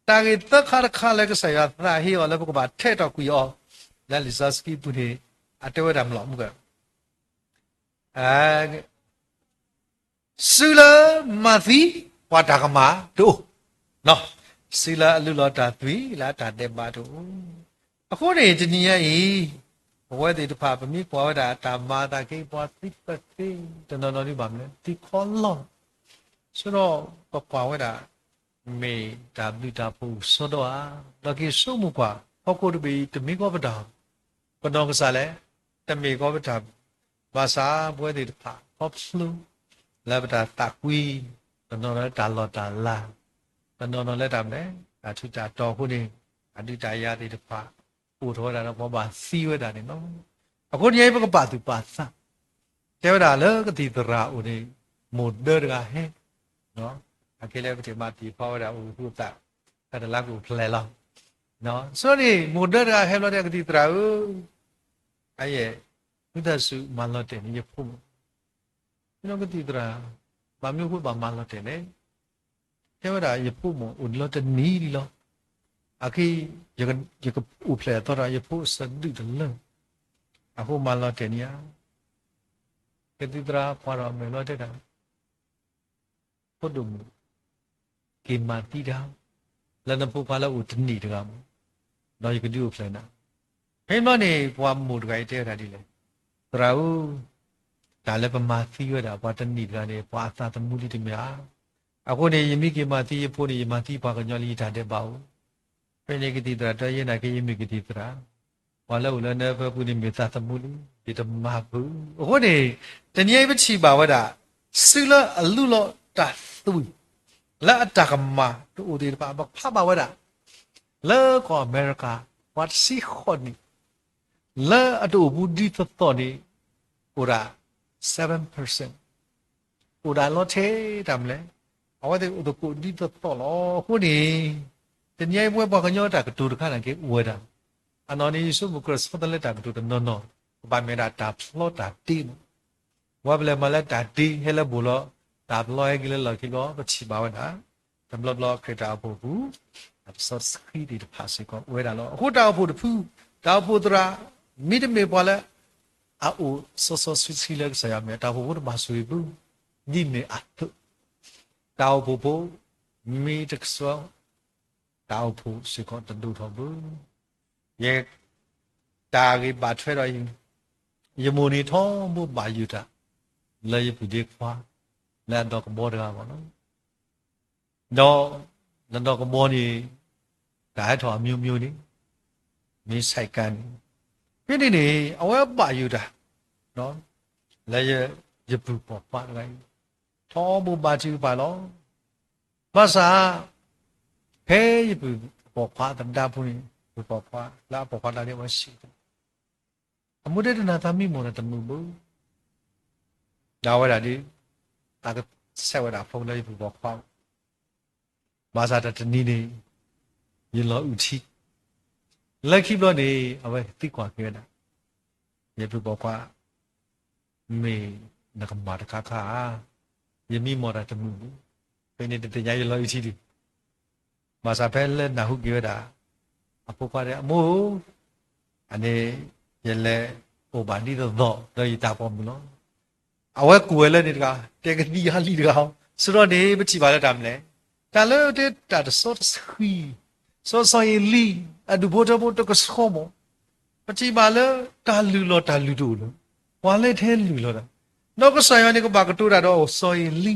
တၢ်ဂ့ၢ်သၢခါတခါလၢကစၢ်ယွၤသးဟ့အီၤလၢပကဘၣ်ထဲးထီၣ်ကွံာ်အီၤ, လၢလံာ်စီဆှံပူၤန့ၣ် အတဲဝဲဒၣ်မလီၤမုၢ်က စုလၢမၤသံပှၤတၢ်ကမၣ်တအိၣ်, စုလၢအလုၢ်လီၤတၢ်သွံၣ်လၢအတၢ်ဒဲးဘးတအိၣ်. အဃိန့ၣ် တနံၤညါအံၤ ပဝဲသ့ၣ်တဖၣ် ပမ့ၢ်ကွၢ်ဝဲဒၣ်တၢ်မၤအသးက့ ပှၤသံပသ့ တနီၤနီၤဒ်ဘၣ်မနုၤ သံခီလီၢ်, ဆိဒီးပကွၢ်ဝဲဒၣ် မ့ၢ်တၢ်ဘျုးတၢ်ဖှိၣ်ကစီဒီဧါ, ဒီးက့ၤဆိကမိၣ်ကွၢ် ဟီၣ်ခိၣ်တဘ့ၣ်အံၤ တမ့ၢ်ကီးပတၢ် ပနီၢ်ကစၢ်လဲၣ်, တမ့ၢ်ကီးပတၢ်, ဘၣ်ဆၣ်ပဝဲသ့ၣ်တဖၣ် ခီဖျိလၢပတၢ်သးကွံ, တနီၤနီၤလၢတၢ်လီၢ်တၢ်လၤ, တနီၤနီၤလၢတၢ်မနုၤလဲၣ် တၢ်ထူးတၢ်တီၤအဃိန့ၣ် အဒုးတၢ်ယၤသ့ၣ်တဖၣ် အိၣ်ထီၣ်ဝဲဒၣ်ဒီးပှၤဘၣ်သံဝဲဒၣ်န့ၣ်လီၤ. အဃိန့ၣ် ပကဘၣ်သူၣ်ပာ်သး တဲဝဲဒၣ်လၢကသံၣ်သရၣ်အအိၣ်န့ၣ် မိၢ်ဒၢတဂၤဟဲ, အခဲလၢပထံၣ်မၤတံာ်ဖီဝဲဒၣ်အိၣ်ဃုာ်သး တၢ်တလါကအိၣ်ဖျဲၣ်လီၤ. ဆိန့ၣ် မိၢ်ဒၢတဂၤဟဲဘျီဒီး ကသံၣ်သရၣ်ဧၢ, အယဲၢ် မုၢ်သးစူၤမၤလီၤတဲာ်န့ၣ်ယဖိမုၣ်, ကသံၣ်သရၣ်, ဘၣ်မနုၤအဃိဘၣ်မၤလီၤတဲာ်လဲၣ်, တဲဝဲဒၣ်ယဖိမုၣ်အိၣ်ဒံးလီၤတနံၤလံလီၤ, အခဲအံၤ ယကအိၣ်ဖျဲၣ်အသီဒီး ယဖိအစၢၤဒုၣ်တလၢ, အဃိမၤလီၤတဲာ်န့ၣ်ဧါ, ကသံၣ်သရၣ်ကွၢ်ဒီးအမဲာ်လီၤတဲာ်တၢ် ဖိဒိၣ်မုၣ်, က့ၤမၤသံတၢ်, လၢနဖိခွါလၢအအိၣ်တနံၣ်တဂၤမး, ဒီးယကဒုးအိၣ်ဖျဲၣ်နၤ. ဖဲန့ၣ်ဘျီန့ၣ် ပှၤမိၢ်တဂၤအံၤတဲဝဲဒၣ်ဒ်လဲၣ်, သရၣ်ဧၢ, တၢ်လၢပမၤသံဝဲဒၣ်ပှၤတနံၣ်တဂၤန့ၣ် ပှၤအသးသမူလံတမ့ၢ်ဧါ. အဃိန့ၣ် ယမ့ၢ်က့ၤမၤသံယဖိန့ၣ် ယမၤသံပှၤကညီလံ ယတၢ်ဒဲးဘးအိၣ်. ဖဲန့ၣ်ကသံၣ်သရၣ်တဲ ယဲနာ်က့ယမ့ၢ်ကသံၣ်သရၣ်, ပှၤလၢအိၣ်လၢနၢပၢပူၤန့ၣ်မ့ၢ်သးသမူလံ, ယတမၤဘၣ်. အဃိန့ၣ် တနံၤအံၤပထံၣ်ဘၣ်ဝဲဒၣ် စုလၢအလုၢ်လီၤတၢ်သွံၣ် လၢအတၢ်ကမၣ်တအိၣ်သ့ၣ်တဖၣ် ပကဖးဘၣ်ဝဲဒၣ် လၢကီၢ်အမဲရကၤ ပှၤတဆံဃိးနံၣ် လၢအတအိၣ်ဘူးဒ်သိးသိးန့ၣ် အိၣ်ဒၣ် seven percent, အိၣ်ဒၣ်လီၤထဲတၢ်မနုၤလဲၣ်, အဝဲသ့ၣ်အိၣ်သကိးဒ်သိးသိးလီၤ. အဃိန့ၣ် တနံၤအံၤပဝဲပှၤကညီတၢ်ကတိၤတခါန့ၣ်က့အိၣ်ဝဲဒၣ်, အနီၢ်န့ၣ် ယဆိကမိၣ်ကြၢးဆီတလဲတၢ်ကတိၤတနီၤနီၤ, ကဘၣ်မ့ၢ်ဒၣ်တၢ်ဖျီတၢ်တ့မး ပှၤပလဲၤမၤလၢတၢ်ဒ့ဟဲလၢဘိၣ်လီၤ, တၢ်ပျီဟဲက့ၤလၢလီၢ်ခံဘျီ ပထံၣ်ဘၣ်ဝဲဒၣ်, တဘျီဘျီခရံာ်တၢ်အိၣ်ဖှိၣ်ပူၤ အတစီဆှံသ့ၣ်တဖၣ်စ့ၢ်ကီးအိၣ်ဝဲဒၣ်လီၤ. အဃိတၢ်အိၣ်ဖှိၣ်တဖု, တၢ်အိၣ်ဖှိၣ်သရၣ်, မ့တမ့ၢ်ပှၤလၢ အအိၣ်စီစီဆှံဆှံလၢကစၢ်ယွၤမဲာ် တၢ်အိၣ်ဖှိၣ်ဖိတဘၣ်ဆိၣ်ဂ့ၤဘၣ်, ဒ်န့ၣ်အသိး တၢ်အိၣ်ဖှိၣ်ဖိ မ့ၢ်တကဆှီ တၢ်အိၣ်ဖှိၣ်စ့ၢ်ကီးတဒိၣ်ထီၣ်ဘၣ်. ယဲ တၢ်ဂ့ၢ်ဘၣ်ထွဲဒီး ယမိၢ်န့ၣ်ထီဘိဘၣ်ယိၣ်တၢ် လၢယပုၢ်ဒ့ခွါ လၢအဒီးကဘီတဂၤဘၣ်လီၤ. ဒီး နဒီးကဘီန့ၣ် တၢ်ဟဲထီၣ်အမျိုးမျိုးန့ၣ် မ့ၢ်ဆဲးကါန့ၣ် ဖဲန့ၣ်န့ၣ် အဝဲဘၣ်ယိၣ်တၢ် လၢယပုၢ်ပိာ်ခွါတဂၤအံၤ ထီဘိဘၣ်ထုကဖၣ်လီၤ. ဘၣ်ဆၣ် ဖဲယပုၢ်ပိာ်ခွါအသဒါဖိန့ၣ် ပုၢ်ပိာ်ခွါလၢအပိာ်ခွါတၢ်ဒ်အဝဲစံး အမူဒဲတနၤသးမံမီၢ်ဒီးတမုာ်ဘၣ်. ဒီးအဝဲဒၣ်ဒ် သးကဆဲးဝဲဒၣ်ဖိလၢယပုၢ်ပိာ်ခွါ ဘၣ်ဆၣ်တၢ်တနံၤန့ၣ် ယလီၤအုၣ်ထံ လၢခံဘျီန့ၣ် အဝဲသံကွၢ်က့ၤဝဲဒၣ်, ယပုၢ်ပိာ်ခွါ, မ့ၢ်နကမၤတခါခါဧါ, ယမံမီၢ်တၢ်တမုာ်ဘၣ်, ဖဲန့ၣ်တသ့ၣ်ညါယလီၤအံၤထံဒံး, ဘၣ်ဆၣ်ဖဲလၢနၢ်ဟူက့ၤဝဲဒၣ် အဖိခွါဒဲး အမိၢ်ဧၢ, အန့ၣ် ယလဲၤအိၣ်ဘၣ်ဒ်သိးသိးဒီးယတၢ်ပိာ်မုၣ်လီၤ. အဝဲကူၣ်ဝဲလၢန့ၣ်တဂၤ, တဲကသံၣ်အါလံတဂၤ, ဆိထီၣ်န့ၣ် ပထံၣ်ဘၣ်လၢတၢ်မနုၤလဲၣ်, တၢ်လၢတဲတၢ်တစီတဆှံ, စီၤစီၤအ့လံ, အဒူၣ်ဖိထၢဖိတကဆှီမး, ပထံၣ်ဘၣ်လၢတၢ်လုၢ်လီၢ်တၢ်လုၢ်တအိၣ်လၢၤ, ပှၤလၢထဲလုၢ်လီၤတၢ်, ဒီးကစၢ်ယွၤန့ၣ်ကဘၣ်ကတိၤတၢ်ဒီးစီၤအ့လံ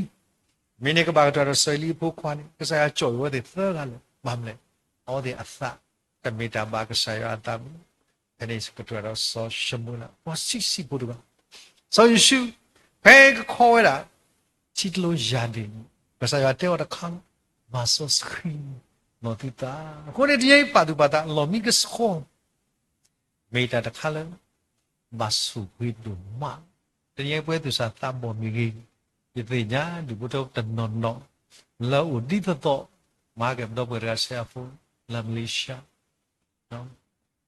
မ့ၢ်န့ၣ်ကဘၣ်ကတိၤဒီးစီၤအ့လံအဖိခွါန့ၣ် ကစၢ်ယွၤကၠီၣ်အီၤဝဲသ့ၣ်သၢဂၤလၢာ်, ဘၣ်မနုၤလဲၣ်, အဝဲသ့ၣ်အသး တမ့ၢ်တၢ်ဘၣ်ကစၢ်ယွၤအသးဘၣ်, ဖဲန့ၣ်ကတိၤတၢ်ဒီးစီၤၡမူၤအ့လး ပှၤဆံးဆံးဖိတဂၤ, စီၤယိၤၡူ, ဖဲကခီဝဲဒၣ် ထံကျိယၤဒ့ၣ်န့ၣ် ကစၢ်ယွၤတဲအီၤတခါလီၤ, မၤစီဆှံ လီၤသုသး, အဃိန့ၣ် တနံၤအံၤပာ်သူၣ်ပာ်သး လီၢ်မံကဆှီ မ့ၢ်တၢ်တခါလၢ ဘၣ်ဆိၣ်ဂ့ၤဒိၣ်မး, တနံၤအံၤပဝဲသူၣ်စၢ်သးဘီၣ်မ့ၢ်ဂ့ၤ, ယသ့ၣ်ညါဒူၣ်ဖိထၢဖိတနီၤနီၤ လၢအအိၣ်ဒ်သိးသိး, မၤက့ၤပဒီပုၢ်ဝဲၢ်တဂၤဆဲးအဖိ လၢမလ့ၡါ,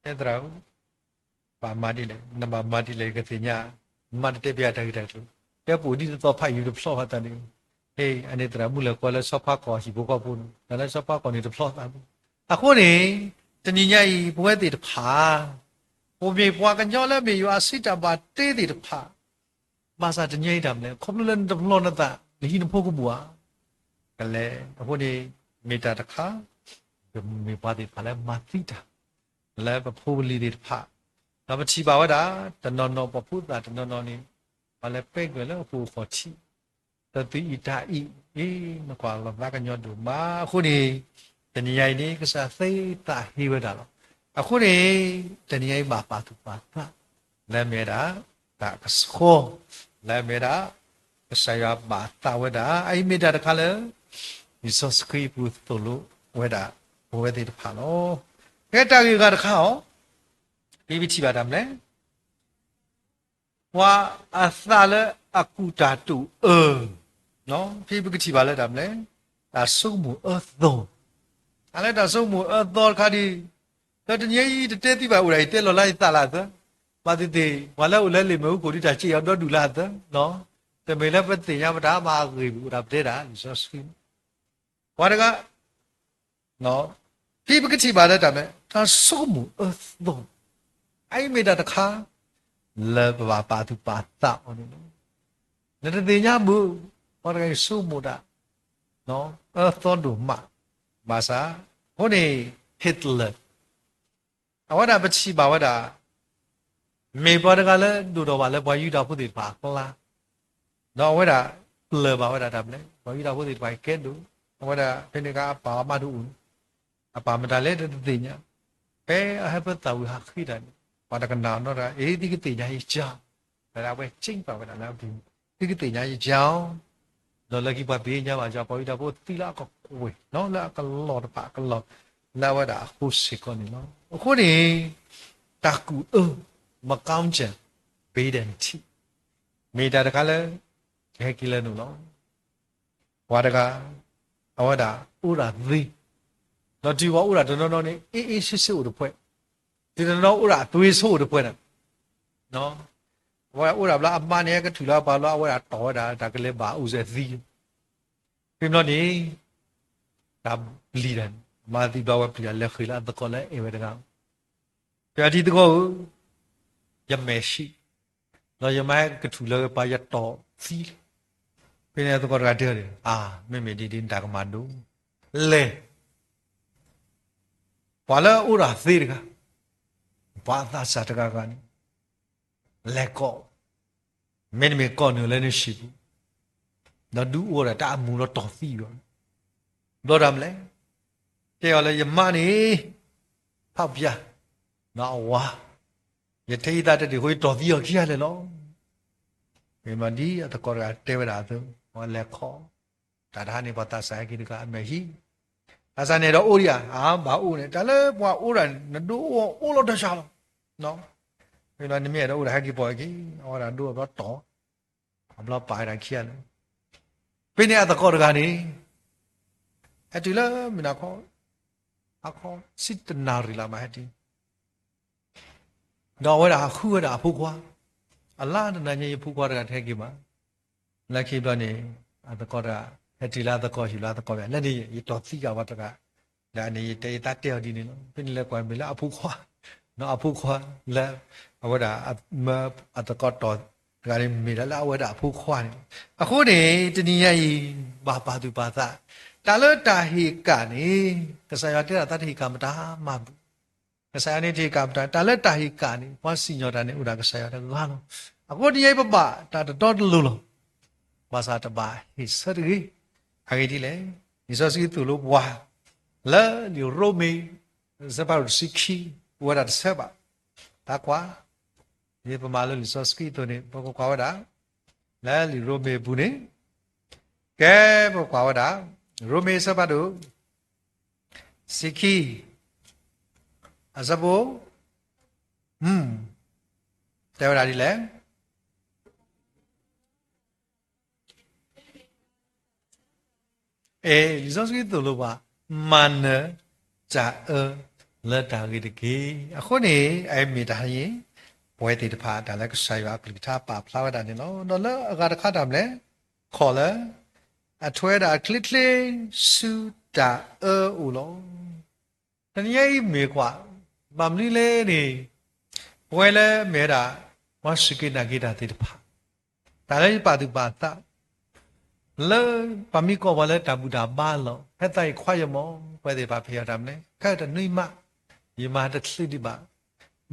တဲသရၣ်ဧၢ, ဘၣ်မၤဒ်လဲၣ်, နဘၣ်မၤဒ်လဲၣ် ယကသ့ၣ်ညါ, မၤတတဲပယၤတၢ်ဂ့ၢ်တၢ်ကျိၤ, တဲပအိၣ်ဒ်သိးသိးဖးယံၤတဖျီၣ်ဘၣ်သးန့ၣ်, ဟ့ၣ် အန့ၣ်သရၣ်မုၣ်လဲၤကွၢ်လၢဆီဖါကီၢ်ဟံၣ်ဖိဃီဖိန့ၣ် တၢ်လၢဆီဖါကီၢ်န့ၣ်တဖျီၣ်သးဘၣ်, အဃိန့ၣ် တနံၤညါအံၤ ပဝဲသ့ၣ်တဖၣ် ပမ့ၢ်ပှၤကညီလၢမ့ၢ်ယွၤအစုတၢ်ဘၣ်တ့သ့ၣ်တဖၣ်, ဘၣ်ဆၣ်တနံၤညါအံၤတၢ်မနုၤလဲၣ်, ခီဖျိလၢနတပလီၢ်နသး နဟံၣ်နဖိကဘူၣ်ဧါ, ကလဲၤ, အဃိန့ၣ် မ့ၢ်တၢ်တခါ ပမ့ၢ်ပှၤသ့ၣ်တဖၣ်လၢမၤသံတၢ် လၢပဖိပလံၤသ့ၣ်တဖၣ်, ဒီးပထံၣ်ဘၣ်ဝဲဒၣ် တနီၤနီၤ ပှၤဖိသၣ်တနီၤနီၤန့ၣ် ပှၤလဲၤပဲကွံာ်လၢအပူၤအဃီၣ်ထံး, ဒီးသုအံၤတၢ်အံၤ, အ့ နကွၢ်လီၤသးကညီၤဒိၣ်မး, အဃိန့ၣ် တနံၤညါအံၤန့ၣ် ကစၢ်သ့သးဟ့ဝဲဒၣ်လီၤ. အဃိန့ၣ် တနံၤညါအံၤဘၣ်ပာ်သူၣ်ပာ်သး လၢအမ့ၢ်ဝဲဒၣ် တၢ်ကဆှီ, လၢအမ့ၢ်ဝဲဒၣ် ကစၢ်ယွၤဘၣ်သးဝဲဒၣ် အအံၤမ့ၢ်တၢ်တခါလၢ လံာ်စီဆှံပူၤသိၣ်လိဝဲဒၣ် ပဝဲသ့ၣ်တဖၣ်လီၤ. ဖဲတၢ်ဂ့ၢ်အဂၤတခါအီၤ, ဖဲပထံၣ်ဘၣ်တၢ်မနုၤလဲၣ်, ပှၤအသးလၢအကူၣ်တၢ်တိာ်အၢ, ဖဲပကထံၣ်ဘၣ်လၢတၢ်မနုၤလဲၣ်, တၢ်ဆိကမိၣ်အၢသီ, တၢ်လၢတၢ်ဆိကမိၣ်အၢသီတခါဒ်, လၢတနံၤအံၤတတဲသံဘၣ်အိၣ်ဒၣ်အံၤ တဲလီၤလၢယသးလၢအသၢ, ဘၣ်သ့ၣ်သ့ၣ် ပှၤလၢအိၣ်လၢလ့ၣ်မ့ၣ်အူခိၣ်ဒ်တၢ်စံးအီၤဒီဒူၣ်လၢအသၢ, တမ့ၢ်လၢပသ့ၣ်ညါပတၢ်မၤအဂ့ၢ်ပအိၣ်ဒၣ်ပတဲဒၣ် လံာ်စီဆှံ ပှၤတဂၤ, ဖဲပကထံၣ်ဘၣ်လၢတၢ်မနုၤလဲၣ် တၢ်ဆိကမိၣ်အၢသီ, အအံၤမ့ၢ်တၢ်တခါ လၢပဘၣ်ပာ်သူၣ်ပာ်သးအီၤန့ၣ်လီၤ. နတသ့ၣ်ညါဘၣ်, ပှၤတဂၤအံၤဆိကမိၣ်တၢ် အၢသီဒိၣ်မး, ဘၣ်ဆၣ်, အဃိန့ၣ် Hitler အဝဲဒၣ်ပထံၣ်ဘၣ်ဝဲဒၣ် မ့ၢ်ပှၤတဂၤလၢဒိၣ်ထီၣ်ဘၣ်လၢပှၤယူဒၤဖိသ့ၣ်တဖၣ်အကျါ, ဒီးအဝဲဒၣ်ပျၢၤဘၣ်ဝဲဒၣ်တၢ်မနုၤလဲၣ် ပှၤယူဒၤဖိသ့ၣ်တဖၣ်ကဲဒိၣ်, အဝဲဒၣ်ဖဲန့ၣ်အခါအပၢ်အမါတအိၣ်, အပၢ်မတၤလဲၣ်တသ့ၣ်ညါ, ဖဲအဟဲဖၢသးဝံၣ်ဟးဃ့တၢ်န့ၣ် ပှၤတကနၣ်အီၤနီတဂၤ, အ့ သုကသ့ၣ်ညါယကၢ်, ဝဲဒၣ်အဝဲကၠ့ဘၣ်ဝဲဒၣ်လၢအပူၤ, သုကသ့ၣ်ညါယကၢ်အီၤ ဒီးလၢခံပှၤသ့ၣ်ညါဘၣ်ယွၤ ပှၤယူဒၤဖိသံလၢအကကွဲၢ်, လၢအကလီၢ်တဖၣ်အကလီၢ်, လၢအဝဲဒၣ်အဃိစ့ၢ်ကီးန့ၣ်လီၤ. အဃိန့ၣ် တၢ်ကူၣ်အၢ မကောင်းကျိန် ပေးတဲ့ထံ, မ့ၢ်တၢ်တခါလၢ ကဟဲက့ၤလၢနုာ်လီၤ. ပှၤတဂၤ အဝဲဒၣ်အိၣ်ဒၣ်သ့, ဒီးတုၤပှၤအိၣ်ဒၣ်တနီၤနီၤန့ၣ် အ့အ့ဆ့ဆ့အိၣ်တဖှဲး, တုၤတနီၤနီၤအိၣ်ဒၣ်သွံၣ်ဆိအိၣ်တဖှဲးန့ၣ်, အဝဲအိၣ်ဒၣ်ဘျီအမါန့ၣ် ကထုးလီၤအပှၤဘျီ အဝဲဒၣ်တီၢ်ဝဲဒၣ် တၢ်ကလဲၤဘၣ်အိၣ်စဲၤသံ, ဖဲဘျီန့ၣ် တၢ်ပျံၤတၢ်န့ၣ် မၤသံဘျီဝဲပျံၤတၢ်လဲၤဃ့လၢအသကိးလၢအဲၣ်ဝဲတဂၤ, တဲဒ်သကိးဧၢ, ယမဲာ်ဆှံ, ဒီးယမါဟဲကထုးလီၤဝဲပှၤယတီၢ်သံလံ, ဖဲန့ၣ်အသကိးတဂၤတဲန့ၣ် အါ မ့မ့ၢ်ဒ်ဒ်နတၢ်ကမၤဒိၣ်, လဲၤ ပှၤလၢအအိၣ်ဒၣ်သ့တဂၤ, ပှၤအသးစၢ်တဂၤဂၤန့ၣ် လဲၤကိး, မ့တမ့ၢ်ကိးနုာ်လၢနဟံၣ်ပူၤ, ဒီးဒုးအိၣ်ဒၣ်တၢ်အမူးဒီးတီၢ်သံအီၤ, ဘျီတၢ်မနုၤလဲၣ်, တဲအီၤလၢယမါန့ၣ် ဖးပျၢ်, ဒီးအဝၤ, ယထဲယသးတဒ့ၣ်အဃိ ယတီၢ်သံအီၤခံဂၤလၢာ်လီၤ. မ့ၢ်မ့ၢ်ဒ်အသကိးတဂၤတဲဝဲဒၣ်အသိး အဝဲလဲၤခီ, တၢ်တဟါန့ၣ် ပှၤသးစၢ်ဟဲက့ၤတဂၤအမဲာ်ဟံး, သးစၢ်န့ၣ်ဒီးအိၣ်ဒံးဧါ, အါ ဘၣ်အိၣ်န့ၣ် တၢ်လၢပှၤအိၣ်ဒၣ် နဒိအိၣ်အိၣ်လီၤတၢ်ဆါလီၤ. မ့ၢ်လီၤ နမ့ၢ်အဲၣ်ဒိးအိၣ်ဒၣ်ဟဲက့ၤပိာ်က့ၤ, အဝဲဒၣ်ဒိအဘျီတီၢ်, အဘျီပာ်ဝဲဒၣ်ခံဂၤလၢာ်, ဖဲန့ၣ်အသကိးတဂၤန့ၣ် ဟဲတုၤလၢမုၢ်နၤခီ, အခီ ဆံတနၣ်ရံၣ်လၢမးဟဲတုၤ, ဒီးအဝဲဒၣ်ဟးဃုဝဲဒၣ်အဖိခွါ, အလါတနၤညါအံၤ ဖိခွါတဂၤတဟဲက့ၤဘၣ်. လၢခံဘျီန့ၣ် အသကိးတဂၤ ဟဲတုၤလၢအသကိးဟံၣ်လၢအသကိးဘၣ် လၢန့ၣ် ယတီၢ်သံက့ၤပှၤတဂၤ, ဒီးန့ၣ် ယတဲယသးတဲအီၤဒ်န့ၣ်လီၤ. ဖဲန့ၣ်လဲၤကွၢ်မ့ၢ်လၢအဖိခွါ, အဖိခွါလၢ အဝဲဒၣ် မၢအသကိးတီၢ်တဂၤန့ၣ် မ့ၢ်ဒၣ်လၢအဝဲဒၣ်အဖိခွါန့ၣ်လီၤ. အဃိန့ၣ် တနံၤညါအံၤ ဘၣ်ပာ်သူၣ်ပာ်သး, တၢ်လၢတၢ်ဟ့ၣ်ကၣ်န့ၣ် ကစၢ်ယွၤတဲဒၣ်သးတဟ့ၣ်ကၣ်မတၤမးဘၣ်. ကစၢ်ယွၤန့ၣ်တဟ့ၣ်ကၣ်မတၤ, တၢ်လၢတၢ်ဟ့ၣ်ကၣ်န့ၣ် ပှၤစံၣ်ညီၣ်တၢ်န့ၣ် အိၣ်ဒၣ်ကစၢ်ယွၤတဂၤလီၤ. အဃိတနံၤညါအံၤပဘၣ်တၢ်တတီတလိၤလီၤ. ဘၣ်ဆၣ်တဘၣ်ဟ့ၣ်ဆၢတဂ့ၤ. အဂ့ၢ်ဒ်လဲၣ်, လံာ်စီဆှံသိၣ်လိပှၤ လၢလံာ်ရိမ့ၤ အဆၢဖးဒိၣ်တဆံခံ အိၣ်ဝဲဒၣ်တဆၢဘၣ်. တၢ်ကွၢ် ဒ်ပမၤလိလံာ်စီဆှံအသိးန့ၣ် ပကကွၢ်ဝဲဒၣ် လၢလံာ်ရိမ့ၤအပူၤန့ၣ်, ကဲ ပကကွၢ်ဝဲဒၣ် ရိမ့ၤအဆၢဖးဒိၣ် တဆံခံ အဆၢဖိ တဲဝဲဒၣ်ဒ်လဲၣ်. အဲ လံာ်စီဆှံသိၣ်လိပှၤ မၤနၢၤတၢ်အၢလၢတၢ်ဂ့ၤတက့ၢ်. အဃိန့ၣ် အမ့ၢ်တၢ်အံၤ ပဝဲသ့ၣ်တဖၣ် တၢ်လၢကစၢ်ယွၤအကလုၢ်ကထါပာ်ဖျါဝဲဒၣ်န့ၣ်လီၤ. ဒီးလၢအဂၤတခါတၢ်မနုၤလဲၣ်, ခီၣ်လၢ အထွဲဒၣ်အချ့ချ့ဆူတၢ်အၢအိၣ်လီၤ. တနံၤညါအံၤမ့ၢ်ကွၢ် ဘၣ်မနုၤလဲၣ်န့ၣ် ပဝဲလၢမ့ၢ်ဝဲဒၣ် ပှၤစူၢ်က့ၤနာ်က့ၤတၢ်သ့ၣ်တဖၣ် တၢ်လၢယပာ်သူၣ်ပာ်သး လၢပှၤမ့ၢ်ကိးပှၤလၢတၢ်ဘူၣ်တၢ်ဘါလီၤ ဟဲသးအံၤခွါယမီၢ် ပဝဲသ့ၣ်တဖၣ်ဖဲအံၤတၢ်မနုၤလဲၣ် ခဲအံၤတနွံမး ယမၤတချုးဒံးဘၣ်.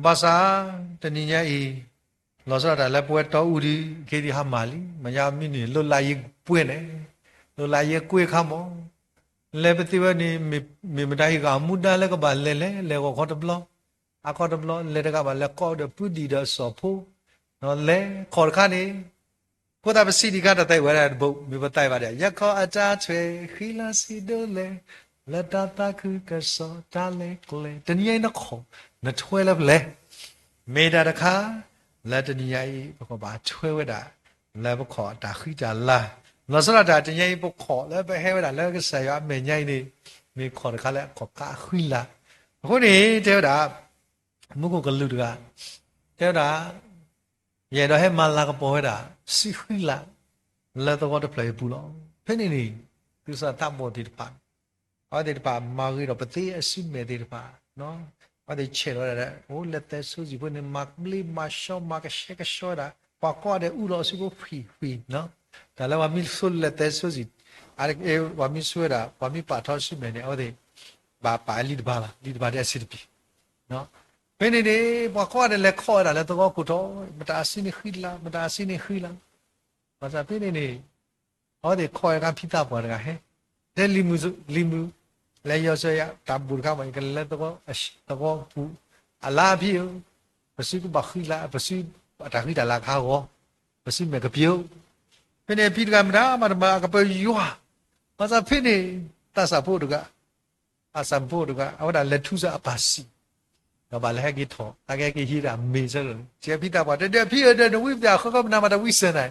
ဘၣ်ဆၣ် တနံၤညါအံၤ လီၤဆီဒၣ်တၢ်လၢပဝဲတီအူဒံး က့ၤဒံးဟါမၢ်လံ မ့ၢ်ညါမံၤန့ၣ် လိၣ်လၢယပှဲၤန့ၣ် လိၣ်လၢယကွဲခါမီၢ် လဲၤပသ့ဝဲန့ၣ် မ့ၢ်မတၤဟံၣ်ဂၤမူဒါလၢကဘၣ်လဲၤလဲၣ် လဲၤဂီၤခီတဘျီ အခီတဘျီ လဲၤတဂၤဘၣ်လဲၤကိးဒီးပုၢ်ဒံၣ်ဒီးစီၤဖိ လဲၤခီၣ်တခါန့ၣ် ဖိသၣ်ပစံးဒံးခါတၢ်သးဝဲဒၣ်တဘိ မ့ၢ်ပသးဘၣ်ဒီး ယခီၣ်အတၢ်ထွဲ ဃံလၤစံးဒိၣ်လဲၣ် လၢတၢ်သးခုကစီၣ်တၢ်လဲၤကျဲ တနံၤညါအံၤနခီၣ် နထွဲလၢပလဲၤ မ့ၢ်တၢ်တခါ လၢတနံၤညါအံၤ ပကဘၣ်ထွဲဝဲဒၣ် လၢပခီၣ်အတၢ်ဃံတၢ်လၤ လီၤဆီဒၣ်တၢ်တနံၤညါအံၤ ပခီၣ်လၢပဟဲဝဲဒၣ်လၢကစၢ်ယွၤအမဲာ်ညါအံၤန့ၣ် မ့ၢ်ခီၣ်တခါလၢအခီၣ်ခါအဃံလၤ အဃိန့ၣ် တဲဝဲဒၣ် မူခိၣ်ကလူးတဂၤ တဲဝဲဒၣ် ယအဲၣ်ဒိးဟဲမၤလၤကပီၤဝဲဒၣ် စုဃံလၤ လၢသဝီတဖျၢၣ်အံၤအပူၤလီၤ. ဖဲန့ၣ်န့ၣ် သုးစၢ်သးဘီၣ်သ့ၣ်တဖၣ် အဝဲသ့ၣ်တဖၣ်မၤဂ့ၤဒီးပသ့အစုမဲာ်သ့ၣ်တဖၣ် အဝဲသ့ၣ်ဆဲးလီၤဝဲဒၣ် အိၣ်လဲၤသဲဆိစံာ်ဖိန့ၣ် မၤဘျ့မၤဆှီမၤကဆှဲကဆှီဝဲဒၣ် ပှၤကိးဂၤဒဲးအူလီၤအစုဖိဖှံဖှံ တၢ်လၢပှၤမ့ၢ်ဆိလဲၤသဲဆိစံာ် ပှၤမ့ၢ်ဆိဝဲဒၣ် ပှၤမ့ၢ်ပာ်ထီၣ်စုမဲာ်န့ၣ် အဝဲသ့ၣ် ဘၣ်ပာ်လံတဘၣ်လီၤ လံတဘၣ်ဒ်အဆံးတပံၤ ဖဲန့ၣ်န့ၣ် ပှၤကိးဂၤဒဲးလဲၤခီၣ်ဝဲဒၣ်လၢသဝီခိၣ်ထီၣ် မတၤအစုန့ၣ်ဃံလၤ မတၤအစုန့ၣ်ဃံလၤ ဘၣ်ဆၣ်ဖဲန့ၣ်န့ၣ် အဝဲသ့ၣ်ခီၣ်ဝဲအခါဖံသးပှၢ်တဂၤဟဲ တဲလံၤမုၣ် လံၤမုၣ် လဲၤယီၤဆၢယၤ တၢ်ဘူၣ်တခါမး ယကလဲၤလၢသဝီ သဝီပူၤ အလါအဖံဧၢ ပစုကဘၣ်ဃံလၤ ပစု တၢ်ဃံတၢ်လၤကဟးဂီၤ ပစုမဲာ်ကပျိၤ ဖဲန့ၣ်ဖံတဂၤမတၤမးတမၤအကပၢယွၤ ဘၣ်ဆၣ်ဖဲန့ၣ် သးစၢ်ဖိတဂၤ အစၢ်ဖိတဂၤ အဝဲဒၣ်လဲၤထူစၢအပၢ်စံာ် ဒီးဘၣ်လဲၤဟဲက့ၤထီၣ် သးကဟဲက့ၤဟံးဒၣ်မ့ၤဆၢ ကဲဖံသးပှၢ်တဲဒီးဖံဧၢဒီးနဝံပၠးဃီဃီမနၤမးတဝံစၢၤနၤ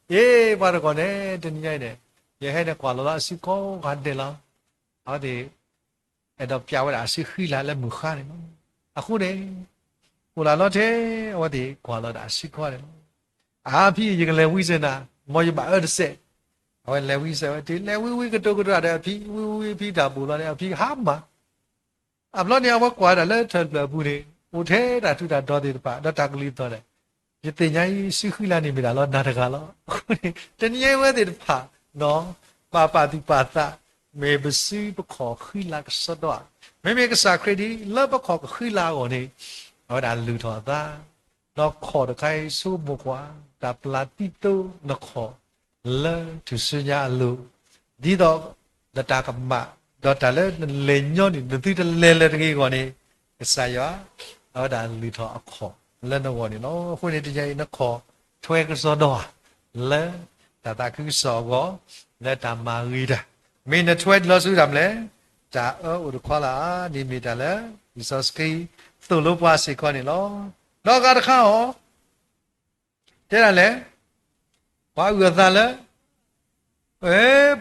အ့ ပှၤတဂီၢ်န့ၣ် တနံၤညါအံၤန့ၣ် ယဟဲန့ၣ်ကွၢ်လီၤလၢအစုကိးဂၤဒဲးလီၤ အဝဲသ့ၣ် အဲၣ်ဒိးပျးဝဲဒၣ်အစုဃံလၤလၢမုၢ်ဃါန့ၣ်လီၤ. အဃိန့ၣ် အိၣ်လၢလီၤထဲ အဝဲသ့ၣ်ကွၢ်လီၤဒၣ်အစုကိးဂၤဒဲးလီၤ. အါဖံ ယကလဲၤဝံစၢၤနၤ မ်ယဘၣ်အၢတစဲး အဝဲလဲၤဝံစၢၤဝဲ တုၤလဲၤဝံဝံကတိၤကတၢၢ်ဒီးအဖံ ဝံဝံဝံဖံတၢ်ဘူၣ်လီၤန့ၣ် အဖံဟါမၢ် အဘျီန့ၣ် အဝဲကွၢ်ဒၣ်လၢထၢၣ်တဖျၢၣ်အပူၤန့ၣ် အိၣ်ထဲဒၣ်ထူတၢ်တီၤသ့ၣ်တဖၣ် ဒီးတၢ်ကလုၢ်သီၣ်ဒီး ယသ့ၣ်ညါအံၤ စုဃံလၤန့ၣ်မ့ၢ်ဒၣ်လီၤနၤတဂၤလီၤ. အဃိန့ၣ် တနံၤညါအံၤဝဲသ့ၣ်တဖၣ် ပာ်ပာ်သူၣ်ပာ်သး မ့ၢ်ပစုပခီၣ်ဃံလၤကစီဒီဧါ. မ့မ့ၢ်ကစၢ်ခရံာ်ဒ်လၢပခီၣ်ကဃံလၤအဂီၢ်န့ၣ် အဝဲဒၣ်လုၢ်ထီၣ်အသး ဒီးခီၣ်တခါအံၤဆိကမိၣ်ကွၢ် တၢ်ပျၢ်သံသိနခီၣ် လၢထူၣ်စုညါအလိၤ ဒ်သိး နတၢ်ကမၣ် ဒီးတၢ်လၢနလဲၤညီနုၢ် နသုတလဲၤလၢၤတဂ့ၤအဂီၢ်န့ၣ် ကစၢ်ယွၤ အဝဲဒၣ်လုၢ်ထီၣ်အခီၣ်လၢနဂီၢ်န့ၣ်လီၤ. အဃိန့ၣ် တနံၤညါအံၤ နခီၣ်ထွဲကစီဒီဧါ လၢတၢ်သးခုကစီၣ်အဂီၢ် လၢတၢ်မၤဂ့ၤတၢ် မ့ၢ်နထွဲဒ်လီၤဆူတၢ်မနုၤလဲၣ် တၢ်အၢအိၣ်တခီလၢ်ဧါ န့ၣ်မ့ၢ်တၢ်လၢ လံာ်စီဆှံသိၣ်လိပှၤစ့ၢ်ကီးန့ၣ်လီၤ. ဒီးအဂၤတခါအံၤ တဲဒၣ်လဲၣ် ပှၤအုၣ်အသးလၢ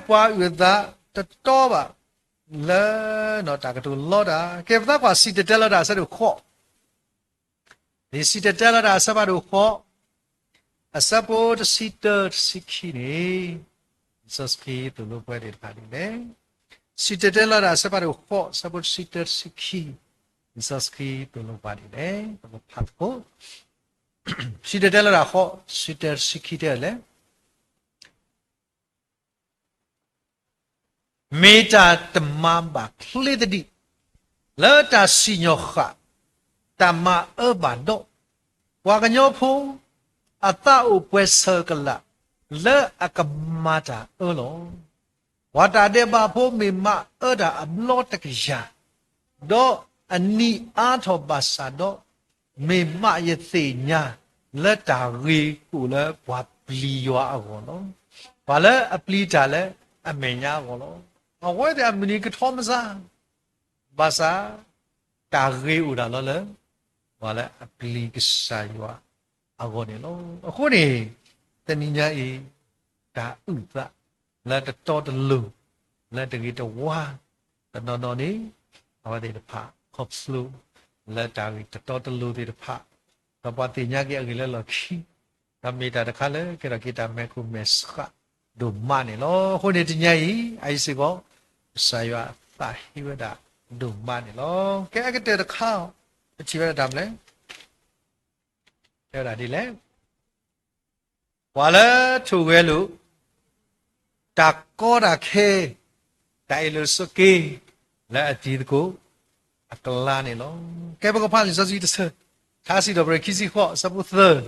ပှၤအုၣ်အသးတတီဘၣ် လၢတၢ်ကတိၤလီတၢ် ကဲပသးကွၢ်စံၣ်တဲၤတဲလီၤတၢ်အဆၢဒိၣ်ဃိး လံာ်စံၣ်တဲၤတဲလီၤတၢ်အဆၢဖးဒိၣ်ဃိး, အဆၢဖိတဆံတၢတဆံခံန့ၣ်, လံာ်စီဆှံသိၣ်လိပှၤသ့ၣ်တဖၣ်ဒ်လဲၣ်. စံၣ်တဲၤတဲလီၤတၢ်အဆၢဖးဒိၣ်ဃိး အဆၢဖိတဆံတၢတဆံခံ, လံာ်စီဆှံသိၣ်လိပှၤဒ်လဲၣ်. ပကဖးသကိး, စံၣ်တဲၤတဲလီၤတၢ်ဃိး တဆံတၢတဆံခံတဲလဲၣ်. မ့ၢ်တၢ်တမၤဘၣ်ချ့သဒံး, လၢတၢ်စံၣ်ညီၣ်ဃာ် တၢ်မၤအၢဘၣ်ဒီး, ပှၤကညီဖိ အသးအိၣ်ပှဲၤဆၢကလး လၢအကမၤတၢ်အၢလီၤ. ပှၤတၢ်ဒဲးဘးဖိမ့ၢ်မၤအၢတၢ်အဘျီတကယၤ, ဒီးအနံၣ်အါထီၣ်ဘၣ်ဆၣ်ဒီး, မ့ၢ်မးယသ့ၣ်ညါ လၢတၢ်ဂ့ၤကအိၣ်လၢပှၤပျံၤယွၤအဂီၢ်လီၤ. ပှၤလၢအပျံၤတၢ်လၢအမဲာ်ညါအဂီၢ်လီၤ. အဝဲသ့ၣ်အမုၢ်နံၤကထီမစါ, ဘၣ်ဆၣ် တၢ်ဂ့ၤအိၣ်ဒၣ်လီၤလၢ ပှၤလၢအပျံၤကစၢ်ယွၤအဂီၢ်န့ၣ်လီၤ. အဃိန့ၣ် တနံၤညါအံၤ တၢ်အုၣ်သး လၢတတီတလိၤ လၢတဂ့ၤတဝါ တနီၤနီၤန့ၣ် အဝဲသ့ၣ်တဖၣ်ခီဖျိ လၢတၢ်ဂ့ၤတတီတလိၤသ့ၣ်တဖၣ် ဒီးပှၤသ့ၣ်ညါက့ၤအဂ့ၢ်လၢလီၢ်ခံ ဒီးမ့ၢ်တၢ်တခါလၢကဲထီၣ်က့ၤတၢ်မဲာ်ခိၣ်မဲာ်ဆှးဒိၣ်မးန့ၣ်လီၤ. အဃိန့ၣ်တနံၤညါအံၤ အအံၤစ့ၢ်ကီး ကစၢ်ယွၤသးဟ့ဝဲဒၣ်ဒိၣ်မးန့ၣ်လီၤ. ကဲအကတၢၢ်တခါ ပထံၣ်ဝဲဒၣ်တၢ်မနုၤလဲၣ်, တဲဝဲဒၣ်ဒ်လဲၣ်, ပှၤလၢထိၣ်ဂဲၤလိာ် တၢ်ကီတၢ်ခဲ တၢ်အ့ၣ်လိာ်ဆိးက့ လၢအတံၤသကိးအကျါန့ၣ်လီၤ. ကဲပကဖးလံာ်စီဆှံတဆၢ, ထါစံးထီၣ်ပတြၢၤခံဆံဃိး အဆၢဖိသၢ,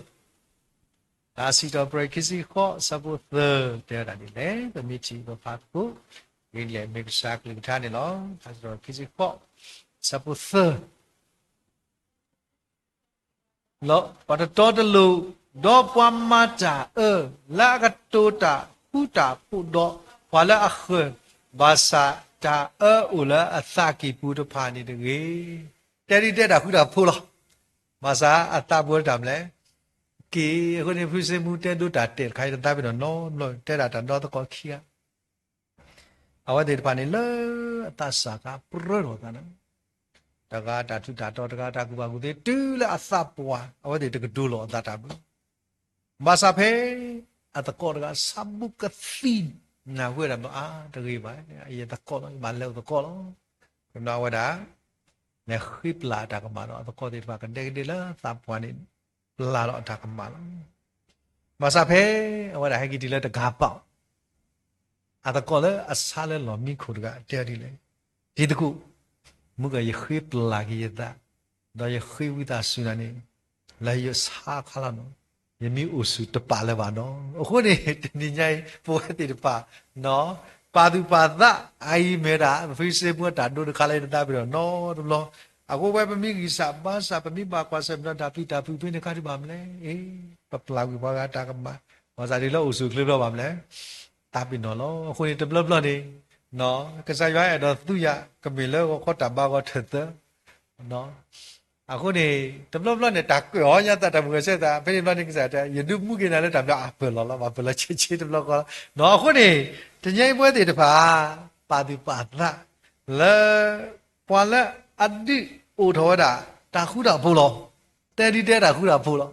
ထါစံးထီၣ်ပတြၢၤခံဆံဃိး အဆၢဖိသၢ တဲဝဲဒၣ်ဒ်လဲၣ်, ပမ့ၢ်ထံၣ်ပဖးသကိး, ဂ့ၤဒ်လဲၣ်မ့ၢ်ကစၢ်ကလုၢ်ကထါန့ၣ်လီၤ. ထါစံးထီၣ်ပတြၢၤခံဆံဃိး အဆၢဖိသၢ ပှၤတတီတလိၤ, ဒီးပှၤမၤတၢ်အၢ လၢအကတိၤတၢ်ဃူတၢ်ဖိးဒီး ပှၤလၢအဃၢၤ, ဘၣ်ဆၣ်တၢ်အၢအိၣ်လၢအသးကံၢ်ပူၤတဖၣ်န့ၣ်တဂ့ၤ. တဲဒ်တဲတၢ်ဃူတၢ်ဖိးလီၤ. ဘၣ်ဆၣ်အသးပူၤတၢ်မနုၤလဲၣ်, က့ၤ, အဃိန့ၣ် ဖုစ့မူတဲဒိတၢ်တဲာ်တခါအံၤ တသးပ့ၤနီၣ်နီတဘျီ တဲဒၣ်တၢ်ဒီသကိးခံဂၤ အဝဲသ့ၣ်တဖၣ်န့ၣ်လၢအသးစၢ်ခါပြၢထီၣ်သးန့ၣ်, တဂၤတၢ်ထူးတၢ်တီၤ တဂၤတၢ်ကူၣ်ဘၣ်ကူၣ်သ့ တုၤလၢအသးပှၢ် အဝဲသ့ၣ်တကတိၤလီၤအသးတၢ်ဘျုး, ဘၣ်ဆၣ်ဖဲအသကိးတဂၤ ဆၣ်ဘူၣ်ကသံၣ် နၢ်ဟူဝဲဒၣ်ဘျီ အါ တဂ့ၤဘၣ်, ယသကိးလီၤ, ယဘၣ်လဲၤအိၣ်သကိးလီၤ. ကမၤဝဲဒၣ် လဲၤဃ့ပျၢ်အတၢ်ကမၣ်ဒီး အသကိးသ့ၣ်တဖၣ်ကဒဲကဒဲလၢသးပှၢ်န့ၣ် ပျၢ်လီၤအတၢ်ကမၣ်လီၤ. ဘၣ်ဆၣ်ဖဲအဝဲဒၣ်ဟဲက့ၤတုၤလၢတဂၤပီး အသကိးလၢအဆါလၢလီၢ်မံခိၣ်တဂၤ တဲဒ်လဲၣ်, တံၤသကိး, မုၢ်ကယဃ့ပျၢ်က့ၤယသး, ဒီးယဃ့ဝံသးစူၤနၤန့ၣ် လၢယဆါခါလီၤနီၤ, ယမ့ၢ်အိၣ်ဆူၣ်တပာ်လၢၤဘၣ်နီၤ. အဃိန့ၣ် တနံၤညါအံၤ ပဝဲသ့ၣ်တဖၣ် ပာ်သူၣ်ပာ်သး အအံၤမ့ၢ်ဒၣ် ဖုစ့မူအတၢ်ဒိတခါလၢယတသးပ့ၤနီၣ်နီတဘျီ, အဃိဝဲပမ့ၢ်ဂံၢ်စၢ်ဘါစၢ် ပမ့ၢ်ဘၣ်ကွၢ်ဆၢၣ်မဲာ်ဒီးတၢ်ပျံၤတၢ်ဖုးဖဲန့ၣ်ခါဒံးဘၣ်မနုၤလဲၣ်, ပပျၢ်ကွံာ်ပှၤဂၤတၢ်ကမၣ်, ဘၣ်ဆၣ်ဒ်လၢအိၣ်ဆူၣ်အိၣ်ချ့ဘျီဘၣ်မနုၤလဲၣ်, သးပ့ၤနီၣ်လီၤ. အဃိန့ၣ် တဘျီဘျီန့ၣ် ကစၢ်ယွၤအဲၣ်ဒိးသူယၤ ကမ့ၢ်လၢဂီၤခီတၢ်ဘါဂီၤထၢၣ်သၢ အဃိန့ၣ် တဘျီဘျီန့ၣ် တၢ်ကၢၣ်အီၤညါသးတၢ်မုၢ်ဂဲၤဆၢထၢၣ်သး ဖဲန့ၣ်ဘျီန့ၣ် ကစၢ်ယွၤတဲ ယဒုးမူက့ၤနၤလၢတၢ်ဘျီအပၢၢ်လီၤလီၤ ဘၣ်ပၢၢ်လီၤဆ့ဆ့တဘျီဃီလီၤ. အဃိန့ၣ် တနံၤအံၤပဝဲသ့ၣ်တဖၣ် ပာ်သူၣ်ပာ်သး လၢ ပှၤလၢအဒုးအိၣ်ထီၣ်ဝဲဒၣ် တၢ်ဃူတၢ်ဖိးလီၤ. တဲဒ်တဲတၢ်ဃူတၢ်ဖိးလီၤ.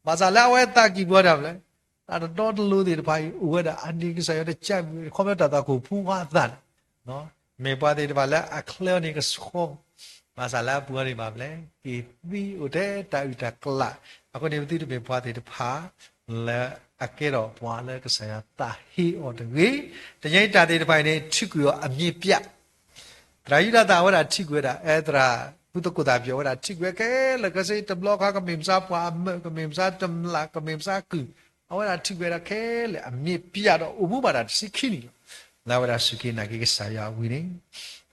ဘၣ်ဆၣ်လၢအဝဲသးကံၢ်ပူၤတၢ်မနုၤလဲၣ်, တၢ်တတီတလိၤသ့ၣ်တဖၣ်အံၤ အိၣ်ဝဲဒၣ်အန့ၣ် ကစၢ်ယွၤတကးဘၣ် ခီဖျိတၢ်သးခိၣ်ဖူဝါသးန့ၣ် မ့ၢ်ပှၤသ့ၣ်တဖၣ်လၢအချၢန့ၣ်ကဆှီ, ဘၣ်ဆၣ်လၢအပူၤအီၤန့ၣ်ဘၣ်မနုၤလဲၣ်, က့ၤသံအိၣ်ထဲတၢ်အုၣ်တၢ်ကျၢၤ, အဃိန့ၣ် ပသုတမ့ၢ်ပှၤသ့ၣ်တဖၣ် လၢအကဲထီၣ်ပှၤလၢကစၢ်ယွၤသးဟ့အီၤတဂ့ၤ. တနံၤအံၤတၢ်သ့ၣ်တဖၣ်အံၤန့ၣ် ထုးကွံာ်အီၤအမြ့ပျး သရၣ်ယူဒၤသၣ်အဝဲဒၣ်ထုးကွံာ်ဝဲဒၣ် အဲသရၣ် ဖုသကိးသၣ်ပျီၤဝဲဒၣ်ထုးကွံာ်ဝဲခဲလၢာ်ခဲဆ့ တဘျီခါ ကမ့ၢ်မဆါပှၤအမၢး ကမ့ၢ်မဆါတမျၢ် ကမ့ၢ်မဆါကုၢ်, အဝဲဒၣ်ထုးကွံာ်ဝဲဒၣ်ခဲလၢာ်အမြ့ပျးဒီး အိၣ်မူဘၣ်တၢ်တဆံခံနံၣ်လီၤ. လၢအဝဲဒၣ်စူၢ်က့ၤနာ်က့ၤကစၢ်ယွၤအဝံၤန့ၣ်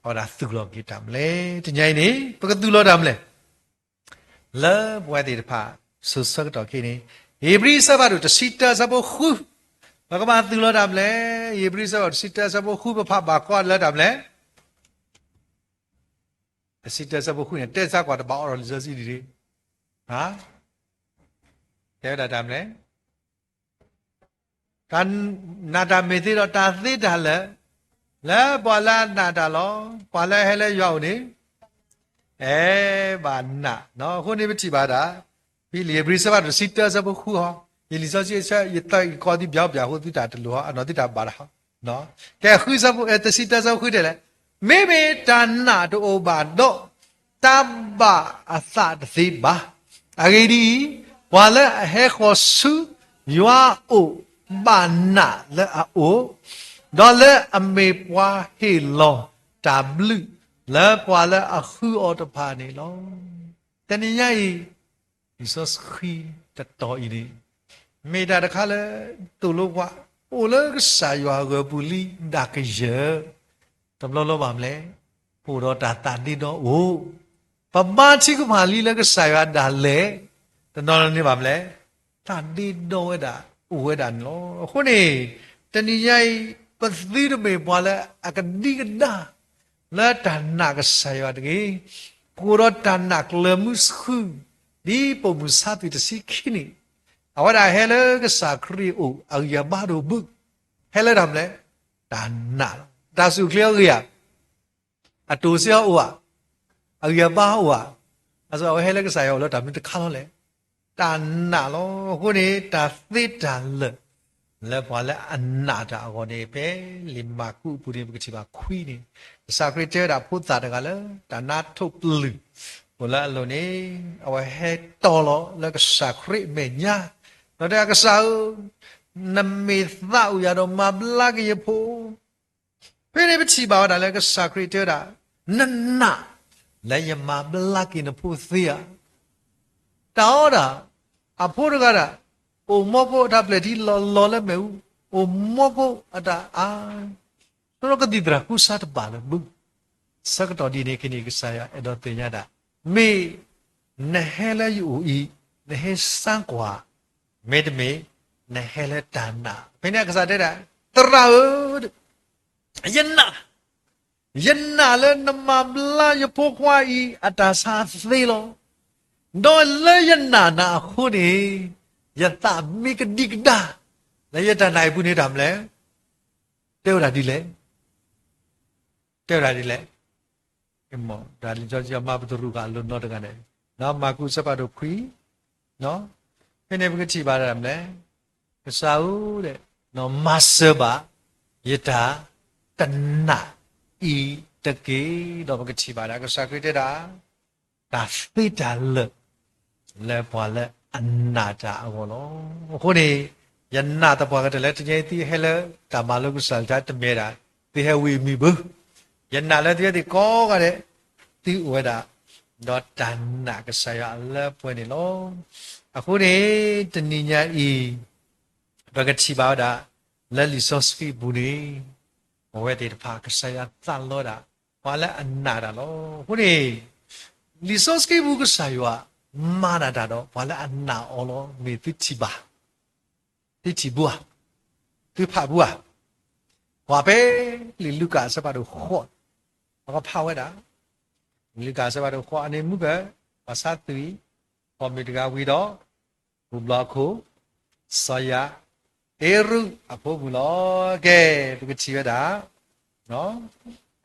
အဝဲဒၣ်သူၣ်လီၤက့ၤတၢ်မနုၤလဲၣ်. တနံၤအံၤန့ၣ် ပကသူၣ်လီၤတၢ်မနုၤလဲၣ် လၢပဝဲသ့ၣ်တဖၣ် စိၤဆၢကတီၢ်ခဲအံၤန့ၣ် ဧ့ၤဘြံၤအဆၢဖးဒိၣ်တဆံတၢအဆၢဖိဃု, ပကဘၣ်သူၣ်လီၤတၢ်မနုၤလဲၣ်. ဧ့ၤဘြံၤအဆၢဖးဒိၣ်တဆံတၢအဆၢဖိဃု ပဖးဘၣ်ကွၢ်လၢတၢ်မနုၤလဲၣ်. တဆံတၢအဆၢဖိဃုန့ၣ် တဲဆါကွၢ်တဘၣ်အီၤဒီးလံာ်စီဆှံဒ်န့ၣ်, တဲဝဲဒၣ်တၢ်မနုၤလဲၣ်. တၢ်နာ်တၢ်မ့ၢ်သ့ဒီးတၢ်သ့တၢ်လၢာ်, လၢပှၤလၢအနာ်တၢ်လီၤ. ပှၤလၢအဟဲလၢယွၤအအိၣ်န့ၣ် အဲၣ်ဘၣ်နာ်. အဃိန့ၣ်ပထံၣ်ဘၣ်ဒၣ် ဖဲလံာ်ဧ့ၤဘြံၤဆၢဖးဒိၣ်တဆံတၢဆၢဖိဃုဟီ, ယလံာ်စီဆှံဆၢ ယတၢ်ကီသံဘၣ်ဘၣ်အဃိ သုတၢ်တလိၣ်ဟီ အနီၢ်သုတၢ်ဘၣ်တဟီ, ကဲဃုဆၢဖိ တဆံတၢဆၢဖိဃုတဲလဲၣ်, မ့မ့ၢ်တၢ်နာ်တအိၣ်ဘၣ်ဒီး တၢ်ဘၣ်အသးတသ့ဘၣ်. အဂ့ၢ်ဒ်အံၤ, ပှၤလၢအဟဲဃီၤဆူယွၤအအိၣ် ဘၣ်နာ်လၢအအိၣ်, ဒီးလၢအမ့ၢ်ပှၤဟ့ၣ်လီၤတၢ်ဘျုးလၢပှၤလၢအဃုအီၤတဖၣ်န့ၣ်လီၤ. တနံၤညါအံၤ လံာ်စီဆှံတတီၤအံၤန့ၣ် မ့ၢ်တၢ်တခါလၢ သိၣ်လိပှၤ အိၣ်လၢကစၢ်ယွၤအဂၢၤပူၤလံဒၣ်ကယၢၢ်, တဘျီလီၤဘၣ်မလဲၣ်, အိၣ်ဒီးတၢ်သးဒ့ဒီအိၣ်, ပဘါထုကဖၣ်လံလၢကစၢ်ယွၤဒၣ်လဲာ်, တနီၤန့ၣ်ဘၣ်မလဲၣ်, သးဒ့ဒီဝဲဒၣ် အိၣ်ဝဲဒၣ်န့ၣ်လီၤ. အဃိန့ၣ် တနံၤညါအံၤ ပသုတမ့ၢ်ပှၤလၢအကဒံကဒါ လၢတၢ်နာ်ကစၢ်ယွၤတဂ့ၤ, ပအိၣ်ဒီးတၢ်နာ်ကျၢၤမုဆူၣ် ဒ်ပိာ်မုၣ်ဆါသွံၣ်တဆံခံန့ၣ်, အဝဲဒၣ်ဟဲလၢကစၢ်ခရံာ်အအိၣ် အဂံၢ်အဘါတအိၣ်ဘၣ်, ဟဲလၢတၢ်မနုၤလဲၣ်, တၢ်နာ်လီၤ. တၢ်စူၢ်ချ့အဂ့ၢ်ဧါ, အတိၢ်စ့အအိၣ်ဧါ, အဂံၢ်အဘါအိၣ်ဧါ, အဝဲဟဲလၢကစၢ်ယွၤအိၣ်လၢတၢ်မနုၤတခါလီၤလဲၣ်, တၢ်နာ်လီၤ. အဃိန့ၣ် တၢ်သ့တၢ်လၢာ် လၢပှၤလၢအနာ်တၢ်အဂီၢ်န့ၣ် ဖဲလံာ်မၢ်ကူးအပူၤန့ၣ် ပကထံၣ်ဘၣ်ခွံန့ၣ်, ကစၢ်ခရံာ်တဲဝဲဒၣ်ဖိသၣ်တဂၤလၢ တၢ်နါထိၣ်ပလုၢ် အိၣ်လၢအလိၤန့ၣ်, အဝဲဟဲတီၤလီၤလၢကစၢ်ခရံာ်အမဲာ်ညါ, ဒီးတဲ ကစၢ်ဧၢ, နမ့ၢ်သးအိၣ်ယၤဒီး မၤဘျါက့ၤယဖိ ဖဲန့ၣ်ပထံၣ်ဘၣ်ဝဲဒၣ်လၢကစၢ်ခရံာ်တဲဝဲဒၣ်, နနာ်လၢယမၤဘျါက့ၤနဖိသ့ဧါ. တၢ်အီဒၣ်, အဖိတဂၤဒၣ်, အိၣ်မီဖိအတၢ်ပျဲၢ်ထံလီၤလီၤလၢမ့ၣ်အူ, အိၣ်မီဖိအတၢ်အါ, ဒီးကသံၣ်သရၣ်ကူစါတဘၣ်လၢၤဘၣ်. ဆၢကတီၢ်ဒ်န့ၣ်က့ၤန့ၣ် ကစၢ်ယွၤအဲၣ်ဒိးသ့ၣ်ညါဒၣ်, မ့ၢ်နဟဲလၢယအိၣ်အံၤ, နဟဲစၢကွၢ်, မ့တမ့ၢ်, နဟဲလၢတၢ်နာ်. ဖဲန့ၣ်ကစၢ်တဲဒၣ်, သရၣ်ဧၢ, ယနာ်, ယနာ်လၢနမၤဘျါယဖိခွါအံၤအတၢ်ဆါသ့လီၤ. ဒီးလၢယနာ်နၤအဃိန့ၣ်, ယသးမ့ၢ်ကဒံကဒါ လၢယတၢ်နာ်အံၤပူၤန့ၣ်တၢ်မနုၤလဲၣ်, တဲဝဲဒၣ်ဒ်လဲၣ်, တဲဝဲဒၣ်ဒ်လဲၣ်, တၢ်လံာ်စီဆှံမၤပတရူးဃာ်အလိၤနီတဂၤန့ၣ်, မၢ်ကူးဆၢဖးဒိၣ်ခွံ, ဖဲန့ၣ်ပကထံၣ်ဘၣ်ဒၣ်မနုၤလဲၣ်, ကစၢ်ဧၢ, မၤစၢၤဘၣ်ယတၢ်တနာ်အံၤတက့ၢ်. ဒီးပကထံၣ်ဘၣ်ဒၣ်ကစၢ်ခရံာ်တဲဒၣ်, တၢ်သ့တၢ်လၢာ် လၢပှၤလၢအနာ်တၢ်အဂီၢ်လီၤ. အဃိန့ၣ်, ယနာ်သပှၢ်ကတၢၢ်လၢတနံၤအံၤသုဟဲလၢတၢ်မၤလိကစၢ်တၢ်တမ့ၢ်ဒၣ် သုဟဲဝံၤမံၤဘၣ်. ယနာ်လၢသုဝဲသ့ၣ်ကိးဂၤဒဲး, သုအိၣ်ဝဲဒၣ် ဒီးတၢ်နာ်ကစၢ်ယွၤလၢပှဲၤန့ၣ်လီၤ. အဃိန့ၣ်, တနံၤညါအံၤ, ပကထံၣ်ဘၣ်ဝဲဒၣ်, လၢလံာ်စီဆှံအပူၤန့ၣ်, အဝဲသ့ၣ်တဖၣ်ကစၢ်ယွၤသးလီဒၣ် ပှၤလၢအနာ်တၢ်လီၤ. အဃိန့ၣ်, လံာ်စီဆှံပူၤကစၢ်ယွၤ မၤနၢၤတၢ်ဒီး ပှၤလၢအနာ်အီၤလီၤ. မ့ၢ်သုထံၣ်ဘၣ်, သုထံၣ်ဘၣ်ဧါ, သုဖးဘၣ်ဧါ, ကွၢ်ဖဲလံာ်လူၤကၣ်အဆၢဖးဒိၣ်ဃိး, ပကဖးဝဲဒၣ်, လံာ်လူၤကၣ်အဆၢဖးဒိၣ်ဃိးအန့ၣ်မူကၢၢ်, ပှၤဆါသွံၣ်, ပိာ်မုၣ်တဂၤဝံၤဒီး, ဘူၣ်ဘျီၣ်အခိၣ်, စီၤယၤအ့ရူးအဖိမုၣ်လီၤ. ကဲ, ပကထံၣ်ဝဲဒၣ်,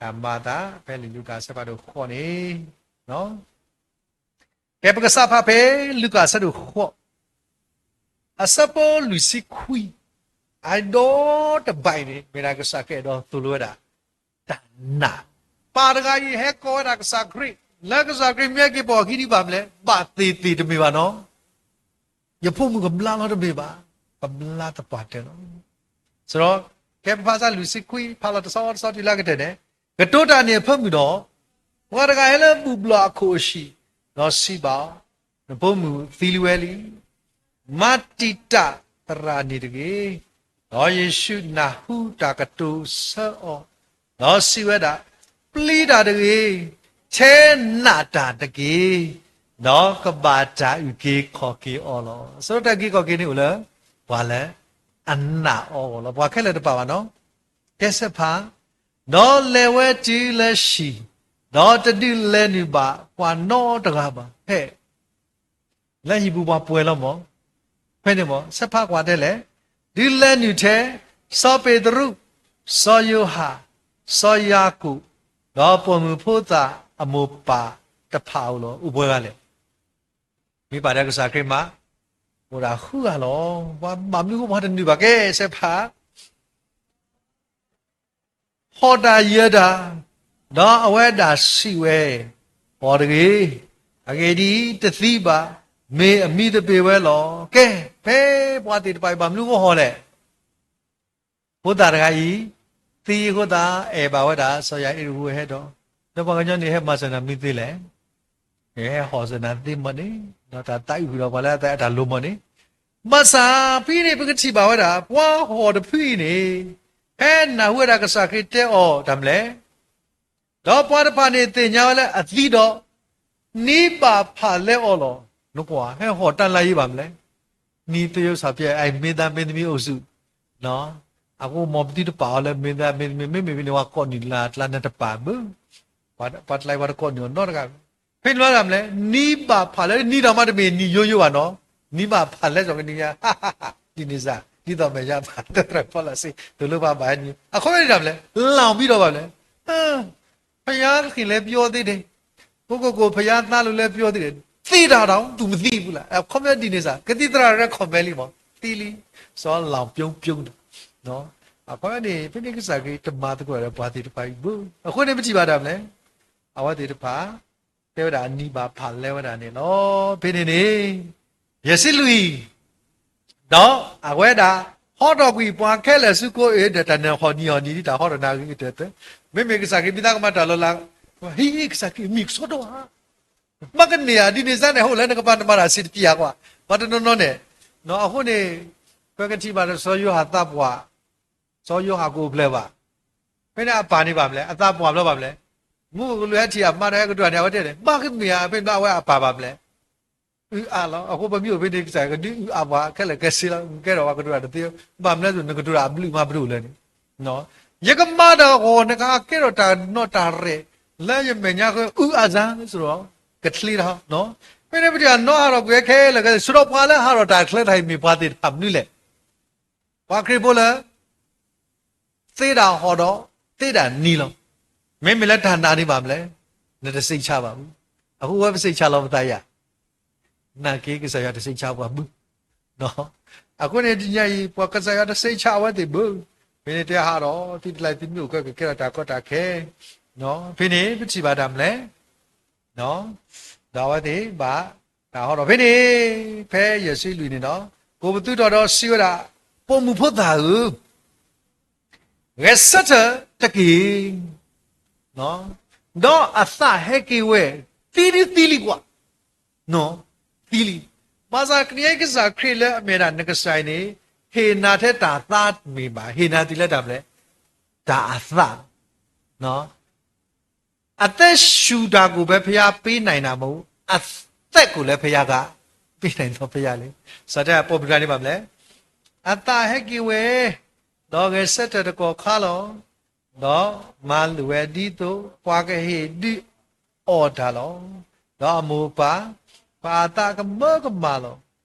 တၢ်မၤအသး ဖဲလံာ်လူၤကၣ်အဆၢဖးဒိၣ်ဃိးန့ၣ်, ကဲပကစးဖးဖဲလူၤကၣ်အဆၢဒိၣ်ဃိး, အဆၢဖိလွံၢ်ဆံခွံ, အဒိတဘၣ်အံၤန့ၣ် မ့ၢ်ဒၣ်ကစၢ်ခရံာ်အဲၣ်ဒိးသိၣ်လိဝဲဒၣ် တၢ်နာ်. ပၢ်တဂၤအံၤဟဲကိးဝဲဒၣ်ကစၢ်ခရံာ်, လၢကစၢ်ခရံာ်မ့ၢ်ဟဲက့ၤပိာ်အခံဒံးဘၣ်မလဲၣ်, ဘၣ်သ့ၣ်သ့ၣ်တမ့ၢ်ဘၣ်နီၤ. ယဖိမုၣ်ကဘျါလီၤတမ့ၢ်ဘၣ်, ကဘျါသပှၢ်တၢၢ်လီၤ. စရီ, ကဲပဖးစၢ်လွံၢ်ဆံခွံ ဖးလီၤတဆီတဆီတုၤလၢအကတၢၢ်န့ၣ်, ကတိၤတၢ်န့ၢ်အဖၢမုၢ်ဒီး, ပှၤတဂၤဟဲလၢဘူၣ်ဘျီၣ်အခိၣ်အဟံၣ်, ဒီးစံးဘၣ်အီၤ, နဖိမုၣ်သံလံဝဲလံ. မၤတံာ်တာ်သရၣ်န့ၣ်တဂ့ၤ. ဒီးယ့ၣ်ၡူးနၢ်ဟူတၢ်ကတိၤဆၢအီၤ, ဒီးစံးဝဲဒၣ်, ပျံၤတၢ်တဂ့ၤ, ထဲနာ်တၢ်တက့ၢ်, ဒီးကဘၣ်တၢ်အုၣ်က့ၤခီၣ်က့ၤအီၤလီၤ. အဆၢကတီၢ်တၢ်အုၣ်က့ၤခီၣ်က့ၤန့ၣ်အိၣ်လၢ ပှၤလၢအနာ်အီၤအဂီၢ်လီၤ. ပှၤခဲလၢာ်တပာ်ဘၣ်နီၤ. ကဲဆဲးဖး, ဒီးလဲၤဝဲတုၤလၢဟံၣ်, ဒီးတဒုးလဲၤနုာ်ဘၣ်ပှၤနီတဂၤဘၣ်. ဖဲ လၢဟံၣ်ပူၤပှၤပှဲၤလီၤမး, ဖဲန့ၣ်မး ဆဲးဖးကွၢ်တဲလဲၣ်, ဒုးလဲၤနုာ်ထဲ စီၤပ့းတရူး, စီၤယိၤဟၣ်, စီၤယၤကိာ်, ဒီးပိာ်မုၣ်ဖိသၣ်အမိၢ်ပၢ်တဖၣ်အအိၣ်လီၤ. အိၣ်ပှဲၤဂၤလဲၣ်. မ့ၢ်ပာ်ဒီးကစၢ်ခရံာ်မး, အိၣ်ဒၣ်ဃုဂၤလီၤ. ပှၤဘၣ်မနုၤအဃိပှၤတနုာ်ဘၣ်ကဲစဲးဖး ဟီၣ်တၢ်ယၢၤတၢ်, ဒီးအဝဲဒၣ်စံးဝဲ, ဟီၣ်တဂ့ၤ, အဂ့ၢ်ဒ်အံၤ, တသံဘၣ်, မ့ၢ်အမံတပ့ၤဝဲလီၤ. ကဲ, ဖဲပှၤသ့ၣ်တဖၣ်အံၤဘၣ်မနုၤအဃိဟီၣ်လဲၣ်. ဖိသၣ်တဂၤအံၤ သံအဃိသတး အဲၣ်ဘၣ်ဝဲဒၣ် စီၤယၤအ့ရူးဟဲဒီး, ဒီးပှၤကညီန့ၣ်ဟဲမၤစၢၤနၤမနုၤသ့လဲၣ်. ဟဲဟီၣ်စၢၤနၤသ့မ့ၢ်န့ၣ်, ဒီးတၢ်သးအုးဃုာ်ဒီးပှၤလၢအသးအတၢ်လိၤမ့ၢ်န့ၣ်, ဘၣ်ဆၣ်ဖဲန့ၣ် ပကထံၣ်ဘၣ်ဝဲဒၣ် ပှၤဟီၣ်တဖုအံၤန့ၣ်, ဖဲနၢ်ဟူဝဲဒၣ်ကစၢ်ခရံာ်တဲအီၤတၢ်မနုၤလဲၣ် ဒီးပှၤတဖၣ်န့ၣ်သ့ၣ်ညါဝဲလၢအသံဒီး, နံၤဘၣ်ဖးလဲအီၤလီၤ. နကွၢ် ဟဲဟီၣ်တၢ်လၢယံၤဘၣ်မနုၤလဲၣ်. နံၤသယိစၣ်ဖျဲး မင်းသားမင်းသမီးအုပ်စု, အဃိမ်ပသုတပာ်အီၤလၢ မင်းသားမင်းသမီး, မ့မ့ၢ်ဖဲန့ၣ် ပှၤကိးနုာ်လၢ်ကျါန့ၣ်တပာ်ဘၣ်, ပှၤတကျါပှၤတကိးနုာ်အီၤနီတဂၤဘၣ်. ဖဲန့ၣ်လီၤဒၣ်မနုၤလဲၣ်, နံၤဘၣ်ဖးလဲ, နံၤဒီးမးတမ့ၢ်နံၤယိယိဘၣ်နီၤ, နံၤဘၣ်ဖးလဲစီၤကနံၤညါ, ဒ်န့ၣ်စ့ၢ် ဒ်သိးမဲာ်ညါဘၣ် သရၣ်ဖီလၢစ့ တလိၣ်ဘၣ်ဘၣ်နံၤ, အခီပညီန့ၣ်ဒၣ်မနုၤလဲၣ်, လီၤဘံဒီးဘၣ်မနုၤလဲၣ် ဘုရားသခင်လည်းပြောသေးတယ်, ကိုယ့်ကိုယ်ကို ဘုရားသားလို့လည်းပြောသေးတယ်, သိတာတောင် သူမသိဘူးလား. အခီပညီဒ်န့ၣ်စ့ၢ် ကသံၣ်သရၣ်ရဲ comment လံမး, သံလံ, စီၤလီၤပျူပျူန့ၣ်, အခီပညီန့ၣ် ဖဲန့ၣ်ကစၢ်ခရံာ်တမၤသကိးဒီးပှၤသ့ၣ်တဖၣ်အံၤဘၣ်. အဃိန့ၣ် ပထံၣ်ဘၣ်ဒၣ်မနုၤလဲၣ်, အဝဲသ့ၣ်တဖၣ် တဲဝဲဒၣ်အနံၤဘၣ်ဖးလဲဝဲဒၣ်န့ၣ်လီၤ. ဖဲန့ၣ်န့ၣ် ယဲၢ်ဆံလွံၢ် ဒီးအဝဲဒၣ် ဟီထီၣ်ကွံာ်ပှၤခဲလၢာ်ဆူကိးအ့ၣ် ဒီးတၢ်နၢၤဟီၣ်နံၤဟီၣ်နံၤ ဒ်တၢ်ဟီထီၣ်နၤဂ့ၤကတၢၢ်သၢ, မ့မ့ၢ်ကစၢ်ခရံာ်မ့ၢ်သးကမၤတၢ်လီၤလး, ဟံးကစၢ်ခရံာ်မံၤကဆှီတအိၣ်ဧါ, ဘၣ်ကန့ၢ်ဧါ ဒ်န့ၣ်စ့ၢ်န့ၣ် အအိၣ်လၢနကပၤနမၤတၢ်စံးတပျၢ်ကွၢ်, ပှၤတနီၤနီၤန့ၣ်, အဃိန့ၣ် ပကထံၣ်ဘၣ်ဒီးစီၤယိၤဟၣ်သးပှၢ်, စီၤယိၤဟၣ်ကအိၣ်ဖျဲၣ်ဘၣ်, ဖဲန့ၣ်အပၢ်န့ၣ်ဘၣ်မနုၤလဲၣ်, အသးပှၢ်ဘျီဘၣ်မနုၤလဲၣ်, မူကကလူးဟဲထံၣ်အမါဒီးဟဲကတိၤတၢ်န့ၣ် အဝဲတဲန့ၣ် ဘၣ်ကမ့ၢ်ဧါ ဖဲန့ၣ်အဝဲအပၢ်ဘၣ်မနုၤလဲၣ် အုၣ်အါလီၤ. အဃိပမ့ၢ်အိၣ်ဖဲန့ၣ် ကစၢ်ယွၤကဒုးအုၣ်အါပှၤခဲလၢာ်ခဲဆ့လီၤ. နကဲထီၣ်ပှၤကတိၤတၢ်တသ့, ဘၣ်မနုၤလဲၣ် နကတိၤတၢ်အဘျုးမၤပဒိၣ်လၢန့ၣ်, ယကမၤတၢ်အဂီၢ် နကဟးကဲထီၣ်တၢ်နီၣ်တၢ်ရဲၣ် လၢယမဲာ်ညါဃၢၤ အုၣ်အါစၢ် စ့ၢ်ကီး ကချ့တၢ်, ဖဲန့ၣ်ပထံၣ်အနီၢ်အါထီၣ်ကွံာ်ခဲလၢာ်ခဲဆ့ ဒီးပှၤလၢဟးထီၣ်တၢ်ချ့တၢ်အံၤမ့ၢ်ပှၤသ့ၣ်တဖၣ်မနုၤလဲၣ်. ပှၤခရံာ်ဖိလၢ သ့တၢ်ဟီၣ်ဒီး သ့တၢ်နံၤလီၤ. မ့မ့ၢ်လၢတၢ်နာ်န့ၣ်ဘၣ်မနုၤလဲၣ်, နတစံးဆၣ်ဘၣ်ဘူး. အဃိဝဲပစံးဆၣ်လီၤပသးယၤ, နာ်က့ကစၢ်ယွၤတစံးဆၣ်ပှၤဘၣ်. အဃိန့ၣ်တနံၤအံၤ ပှၤကစၢ်ယွၤတစံးဆၣ်အဝဲသ့ၣ်ဘၣ်. ဖဲန့ၣ်တဲဟးဒီး သုတကျါသုမ့ၢ်အိၣ်ခဲကကဲထီၣ်တၢ်ကီတၢ်ခဲ, ဖဲန့ၣ်ပထံၣ်ဘၣ်တၢ်မနုၤလဲၣ် ဒီးအဝဲသ့ၣ်ဘၣ်တၢ်ဟီထီၣ်ဖဲန့ၣ်, ဖဲယဲၢ်ဆံလွံၢ်န့ၣ်ဒီး ကိးပသူထီၣ်ဒီးစံးဝဲဒၣ်, ပိာ်မုၣ်ဖိသၣ်ဧၢ, ဂဲၤဆၢထၢၣ်တက့ၢ်, ဒီးအသးဟဲက့ၤဝဲ, သံဒုသံလံကွၢ်, သံလံ. ဘၣ်ဆၣ်ကနံၤအံၤကစၢ်ခရံာ်လၢအမ့ၢ်ဒၣ်နကစၢ်အံၤန့ၣ်, ဟ့ၣ်နၤထဲတၢ်သါမ့ၢ်ဘၣ်, ဟ့ၣ်နၤတုၤလၢတၢ်မနုၤလဲၣ်, တၢ်အသး အသက်ရှူတာကိုပဲဘုရားပေးနိုင်တာမဟုတ်ဘူး, အသက်ကိုလည်းဘုရားကပေးနိုင်တော်ဘုရားလေ. စၢတဲပိာ်မုၣ်တဂၤန့ၣ်ဘၣ်မနုၤလဲၣ်, အသးဟဲက့ၤဝဲ, ဒီးဂဲၤဆၢထၢၣ်တကီၢ်ခါလီၤ. ဒီးမၤလိာ်ဝဲဒ်သိးပှၤကဟ့ၣ်ဒုးအီၣ်တၢ်လီၤ. ဒီးအမိၢ်အပၢ်, ပာ်အသးကမၢကမၣ်လီၤ.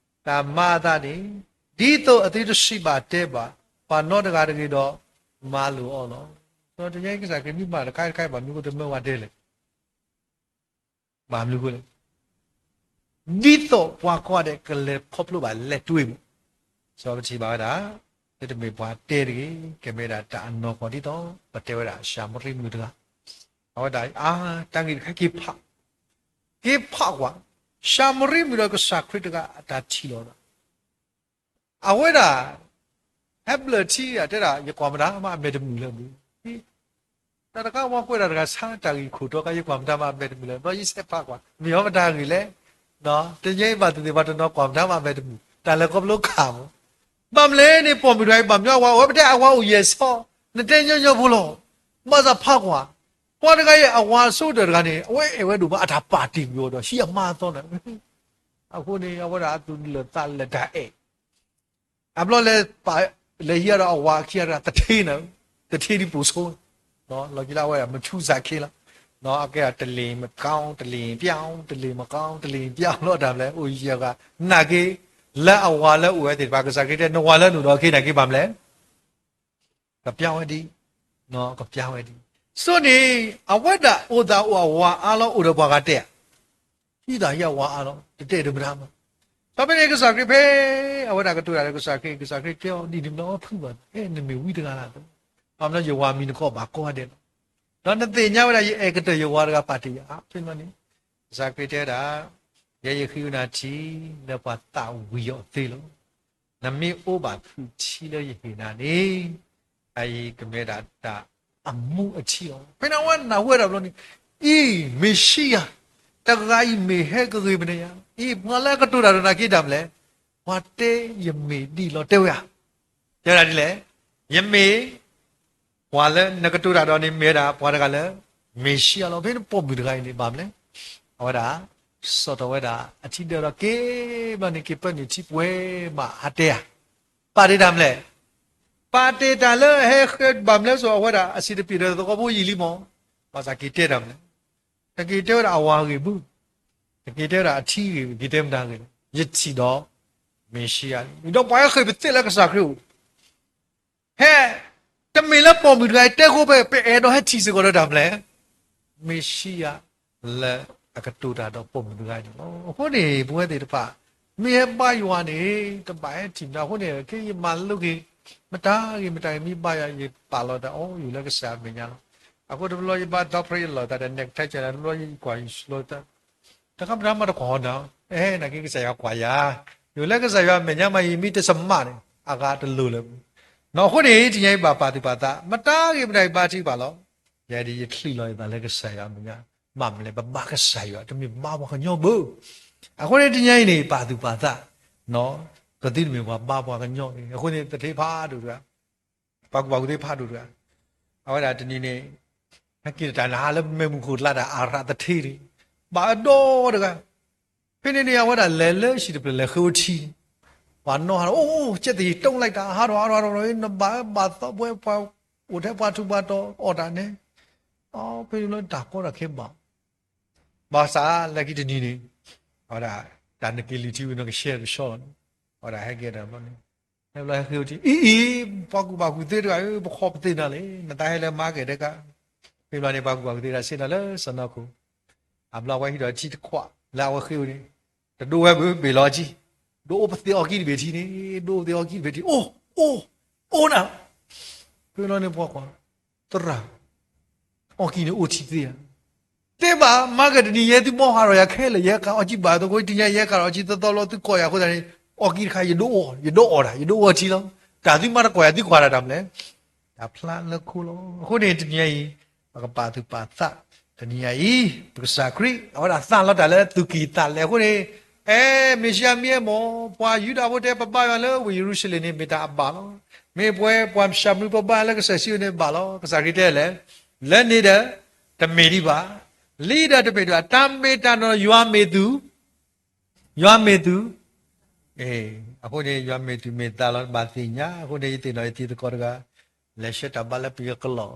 တၢ်မၤအသးန့ၣ်, ဒ်သိးအသုတစံးဘၣ်တဲဘၣ်, ပှၤနီတဂၤတဂ့ၤဒီးမၤလိာ်အီၤလီၤ. ဒီးတနံၤအံၤကစၢ်ခရံာ်မ့ၢ်မၤတခါတခါ ဘၣ်မနုၤအဃိတမၢဝဲဒ်လဲၣ်. ဘၣ်မနုၤအဃိလဲၣ်. ဒ်သိးပှၤကိးဂၤဒဲးကလဲၤခီဖျိဘၣ်လဲၤတွ့မး. စီၤပထံၣ်ဘၣ်ဝဲဒၣ်, လၢတမ့ၢ်ပှၤတဲတဂ့ၤ, ကမ့ၢ်ဒၣ်တၢ်အနီၢ်ကီၢ်ဒ်သိး ပတဲဝဲဒၣ်ၡၤမရံမုၣ်တဂၤ, အဝဲဒၣ်အါတၢ်ဂ့ၢ်တခါက့ၤဖး, က့ၤဖးကွၢ်, ၡၤမရံမုၣ်ဒီးကစၢ်ခရံာ်တဂၤအတၢ်ထံၣ်လီၤဒီး အဝဲဒၣ် ဟဲဘျၢၣ်ထံအတဲဒၣ် ယကွၢ်မတၤမးအမဲာ်တမုာ်လၢၤဘၣ်. တၢ်တခါ ပှၤကွဲးတၢ်တဂၤဆါတၢ်ဂ့ၢ်ခိၣ်တီခါ ယကွၢ်မတၤမးအမဲာ်တမုာ်လၢၤဘၣ်. ယဆဲးဖးကွၢ် မ့ၢ်အီၤမတၤဂ့ၢ်လဲၣ်. တနံၤအံၤဘၣ်သ့ၣ်သ့ၣ်ပှၤတနီၤကွၢ်မတၤမးအမဲာ်တမုာ် တၢ်လဲၤခီဖျိခးမး. ဘၣ်မနုၤလဲၣ်န့ၣ် ပိာ်မုၣ်တဂၤအံၤ ဘၣ်မနုၤအဝၤအိၣ်ဝဲ ပတဲအဝၤအိၣ်ယဲၢ်ဆီ, နတဲညီညီဖိလီၤ. ဘၣ်ဆၣ်ဖးကွၢ်, ပှၤတဂၤအံၤ အဝၤအဆိကတၢၢ်တဂၤန့ၣ် အဝဲအဲၣ်ဝဲဒိၣ်မး အတၢ်ပာ်တ့ၢ်ကွံာ်အီၤဒီး ဟံးအမါအသီန့ၣ် အဃိန့ၣ် အဝဲဒၣ်အသူၣ်လၢာ်သးလၢာ်တၢ်အဲၣ် အဘျီလဲၤပာ် လဲၤဟံးဒီးအဝၤခံဂၤတဂၤ သထ့န့ၣ်, သထ့ဒ်ပိာ်ဆိ, လီၤကံလၢအဝဲဒၣ်မထူးစးခ့လီၤ. အကဲဒၣ်တလ့ၣ်မကောင်း တလ့ၣ်ပျောင်း တလ့ၣ်မကောင်း တလ့ၣ်ပျောင်း လီၤတၢ်မလဲၣ် အိၣ်ယံၤအဂၤ နာ်က့ လၢအဝၤလၢအိၣ်ဝဲသ့ၣ်တဖၣ် ကစၢ်ခရံာ်တဲ နဝၤလၢနအိၣ်ဒီးခဲအံၤ နာ်က့ဘၣ်မလဲၣ် ကပျောင်းဝဲဒ်, ကပျောင်းဝဲဒ်. ဆိန့ၣ် အဝဲဒၣ်အိၣ်သးအိၣ်အဝၤအါလီၤ အိၣ်ဒီးပှၤဂၤတဲဧါ ဟံးသးဟံးအဝၤအါလီၤ, တတဲတမတၤဘၣ်. ဒီးဖဲန့ၣ်ကစၢ်ခရံာ်ဖဲ အဝဲဒၣ်ကတိၤတၢ်ဒီးကစၢ်ခရံာ်, ကစၢ်ခရံာ်တဲအီၤဒ်န့ၣ် မ့ၢ်အီဖုၣ်ဘၣ်, အဲ နမ့ၢ်ဝံတဂၤလၢ်သ့, ဘၣ်မနုၤယဝၤမံၤနခီၣ်ဘၣ်ကိးဂၤဒဲးလီၤ. ဒီးနသ့ၣ်ညါဝဲဒၣ် ယအဲၣ်ကတၢၢ်ယဝၤတဂၤပာ်တ့ၢ်ယၤ, ဖဲန့ၣ်န့ၣ် ကစၢ်ခရံာ်တဲဝဲဒၣ်, ယဲယဃ့ဝဲနၤထံလၢပှၤသးဝံၤအီၤသ့လီၤ. နမ့ၢ်အိၣ်ဘၣ်ဖုးထံလၢယဟ့ၣ်နၤန့ၣ်, အအံၤကမ့ၢ်ဒၣ်တၢ်အမူအထံလီၤ. ဖဲန့ၣ်အဝဲနၢ်ဟူဝဲဒၣ်ဘျီန့ၣ်, အံၤ မ့ၤၡံယၤ တဂၤအံၤမ့ၢ်ဟဲကဂ့ၤမနုၤယၤ, အံၤပှၤလၢအကတိၤတၢ်ဒီးနၤက့တၢ်မနုၤလဲၣ်, ပှၤတဲယမ့ၢ်ဒ်လီၤတဲဝဲဧါ. တဲဝဲဒၣ်ဒ်လဲၣ်, ယမ့ၢ် ပှၤလၢနကတိၤတၢ်ဒီးန့ၣ် မ့ၢ်ဝဲဒၣ်ပှၤတဂၤလၢ မ့ၤၡံယၤလီၤ. ဖဲန့ၣ်ပိာ်မုၣ်တဂၤအံၤန့ၣ် ဘၣ်မနုၤလဲၣ်, အဝဲဒၣ် စံၣ်ထီၣ်ဝဲဒၣ်အထံဒၢဒီးက့ၤဘျီန့ၣ် က့ၤပၢနုာ်ထံပှဲၤမးဟးတဲဧါ. ပာ်တ့ၢ်တၢ်မနုၤလဲၣ်, ပာ်တ့ၢ်တၢ်လၢအဟဲဃဲဘၣ်မနုၤလဲၣ် ဆိအဝဲဒၣ်အစံးတပ့ၤဒီးသကိးဖိယံာ်လံမး, ဘၣ်ဆၣ်က့ၤတဲတၢ်မနုၤလဲၣ်, တက့ၤတဲဝဲဒၣ်အဝၤအဂ့ၢ်ဘၣ်, တက့ၤတဲဝဲဒၣ်အထံအဂ့ၢ်ဘၣ်, က့ၤတဲမတၤအဂ့ၢ်လဲၣ်, ယထံၣ်ဒီး မ့ၤၡံယၤလံ. ဒီးပှၤဟဲဃ့ၢ်ပသ့ၣ်လၢကစၢ်ခရံာ်အိၣ် ဟဲ, တမ့ၢ်လၢပိာ်မုၣ်တဂၤအံၤတဲဃိဖဲ ပအဲၣ်ဒိးဟဲထံၣ်စ့ၢ်ကီးဒီးတၢ်မနုၤလဲၣ်, မ့ၤၡံယၤလၢအကတိၤတၢ်ဒီးပိာ်မုၣ်တဂၤန့ၣ်လီၤ. အဃိန့ၣ် ပဝဲသ့ၣ်တဖၣ် မ့ၢ်ဟဲဘါယွၤန့ၣ် တဘၣ်ဟဲထံၣ်မတၤအဃိန့ၣ် က့ယမၤလိက့ၤ မတၤဂ့ၤမတၤဂ့ၤ မ့ၢ်ဘါယွၤ ယပာ်လီၤတၢ်အီၣ်ယုာ်လၢကစၢ်အမဲာ်ညါလီၤ. အဃိတဘျီယဘါဒီဖျၢၣ်ယလီၤသးဒီး necktie ကလီၤ တဘျီယကွၢ်ယဆှၢတၢ် တခါပတၢ်မၤတကွၢ်ဟီနၤ, အဲ နာ်က့ကစၢ်ယွၤကွၢ်ယၤ, ယိာ်လၢကစၢ်ယွၤအမဲာ်ညါမး ယမ့ၢ်တစမၣ်န့ၣ် အဂၤတလိၤလၢၤ. နီၢ်အဃိန့ၣ် တနံၤအံၤဘၣ်ပာ်သူၣ်ပာ်သး မတၤဂ့ၤမတၤဂ့ၤ ဘါထုကဖၣ်လီၤ. ယဲဒၣ်ယချံးလီၤယသးလၢကစၢ်ယွၤအမဲာ်ညါ, ဘၣ်မနုၤလဲၣ် ပဘါကစၢ်ယွၤ တမ့ၢ်ဘါပှၤကညီဘၣ်. အဃိန့ၣ် တနံၤအံၤန့ၣ် ပာ်သူၣ်ပာ်သး, ကသုတမ့ၢ်ပှၤဘါပှၤကညီန့ၣ် အဃိန့ၣ် သထ့ဖးဒိၣ်တဂၤ ပှၤကူၣ်ဘၣ်ကူၣ်သ့ဖးဒိၣ်တဂၤ, အဝဲဒၣ်တနံၤန့ၣ် ဟဲက့ၤတၢ်နဟါလၢမ့ၢ်မူခိၣ်ကျါတၢ်အရၣ်သထ့န့ၣ် ဘၣ်အဒီတဂၤ, ဖဲန့ၣ်န့ၣ် အဝဲဒၣ်လဲၤလၢဟံၣ်တဖျၢၣ်လဲၤဃ့ဝဲထံန့ၣ်, ပှၤနီၣ်ဟးဒီး အိၣ် ကဲသ့ၣ်ယတုံးလိုက်တာ ဟးထီၣ်ဟးထီၣ်ဟးထီၣ် နဘၣ်ဘၣ်သီပဝဲပှၤအိၣ်ထဲပှၤထူးပှၤတီၤ အီၣ်တၢ်န့ၣ်, ဖဲန့ၣ်လၢတၢ်ကီတၢ်ခဲဘၣ် ဘၣ်ဆၣ်လၢခံတနံၤန့ၣ် အဝဲဒၣ် တၢ်နက့ၤလုၢ်ထံဝံၤနီၢ်ကရှဲတကဆှီလီၤန့ၣ်, အဝဲဒၣ်ဟဲက့ၤဒီးဘျီန့ၣ်, ဟဲဘျီဟဲဃ့ဝဲထံ အံၤအံၤ ပှၤကူၣ်ဘၣ်ကူၣ်သ့တဂၤဧၢ ပခီၣ်ပသ့ၣ်နၤလဲၣ် နတၢ်ဟဲလၢမၤကဲၣ်တကး, ဖဲဘျီန့ၣ် ပှၤကူၣ်ဘၣ်ကူၣ်သ့တဂၤဆ့ၣ်နီၤလၢစီၢ်နီၤခိၣ်, အဘျီဝဲဟံးဒီးထံတခွးလၢအဝဲဃ့ဝဲန့ၣ်, တဒိဝဲဘၣ် ဘ့ၣ်လီၤအကံ, ဒိအိၣ်ပသ့ၣ်အီၣ်ကံတဘ့ၣ်ထံန့ၣ်, ဒိအိၣ်ပသ့ၣ်အီၣ်ကံတဘ့ၣ်ထံ အိၣ် အိၣ် အိၣ်နၤ, ဖဲဘျီန့ၣ်ပှၤကွၢ်, သရၣ် အီၣ်ကံန့ၣ်အိၣ်ထံသ့ဧါ, တဲဘၣ် မၤကဲၣ်တနံၤယဲသုဘီဟးထီၣ်ယၤခဲလၢာ် ယဟဲကးအီၣ်ကံဘၣ်သကိး တနံၤယဲကးထီၣ်အီၣ်ကံသီသီလီၤသုကိးယၤအဃိသတးန့ၣ်, အီၣ်ကံတခါ ယဒိအိၣ် ယဒိအီၣ်တၢ် ယဒိအီထံလီၤ, တၢ်သုမၤတကွၢ်ယၤသုကွၢ်တၢ်တၢ်မနုၤလဲၣ်, တၢ်ဖျါလၢခိလီၤ. အဃိန့ၣ် တနံၤအံၤ ပကပာ်သူၣ်ပာ်သး, တနံၤအံၤ ပကစၢ်ခရံာ် အဝဲဒၣ်သးလီၤတၢ်လၢသူၣ်ကံၢ်သးလဲ အဃိန့ၣ် အဲ မ့ၢ်ၡံယၤမ့ၢ်အဲၣ်မး ပှၤယူဒၤဖိတဲပဘါယွၤလၢဝ့ၢ်ယရူၤၡလ့ၣ်န့ၣ် မ့ၢ်တၢ်အဘၣ်လီၤ. မ့ၢ်ပဝဲပှၤၡၤမရံဖိဘါလၢကစၢၢ်စံယိၣ်န့ၣ်ဘၣ်လီၤ. ကစၢ်ခရံာ်တဲလဲၣ်, လၢန့ၣ်ဒီး တမ့ၢ်ဒံးဘၣ်, လံဒီးတမ့ၢ်ဒံးဘၣ်, တၢ်မ့ၢ်တၢ်နီၢ်ယွၤမ့ၢ်သူ ယွၤမ့ၢ်သူ, အဃိန့ၣ် ယွၤမ့ၢ်သူၣ်မ့ၢ်သးလီၤ တဘၣ်သ့ၣ်ညါ, အဃိန့ၣ် ယသ့ၣ်နီၣ်ယတံၤသကိးတဂၤ လဲၤဆှၢတၢ်ဘါလၢပယီၤကလီၢ်,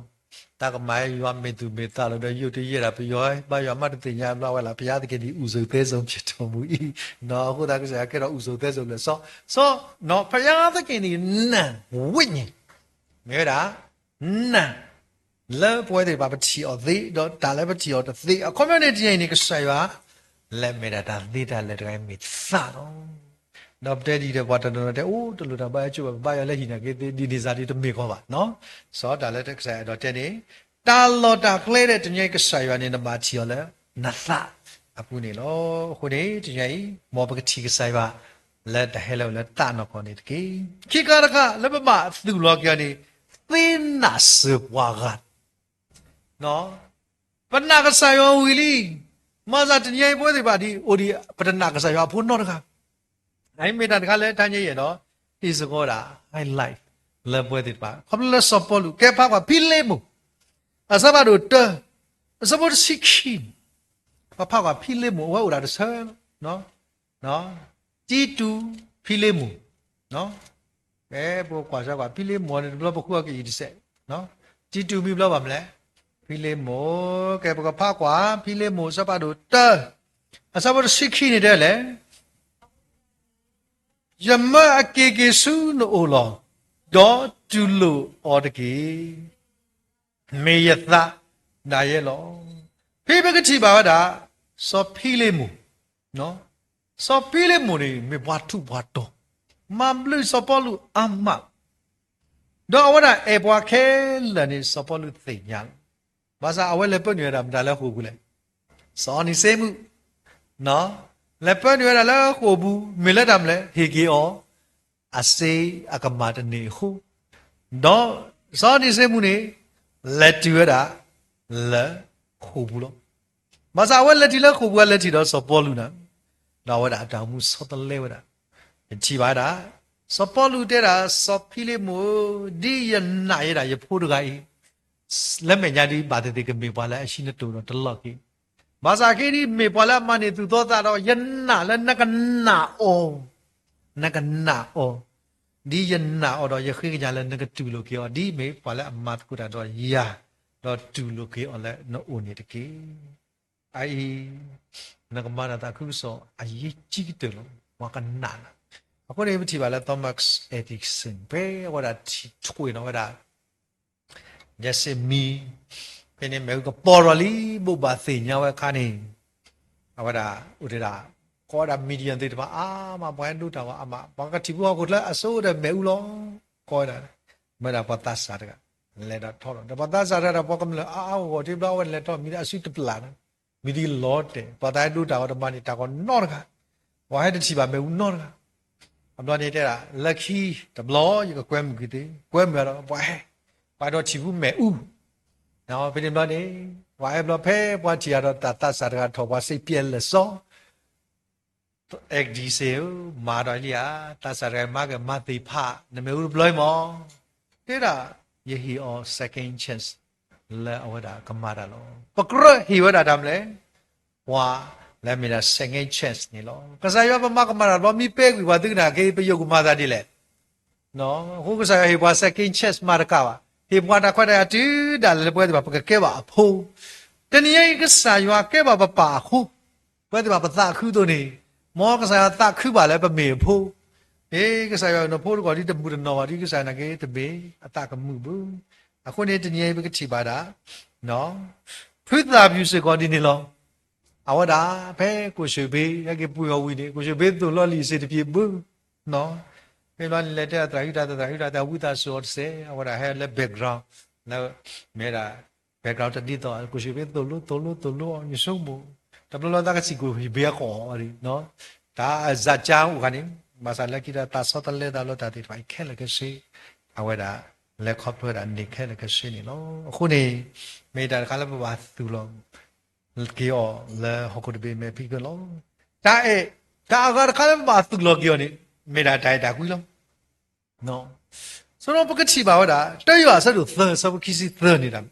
တၢ်ကမၤယွၤမ့ၢ်သူၣ်မ့ၢ်သးလီၤဒီး ယိၣ်တယဲၢ်ဒၣ်ပယီၤ ဘါယွၤမးတသ့ၣ်ညါဘျီဝဲလၢ ဘုရားသခင်သည် ဦးဆုံးသဲဆုံးဖြစ်တော်မူ၏, အဃိသတးကစၢ်ယွၤကဲထီၣ် ဦးဆုံးသဲဆုံး လၢစီၤ, စီၤ, ဘုရားသခင်န့ၣ် နာ်ဝိညာဉ်, မ့ၢ်ဝဲဒၣ် နာ် လၢပဝဲသ့ၣ်တဖၣ်ပထံၣ်အီၤသ့ ဒီးတၢ်လၢပထံၣ်အီၤတသ့ အခီပညီန့ၣ် တနံၤအံၤန့ၣ် ကစၢ်ယွၤ လဲၤမ့ၢ်ဒၣ်တၢ်သ့တၢ်လၢာ်တဂၤအံၤမ့ၢ်သးလီၤ. ဒီးပတဲဒ်ဒီးပှၤတနီၤနီၤတဲ အိၣ် တလိၣ်တၢ်ဘါယွၤကၠိဘၣ် ပဘါယွၤလၢဟံၣ်နာ်က့သ့ ဒ်န့ၣ်စ့ၢ်ကီးတမ့ၢ်ကီးဘၣ်နီၤ. စီၤတၢ်လၢကစၢ်ယွၤအဲၣ်ဒိးတဲန့ၣ် တၢ်လီၢ်တၢ်ကျဲဒီး တနံၤအံၤကစၢ်ယွၤန့ၣ် နဘၣ်ထံၣ်အီၤလၢနသးအပူၤန့ၣ်လီၤ. အဃိန့ၣ် တနံၤအံၤ မ်ပကထံၣ်ကစၢ်ယွၤ လၢတၢ်ဟဲလၢအအိၣ်လၢသးနီၢ်ကီၢ်န့ၣ်တက့ၢ်. ခံခါတခါလၢပဘၣ်သူၣ်လီၤက့ၤအီၤန့ၣ် သ့နာ်စၢၤပှၤဂၤ ပနာ်ကစၢ်ယွၤဝံၤလံ. မၤသးတနံၤအံၤပဝဲသ့ၣ်တဖၣ်ဒ်အိၣ်ဒံး ပတနာ်ကစၢ်ယွၤအဖိနီတဂၤ. အအံၤမ့ၢ်တၢ်တခါလၢတနံၤအံၤအဲၣ်ဒိး ဟ့ၣ်စ့ၢ်ကီးဝဲဒၣ် highlight လၢပဝဲသ့ၣ်တဖၣ် ခီဖျိလၢစီၤပီလူး ကဲဖးကွၢ်ဖံလ့မိၣ် အဆၢဖးဒိၣ်တၢ အဆၢဖိတဆံခံန့ၣ် ပဖးကွၢ်ဖံလ့မိၣ် အဝဲအိၣ်ဒၣ်တဆၢ တံတူး ဖံလ့မိၣ် ကဲ ပကွၢ်စၢၤကွၢ် ဖံလ့မိၣ်န့ၣ် တဘျီပဃုအီၤကအံၤတစဲး, တံတူးမံၤဘျီဘၣ်မနုၤလဲၣ်, ဖံလ့မိၣ်, ကဲ ပကဖးကွၢ် ဖံလ့မိၣ် အဆၢဖးဒိၣ်တၢ အဆၢဖိတဆံခံန့ၣ်တဲလဲၣ်, ယမၢအက့ၤက့ၤဆူနအိၣ်လီၤ, ဒီးတူၢ်လိာ်အီၤတက့ၢ်. မ့ၢ်ယသးဒၣ်ယဲလီၤ. ဖဲပကထံၣ်ဘၣ်ဝဲဒၣ် စီၤဖံလ့မိၣ် စီၤဖံလ့မိၣ်န့ၣ် မ့ၢ်ပှၤထူးပှၤတီၤ, မၤဘျုးစီၤပီလူးအါမး, ဒီးအဝဲဒၣ်အဲၣ်ပှၤခဲလၢာ်န့ၣ် စီၤပီလူးသ့ၣ်ညါလီၤ. ဘၣ်ဆၣ်အဝဲလဲၤပၢနုာ်ဝဲဒၣ်မတၤလၢဃိာ်ပူၤလဲၣ်, စီၤနံၤစ့မူး, လဲၤပၢနုာ်ဝဲဒၣ်လၢဃိာ်ပူၤ မ့ၢ်လၢတၢ်မနုၤလဲၣ်, ဟ့ၣ်က့ၤအီၤ အစ့အကမၢ်တန့ၢ်အဃိ, ဒီးစီၤနံၤစ့မူးန့ၣ် လဲၤတုၤဝဲဒၣ်လၢဃိာ်ပူၤလီၤ. ဘၣ်ဆၣ်အဝဲလဲၤတုၤလၢဃိာ်ပူၤ အလဲၤထံၣ်ဒီးစီၤပီလူးန့ၣ်, ဒီးအဝဲဒၣ်အတၢ်အိၣ်မူဆီတလဲဝဲဒၣ်, ယထံၣ်ဘၣ်ဝဲဒၣ်, စီၤပီလူးတဲဒၣ် စီၤဖံလ့မိၣ်ဧၢ, ဒ်ယနာ်ယဲဒၣ်ယဖိတဂၤအံၤ လၢမဲာ်ညါဒ်ဘၣ်သ့ၣ်သ့ၣ်ကမ့ၢ်ပှၤလၢအဟံးနတိၢ်ဒီးတလီၤက့ၤ, ဘၣ်ဆၣ်က့ဒ်မ့ၢ်ပှၤလၢအမၤန့ၢ်သူၣ်သီသးဒီး ယနာ်လၢနကနာ်အီၤ, နကနာ်အီၤ, ဒ်ယနာ်အီၤဒီးယဃ့ကညးလၢနကတူၢ်လိာ်က့ၤအီၤ ဒ်မ့ၢ်ပှၤလၢအမၤသကိးတၢ်ဒီးယၤ, ဒီးတူၢ်လိာ်က့ၤအီၤလၢနအိၣ်န့ၣ်တက့ၢ်. အအံၤ နကမၤတၢ်သးခုကစီၣ်အရေးကြီးကတၢၢ်လီၤ, ပှၤကနာ်နၤ. အဃိန့ၣ် ပထံၣ်ဘၣ်လၢ Thomas Edison ဖဲအဝဲဒၣ်ထံၣ်ထွဲနီၤဝဲဒၣ် လျှပ်စစ်မီး, ဖဲန့ၣ်မ့ၣ်အူကပီၤထီၣ်လံ ဘိးဘၣ်သ့ၣ်ညါဝဲအခါန့ၣ်, အဝဲဒၣ်အိၣ်တ့ၢ်ဒၣ် ကိးဝဲဒၣ် မံၤဒယၣ်သ့ၣ်တဖၣ်အါမး, ပှၤဟဲဒိတၢ်ဝဲအါမး, ပှၤကထံၣ်ဖိဟီၣ်ခိၣ်ချၢအစိဒီးမ့ၣ်အူလီၤ. ကိးဝဲဒၣ် မ့ၢ်ဒၣ်ပှၤသးစၢ်တဂၤ လဲၤဒီးထီၣ်ဒီး ဒီးပှၤသးစၢ်တဂၤဒီး ပှၤကမျၢၢ်အါအါဂီၢ်ဂီၢ် တဘျီအဝဲလဲၤထီၣ်မံၤဒီးအစုတပျၢ်န့ၣ်, မံၤဒလီၤတဲာ်, ပှၤသးဟဲဒိတၢ်ဝဲတမၤန့ၣ် တၢ်ဂီၤနီတဂၤ, ပှၤဟဲတထံၣ်ဘၣ်မ့ၣ်အူနီတဂၤ. အဘျီန့ၣ်တဲဒၣ် လၢခံတဘျီ ယကကွဲမုာ်က့ၤသ့, ကွဲမုာ်ဒီး ပှၤဟဲ, ပှၤဒီးထံၣ်ဖုမဲာ်အူ, ဖဲန့ၣ်ဘျီန့ၣ် ပှၤဟဲဘျီ ဖဲပှၤထံၣ်အါဒီးတၢ်သးစၢ်တဂၤထီၣ် ပှၤစံးပျဲလၢာ်စီ Edison ဧၢ, မၤဒီးလံဧါ, သးစၢ်တဂၤမၤကမၤသ့ၣ်ဖး နမ့ၣ်အူတဘျီအံၤမး, တဲဒၣ် ယဟ့ၣ်အီၤ second chance လၢအဝဲဒၣ်ကမၤတၢ်လီၤ. ပကြၢးဟ့ၣ်ဝဲဒၣ်တၢ်မနုၤလဲၣ်, ပှၤလၢမ့ၢ်ဒၣ် second chance န့ၣ်လီၤ. ကစၢ်ယွၤပမၤကမၣ်တၢ်တဘျီ မ့ၢ်ပဲကွံာ်ပှၤသုကနၣ်က့ ပယီၤကမၤသးဒ်လဲၣ်. အဃိကစၢ်ယွၤဟ့ၣ်ပှၤ second chance မၤတကးဘၣ်, ဟ့ၣ်ပှၤတၢ်ခွဲးတၢ်ယာ်တုၤဒၣ်လဲာ်လၢပဝဲသ့ၣ်တဖၣ် ပကကဲဘၣ်အဖိ. တနံၤအံၤ ကစၢ်ယွၤကဲဘၣ်ပပၢ်အဃိ, ပဝဲသ့ၣ်တဖၣ်ပသးခုအသိးန့ၣ်, မ်ကစၢ်ယွၤသးခုဘၣ်လၢပမ့ၢ်အဖိ, မ့ၢ်ကစၢ်ယွၤအံၤနီၢ်ဖိတဂီၤဒ်တမုာ်တနီၢ်ဘၣ်ဒ်ကစၢ်ယွၤနာ်က့ တမ့ၢ်အသးကမုာ်ဘၣ်. အဃိန့ၣ် တနံၤအံၤပကထံၣ်ဘၣ်ဒၣ် ဖုသၣ်ပျုၢ်စ့ၢ်ကီးဒ်န့ၣ်လီၤ. အဝဲဒၣ် ဖဲကိၣ်ၡ့ၣ်ဘ့ ဟဲက့ၤပှ့ၤအီၤဝံၤန့ၣ် ကိၣ်ၡ့ၣ်ဘ့သိၣ်လိလံာ်စ့ၣ်တဖျၢၣ်ဘၣ်, ဖဲဘျီန့ၣ် လဲၤတဲသရၣ်ဟုတၢ် သရၣ်ဟုတၢ် သးဝံသးစူၤအီၤတစဲး အဝဲဒၣ်ဟဲလၢ background လၢ မ့ၢ်ဒၣ် background တဒ်သိး ကိၣ်ၡ့ၣ်ဘ့သိၣ်လိ သိၣ်လိ သိၣ်လိအီၤ ယဆိကမိၣ် တဘျီလၢသးကစံၣ်ကိၣ်ဟံၣ်ဘ့အကီၢ်အီၤ တၢ်အစၢ်ကၠါအိၣ်ခါန့ၣ် ဘၣ်ဆၣ်လၢခံဒီး တၢ်ဆီတလဲသးလၢတၢ်သ့ၣ်တဖၣ်အံၤခဲလၢာ်ခဲဆ့ အဝဲဒၣ် လဲၤခီဖျိဝဲဒၣ်န့ၣ်ခဲလၢာ်ခဲဆ့န့ၣ်လီၤ. အဃိန့ၣ် မ့ၢ်တၢ်တခါလၢပဘၣ်သူၣ်လီၤက့ၤအီၤလၢဟီၣ်ခိၣ်တဘ့ၣ်မဲာ်ဖံးကလီၤ. တၢ်အဲၣ် တၢ်အဂၤတခါလၢပဘၣ်သူၣ်လီၤက့ၤအီၤန့ၣ် မ့ၢ်ဒၣ်တၢ်အဲၣ်တၢ်ကွံလီၤ. ဆိပကထံၣ်ဘၣ်ဝဲဒၣ် တၢယိၤဟၣ်အဆၢဒိၣ်သၢ အဆၢဖိခံဆံသၢန့ၣ်ဒၣ်,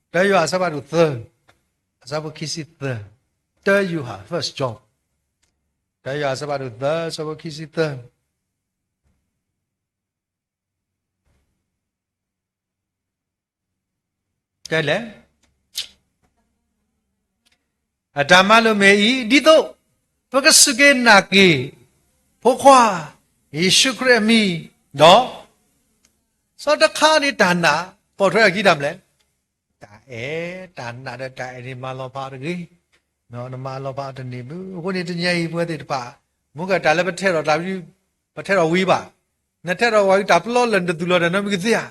တၢယိၤဟၣ်အဆၢဖးဒိၣ်သၢ အဆၢဖိခံဆံသၢ, တၢယိၤဟၣ် First John, တၢယိၤဟၣ်အဆၢဖးဒိၣ်သၢ အဆၢဖိခံဆံသၢ တဲလဲၣ်, အတၢ်မၤလိာ်မ့ၢ်အံၤ ဒ်သိး ပကစူၢ်က့ၤနာ်က့ၤ ဖိခွါ ယ့ၣ်ၡူးခရံာ်အမံၤ, ဒီး ဆီတခါန့ၣ်တၢ်နာ် ပိာ်ထွဲအခံတၢ်မနုၤလဲၣ်, တၢ်အဲၣ်, တၢ်နာ်ဒီးတၢ်အဲၣ်န့ၣ် မၤလီၤဖးအီၤတဂ့ၤ, နမၤလီၤဖးအီၤတန့ၢ်ဘၣ်. အဃိန့ၣ် တနံၤအံၤပဝဲသ့ၣ်တဖၣ် မ့ၢ်ကတၢ်လၢပထဲးထီၣ်တၢ် ပထဲးထီၣ်ဝံၤဘၣ်, နထဲးထီၣ်ဝံၤတၢ်ပလီၢ်လၢာ် နတသူၣ်လီၤတၢ်နီတမံၤကသ့ဧါ.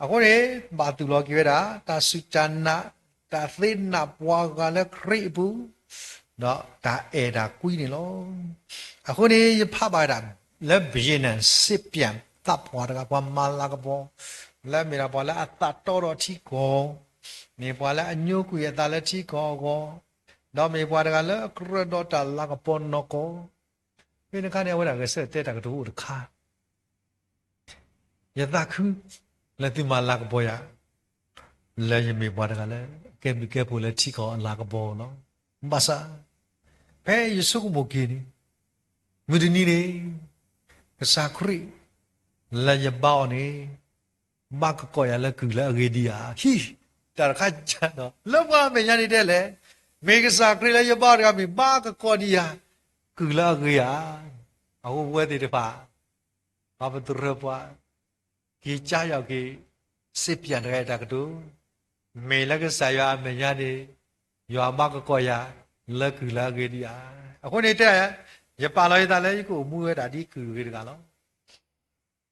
အဃိန့ၣ် ဘၣ်သူၣ်လီၤက့ၤဝဲဒၣ် တၢ်စူၢ်တၢ်နာ်, တၢ်သ့နာ်ပှၤဂၤလၢခရံာ်အပူၤ, ဒီးတၢ်အဲၣ်တၢ်ကွံန့ၣ်လီၤ. အဃိန့ၣ် ယဖးဘၣ်ဝဲဒၣ် လၢ ဘုရင်နဲ့ စပျံ သးပှၢ်တဂၤ ပှၤမၤလၤကပီၤ လၢမ့ၢ်ဒၣ်ပှၤလၢအသးတီဒီးထံကီၢ်, မ့ၢ်ပှၤလၢအညိကွံာ်အသးလၢထံကီၢ်အဂီၢ်, ဒီးမ့ၢ်ပှၤတဂၤလၢအကြၢးဒီးတၢ်လၤကပီၤနီၢ်ကီၢ်, ဖဲန့ၣ်အခါန့ၣ် အဝဲဒၣ်ဂဲၤဆၢထၢၣ်တဲတၢ်ကတိၤအိၣ်တခါ ယသးခုလၢသုမၤလၤကပီၤယၤ လၢယမ့ၢ်ပှၤတဂၤလၢ ကဲဘျုးကဲဖှိၣ်လၢထံကီၢ်အလၤကပီၤလီၤ. ဘၣ်ဆၣ် ဖဲယဆိကမိၣ်က့ၤန့ၣ် မုၢ်တနံၤန့ၣ် ကစၢ်ခရံာ် လၢယဘါအီၤန့ၣ် ဘါကကိးယၤလၢကုၢ်လၢအဂ့ၤဒံးဧါ. ဟံၣ်, တၢ်တခါကဒီး လၢပှၤအမဲာ်ညါန့ၣ်တဲလဲၣ်, မ့ၢ်ကစၢ်ခရံာ်လၢယဘါတဂၤမ့ၢ်ဘါကကိးဒံးယၤ ကုၢ်လၢအဂ့ၤဧါ. အဃိပဝဲသ့ၣ်တဖၣ် ပှၤပသရၢပှၤ က့ၤကၢယီၤက့ၤ စ့ပၠၣ်တဂၤအတၢ်ကတိၤ, မ့ၢ်လၢကစၢ်ယွၤအမဲာ်ညါန့ၣ် ယွၤဘါကကိးယၤ လၢကုၢ်လၢအဂ့ၤဒံးဧါ. အဃိန့ၣ်တဲ, ယပာ်လီၤယသးလၢယကအိၣ်မူဝဲဒၣ်ဒ်ကုၢ်အဂ့ၤတဂၤလီၤ.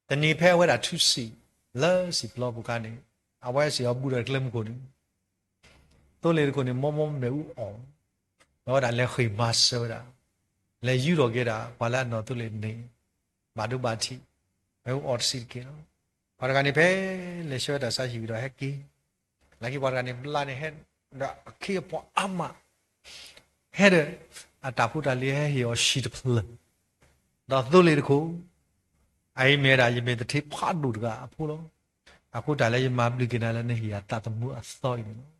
တနံၤဖဲအဝဲဒၣ်ထုးစံးလၢစံာ်ပျီပူၤခါန့ၣ်, အဝဲစံၣ်အီၤဘူးဒီးကျဲမုၢ်ခိၣ်န့ၣ်, သိလ့ၣ်တခိၣ်န့ၣ် မိၢ်မိၢ်မ့ၣ်အူအီၣ်, ဒီးဝဲဒၣ်လဲၤဃ့ၢ်မၤစၢၤဝဲဒၣ်, လဲၤယူၤထီၣ်က့ၤဒၣ် ပှၤလၢအနီၢ်သိလ့ၣ်န့ၣ်, ဘၣ်ဒိဘၣ်ထံး, မ့ၣ်အူအီၣ်တဆံးတက့ၢ်လီၤ. ပှၤတဂၤန့ၣ်ဖဲလဲၤဆှၢဝဲတၢ်ဆါဟံၣ်ဝံၤဒီးဟဲက့ၤ, လၢခံပှၤတဂၤန့ၣ်ဘျါန့ၣ်ဟဲ, ဒီးအခ့အပှၤအါမး ဟဲဒီး အတၢ်ဖိတၢ်လံၤဟဲဟ့ၣ်အီၤဆံးတဖျၢၣ်, ဒီးသိလ့ၣ်တခိၣ်, အအံၤမ့ၢ်ဝဲဒၣ်ယမ့ၢ်သထ့ဖးဒိၣ်တဂၤအဖိလီၤ. အဃိတၢ်လၢယမၤဘျုးက့ၤနၤလၢနဟ့ၣ်ယၤသးသမူအသီအံၤန့ၣ်လီၤ.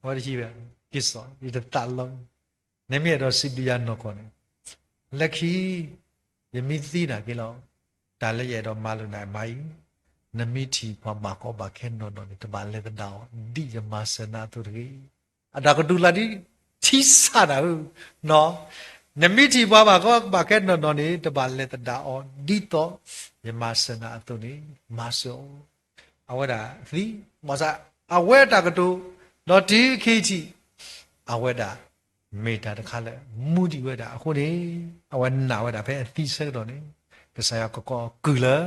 အဝဲတဟံးဝဲ, က့ၤစိာ် ယတသးလီၤ, နမ့ၢ်အဲၣ်ဒိးစံးဘျုးယၤနီၢ်ကီၢ်န့ၣ်, လၢခံ ယမ့ၢ်သံနၤက့ၤလီၤ, တၢ်လၢယအဲၣ်ဒိးမၤလိာ်နၤမၤအံၤ, နမ့ၢ်ထံၣ်ပှၤဘၣ်ကီဘၣ်ခဲနီၢ်နီၢ်န့ၣ် တဘၣ်လဲၤသဒၣ်အီၤ ဒ်ယမၤစၢၤနၤအသိးတဂ့ၤ. အတၢ်ကတိၤလၢဒ်ထံဆၣ်နၤဧၢ, နမ့ၢ်ထံၣ်ပှၤဘၣ်ကီဘၣ်ခဲနီၢ်နီၢ်န့ၣ် တဘၣ်လဲၤသဒၣ်အီၤ ဒ်သိးယမၤစၢၤနၤအသိးန့ၣ် မၤစၢၤအီၤ. အဝဲဒၣ်သံ, ဘၣ်ဆၣ် အဝဲတၢ်ကတိၤ, ဒီးတုၤခံထံၣ်, အဝဲဒၣ် မ့ၢ်တၢ်တခါလၢ မူဒံးဝဲဒၣ်အဃိန့ၣ်, အဝဲနာ်ဝဲဒၣ်ဖဲအသံဆၢကတီၢ်န့ၣ်, ကစၢ်ယွၤကကိးအီၤကုၢ်လၢ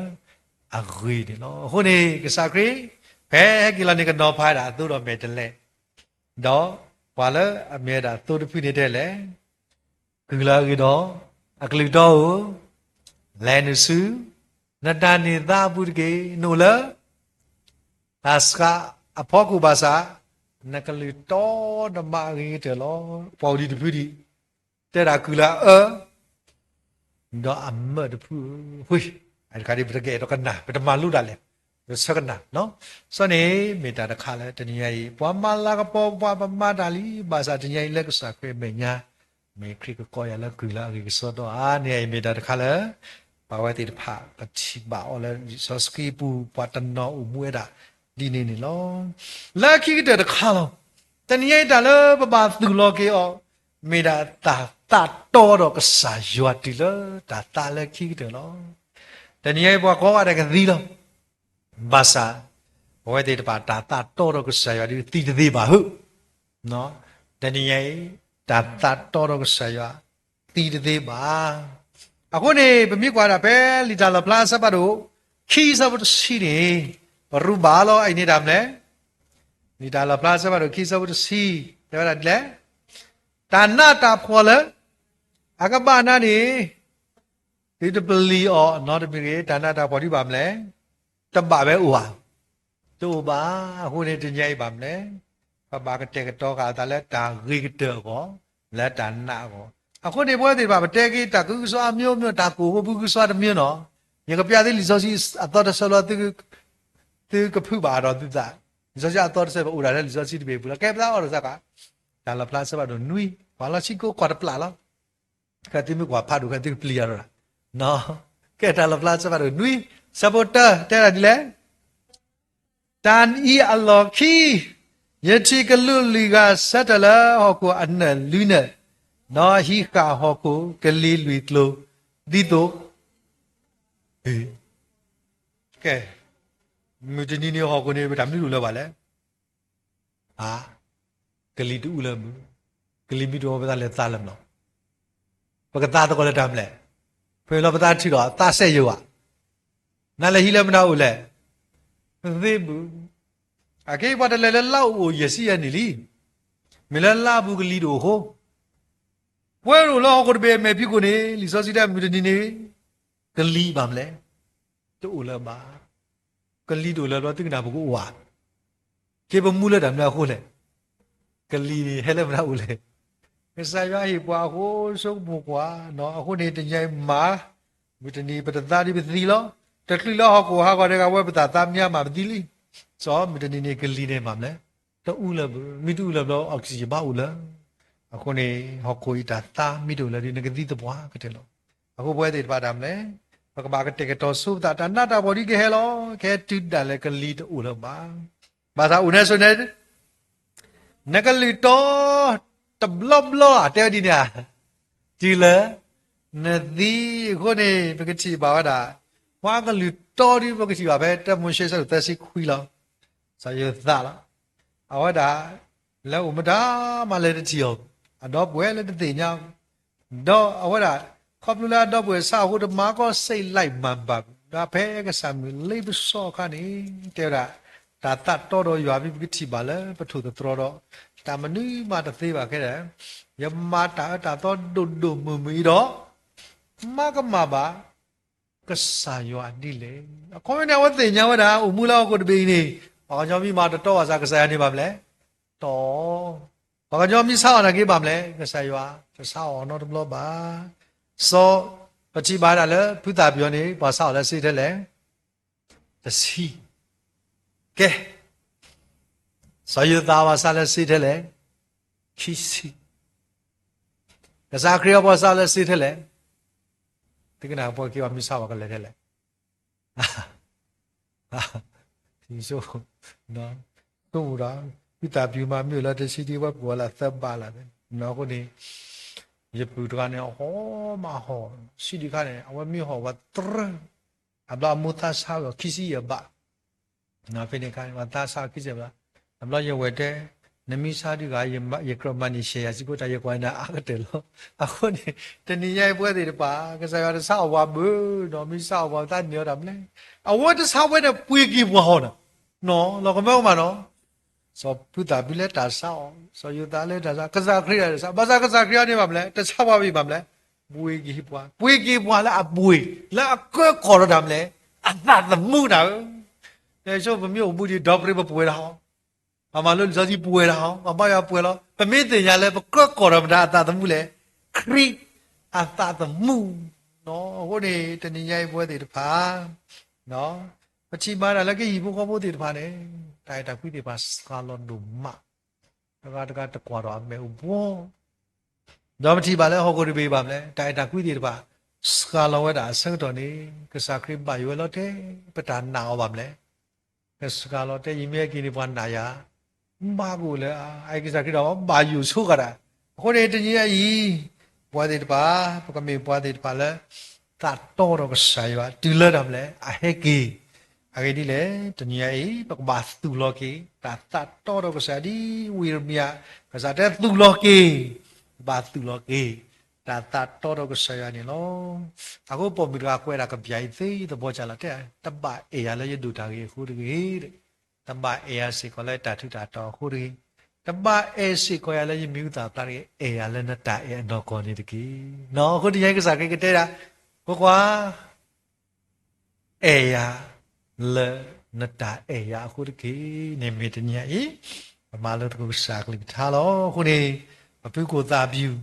အဂ့ၤန့ၣ်လီၤ. အဃိန့ၣ် ကစၢ်ခရံာ် ဖဲဟဲက့ၤလီၤန့ၣ် ကနီၤဖးဝဲဒၣ်အသိဒီးမဲာ်တဲးလဲး, ဒီးပှၤလၢအမ့ၢ်ဝဲဒၣ်သိတဖုန့ၣ်တဲလဲၣ်, ကုၢ်လၢအဂ့ၤဒီး အကလုၢ်တီဧၢ, လဲၤနုာ်ဆူ နတၢ်န့ၢ်သါအပူၤတက့ၢ်. နအိၣ်လၢ တၢ်ဆှးအဖီခိၣ်ဘၣ်ဆၣ်, နကလုၢ်တီနမါအဂ့ၤကတၢၢ်လီၤ. ပှၤအိၣ်ဒံးတဖုဒံး, တဲဒၣ်ကုၢ်လၢအအၢ, ဒီးအမၢတဖုဧၢ, တခါဒ်ပတကအဲၣ်ဒိးကနၣ် ပတမၤလိဒၣ်လဲၣ်, ပဆၢကနၣ်, စီန့ၣ်မ့ၢ်တၢ်တခါလၢတနံၤညါအံၤ ပှၤမၤလၤကပီၤပှၤပမၤတၢ်လံ, ဘၣ်ဆၣ်တနံၤညါအံၤလၢကစၢ်ခရံာ်အမဲာ်ညါ မ့ၢ်ခရံာ်ကကိးယၤလၢကုၢ်လၢအဂ့ၤကစီဒီဧါ. န့ၣ်အံၤမ့ၢ်တၢ်တခါလၢ ပဝဲသ့ၣ်တဖၣ် ပထံၣ်ဘၣ်အီၤလၢလံာ်စီဆှံပူၤ ပှၤတနီၤအိၣ်မူဝဲဒၣ်ဒ်န့ၣ်န့ၣ်လီၤ. လၢခံကတၢၢ်တခါလီၤ. တနံၤညါအံၤတၢ်လၢပဘၣ်သူၣ်လီၤက့ၤအီၤ မ့ၢ်ဒၣ်တၢ်သးတီဒီးကစၢ်ယွၤတုၤလၢတၢ်သးလၢခံကတၢၢ်လီၤ. တနံၤညါအံၤပှၤကိးဂၤဒဲးကသံလီၤ. ဘၣ်ဆၣ် ပဝဲသ့ၣ်တဖၣ်တၢ်သးတီဒီးကစၢ်ယွၤဒ်သံတသ့ဘၣ်ဧၢ တနံၤညါအံၤ တၢ်သးတီဒီးကစၢ်ယွၤ သံတသ့ဘၣ်. အဃိန့ၣ် ပမ့ၢ်ကွၢ်ဒၣ်ဖဲလံာ်တၢ်လီၣ်ဖျါအဆၢဖးဒိၣ် ခံဆၢဖိတဆံန့ၣ် ပရူးဘၣ်လီၤ. အအံၤန့ၣ်တၢ်မနုၤလဲၣ်. လံာ်တၢ်လီၣ်ဖျါအဆၢဖးဒိၣ် ခံဆၢဖိတဆံ တဲဝဲဒၣ်ဒ်လဲၣ်. တၢ်နးတၢ်ဖှီၣ်လၢ အကဘၣ်နၤန့ၣ် သုတပျံၤအီၤနီတမံၤတဂ့ၤ. တၢ်နးတၢ်ဖှီၣ်ဒ်ဘၣ်မနုၤလဲၣ်. တဘၣ်ဝဲအိၣ်ဧါ. တအိၣ်ဘၣ်. အဃိန့ၣ် တနံၤအံၤဘၣ်မနုၤလဲၣ်. ပဘၣ်ကတဲာ်ကတီၤဃာ်အသးလၢတၢ်ဂ့ၤကတၢၢ်အဂီၢ် လၢတၢ်နးအဂီၢ်. အဃိန့ၣ် ပဝဲသ့ၣ်တဖၣ် ပတဲက့ၤတၢ်ကအုကစွါအမျိုးမျိုး တၢ်ကိၢ်ဖိဖုကစွါတမျိုးနီၤ. ယကပျးသုလံာ်စီဆှံအသီတဆၢလီၤ သုကဖုးဘၣ်ဒီးသုသး. လံာ်စီဆှံအသီတဆၢ ပအိၣ်ဒၣ်ထဲလံာ်စီဆှံတဘ့ၣ်အပူၤလီၤ. ကဲပသးအိၣ်ဒီးစ့ၢ်ကီး တၢ်လီၣ်ဖျါအဆၢဖးဒိၣ်နွံ ပှၤလီၢ်ဆံကိးကွၢ်တပျၢ်လီၤ. ခဲသုမ့ၢ်ကွၢ်ဖးဒိၣ် ခဲသုကပျံၤယၤဒီး ကဲတၢ်လီၣ်ဖျါအဆၢဖးဒိၣ်နွံ ဆၢဖိတၢ တဲဒၣ်ဒ်လဲၣ်. တၢ်အံၤအလီၢ်ခံ ယထံၣ်ကလူးလွံၢ်ဂၤဆၢထၢၣ်လၢဟီၣ်ခိၣ်အနၢၣ်လွံၢ်နၢၣ်, ဒီးဟံးဃာ်ဟီၣ်ခိၣ်ကလံၤလွံၢ်ကျိၤ ဒ်သိး ကဲ, မုၢ်တနံၤန့ၣ် ဟီၣ်ခိၣ်န့ၣ် ပတၢ်မနုၤတအိၣ်လၢၤဘၣ်လဲၣ်. ကလံၤတအိၣ်လၢၤမုၢ်, ကလံၤမ့ၢ်တအိၣ် ပသးလဲၤသးလၢၤမး, ပကသါသကိးလၢတၢ်မနုၤလဲၣ်. ဖဲလီၤပသးထုးဒီးသးစဲယိာ်ဘၣ်, နလဲၤဟံးလၢမနုၤအိၣ်လဲၣ်. သ့မုၢ်, အက့ပှၤတလဲၤလၢလါအိၣ်ယဲၢ်ဆံယဲၢ်နံၣ်လံ, မ့ၢ်လၢလါအပူၤကလံၤတအိၣ်အဃိ, ပဝဲတအိၣ်လၢဟီၣ်ခိၣ်တဘ့ၣ်အမဲာ်ဖံးခိၣ်န့ၣ် လံာ်စီဆှံတဲမုၢ်တနံၤန့ၣ် ကလံၤဘၣ်မနုၤလဲၣ်. တအိၣ်လၢၤဘၣ်. ကလံၤတအိၣ်လၢၤဘၣ်လၢသုကနၢ်ပကအိၣ်ဧါ. က့ပမူလၢတၢ်မနုၤအဃိလဲၣ်. ကလံၤန့ၣ်ဟဲလၢမနုၤအိၣ်လဲၣ်. ကစၢ်ယွၤဟ့ၣ်ပှၤအဃိ ဆိကမိၣ်ကွၢ်, အဃိန့ၣ်တနံၤအံၤမၤ, မုၢ်တနံၤပတသါဒ်ပသံလီၤ. တချုးလၢဟီၣ်ခိၣ်ဟးဂီၤတဂၤဝဲ ပသးသါမါမးပသံလံ. စီၤမုၢ်တနံၤန့ၣ်ကလံၤန့ၣ်မၤမနုၤလဲၣ်. တအိၣ်လၢၤဘၣ်, မ့ၢ်တအိၣ်လၢၤဘၣ် oxygen ဘၣ်အိၣ်လၢၤ. အဃိန့ၣ် ဟီၣ်ခိၣ်အံၤတၢ်သါမ့ၢ်တအိၣ်လၢၤဒီး နကသံသပှၢ်ကတၢၢ်လီၤ. အဃိပဝဲသ့ၣ်တဖၣ်တၢ်မနုၤလဲၣ်, ပကဘၣ်ကတဲာ်ကတီၤဆိပသး တၢ်နးတၢ်ဖှီၣ်ဒ်ကဟဲလီၤ, ကဟဲတုၤဒၣ်လဲာ်ကလံၤတအိၣ်လၢၤဘၣ်. ဘၣ်ဆၣ်အိၣ်နဲဆိနဲ နကလုၢ်တီ တဘျီဘျီဧါ တဲဝဲဒ်န့ၣ်ဧါ. တုၤလၢ နသံအဃိန့ၣ် ပကထံၣ်ဘၣ်ဝဲဒၣ် ပှၤကလုၢ်တီဒ်ပကထံၣ်ဘၣ်ဖဲ တၢမိၤၡ့ဆၢဒိၣ်သၢဆံခွံလီၤ. စီၤယိၤသးလီၤ. အဝဲဒၣ် လဲၤအိၣ်မတၤမးလဲၤတထံၣ်အီၤ, အဒီပုၢ်ဝဲၢ်လၢတသ့ၣ်ညါ ဒီးအဝဲဒၣ် ခီဖျိလၢအဒီပုၢ်ဝဲၢ်ဆါအဃိ တမၤကီၢ်စ့ၣ်လံာ်မၤဘၣ်, ဒီးဖဲကစၢ်မုၢ်လ့ပစီအခါန့ၣ် တဲဝဲဒၣ် တၢ်သးတီဒီးယွၤ ဖဲပကထံၣ်ဘၣ်လၢပထိၣ်သတြီၤဒီး တၢ်မနုၤမးတသ့ဘၣ်ခဲဒၣ်, ယမၤတၢ်အၢတၢ်သီဒိၣ်ဒိၣ်မုၢ်မုၢ်အံၤဒီး မၤကမၣ်ဘၣ် ကစၢ်ယွၤဒ်လဲၣ်. အခီပညီန့ၣ် အဝဲသ့ၣ်ညါဝဲဒၣ် အိၣ်မူလၢဟီၣ်ခိၣ်တဘ့ၣ်အံၤန့ၣ် ပှၤကညီမ့ၢ်မၤတတီဘၣ်ဆၣ် ကစၢ်ယွၤန့ၣ်ဘၣ်မနုၤလဲၣ်, တီ, ပှၤကညီမ့ၢ်ဆါအီၣ်နာ်က့ဘၣ်မနုၤလဲၣ်, ကစၢ်ယွၤ တဆါအီၣ်နီတဘျီဘၣ်. စီၤ ပထံၣ်ဘၣ်ဒၣ်လၢ ဖုသၣ်ပျီၤန့ၣ် ပှၤဆါအီၣ်လၢစ့ထဲလဲၣ်, တဆံ, ကဲ, စီၤယိၤသးပှၤဆါလၢစ့ထဲလဲၣ်, ခံဆံ, ကစၢ်ခရံာ်အပှၤဆါလၢစ့ထဲလဲၣ်, သုကနၣ်ပှၤက့ၤပှၤမ့ၢ်ဆါဝဲကလဲၤထဲလဲၣ် ဆိ, ဆိဒီး ဖုသၣ်ပျီၤမးမ့ၢ်လၢတဆံဒံး ဝဲပှၤလၢသၢဘးလီၤ, အဃိန့ၣ် ယပုၢ်တဂၤန့ၣ် အဟီၣ်မးဟီၣ်, ဆံးဒံးခါန့ၣ် အဝဲမ့ၢ်ဟီၣ်ဝဲတြၢၢ်, အဘျီအမိၢ်သးဆါဝဲအီၤခံဆံယဲၢ်ဘး, ဖဲန့ၣ်အခါန့ၣ် ပှၤသးဆါအီၤခံဆံယဲၢ်ဘး, အဘျီယဝဲၢ်တဲ, နမ့ၢ်ဆါဒံးဂၤ ယကြၢးမၤန့ၢ်ရှဲယၤစ့ၢ်ကီး တၢ်ယကွၢ်နၤအါကတၢၢ်လီၤ. အဃိန့ၣ် တနံၤညါအံၤပဝဲသ့ၣ်တဖၣ် ကစၢ်ယွၤတဆါအီၣ်ပှၤဘၣ်နီၤ, မ့ၢ်ဆါအီၣ်ပှၤ ပသးန့ၢ်အီၤတၢ်မနုၤလဲၣ်, အဝဲတဆါဝဲန့ၣ် ပှ့ၤက့ၤပှၤဟီၣ်နီၤ, လီၤကမၢကမၣ်နီၤ စီၤဖုသၣ်ပျီၤလၢတၢ်ဆါအီၤ, စီၤယိၤသးလၢတၢ်ဆါ, ကစၢ်ခရံာ်တၢ်ဆါ, ဘၣ်ဆၣ်ကစၢ်ခရံာ်အန့ၣ်ဘၣ်မနုၤလဲၣ်, တဆါပှၤဘၣ်မနုၤလဲၣ်, ပှ့ၤက့ၤပှၤ, ပှ့ၤက့ၤပှၤလၢအပှ့ၤ, လၢအကၢကီၢ်ဒီးတၢ်မနုၤလဲၣ်, အသးသမူတၢ်ဧၢ, ယဆိပမ့ၢ်အိၣ်မူဒံးဒီးပှ့ၤပှဲၤတၢ်ဟီ, ပမၤလိလံာ်စီဆှံပှဲၤတၢ်ဟီ, ပဘါယွၤပှဲၤလီၤ, ပမ့ၢ်သ့ၣ်ညါလၢပကၢကီၢ်ဒီးမတၤအသးသမူလဲၣ်, ခရံာ်အသးသမူ အဃိန့ၣ် တနံၤညါအံၤပဝဲသ့ၣ်တဖၣ် ပထံၣ်ဘၣ်ဒၣ်လၢကဟံၣ်ဖိဃီဖိသ့ၣ်တဖၣ်န့ၣ် တၢ်အဲၣ်တၢ်ကွံသ့ၣ်တဖၣ်စှၤလီၤဒိၣ်မး, တဂၤတဂၤတကွၢ်ဒီးအမဲာ်အိၣ်ဘှီ, ဒီးပထံၣ်ဘၣ်လၢဟီၣ်ခိၣ်တဘ့ၣ်ဘၣ်မနုၤလဲၣ်, တၢ်အဲၣ်တၢ်ကွံသ့ၣ်တဖၣ် စှၤလီၤဝဲဒၣ်အဆၢကတီၢ်န့ၣ် ကစၢ်ခရံာ်ဘၣ်ယိၣ်ဝဲလီၤတဲာ် ပတၢ်နာ်အီၤဘၣ်မနုၤလဲၣ်, ကစှၤလီၤတဲာ် ယမ့ၢ်ဟဲက့ၤန့ၣ် ပှၤနာ်ယၤ ဘၣ်ကအိၣ်လၢအကစၢ်ခရံာ်ဒီးဘၣ်ယိၣ်ဆိဃာ်တၢ်, အဃိန့ၣ် တနံၤညါအံၤ ပဝဲသ့ၣ်တဖၣ် ပကမ့ၢ်ပှၤသ့ၣ်တဖၣ်လၢ သးတီဒီးကစၢ်ယွၤ တုၤလၢတၢ်မနုၤလဲၣ် အဟဲက့ၤ, အဂ့ၢ်ဒ်လဲၣ် တနံၤညါအံၤ ပကဘၣ်သူၣ်လီၤက့ၤ တၢ်သးတီဒီးကစၢ်ဒ်ဝံယံးရမံယၤ ကစၢ်တဲသူၣ်လီၤက့ၤ, ပဘၣ်သူၣ်လီၤက့ၤ တၢ်သးတီဒီးကစၢ်ယွၤန့ၣ်လီၤ. အဃိပိာ်မုၣ်တဂၤကွဲးဒၣ်ကပျၢ်အံၤသ့သဘီကၢ်လီၤတဲ, တဘၣ်အဲၣ်ယၤလၢယဒိၣ်တၢ်ဂ့ၤအဃိတဂ့ၤ, တဘၣ်အဲၣ်ယၤစ့ၢ်ကီးလၢတၢ်ထူးတၢ်တီၤအဃိတဂ့ၤ, တဘၣ်အဲၣ်စ့ၢ်ကီးယၤလၢယမံၤဟူသၣ်ဖျါတဂ့ၤ, အဲၣ်ယၤလၢနတၢ်အဲၣ်အနီၢ်ကီၢ်န့ၣ်တက့ၢ်. အဃိတနံၤညါအံၤကစၢ်ခရံာ်ကတဲဒၣ်, ကွၢ်ကွၢ် အဲၣ်ယၤလၢနတၢ်အဲၣ်ယၤအဃိတက့ၢ်. န့ၣ်မ့ၢ်တနံၤညါအံၤ ပမၤလိသကိးကစၢ်အကလုၢ်ကထါလီၤ. အဃိန့ၣ် ပဖုကိၣ်သၣ်ပျီၤ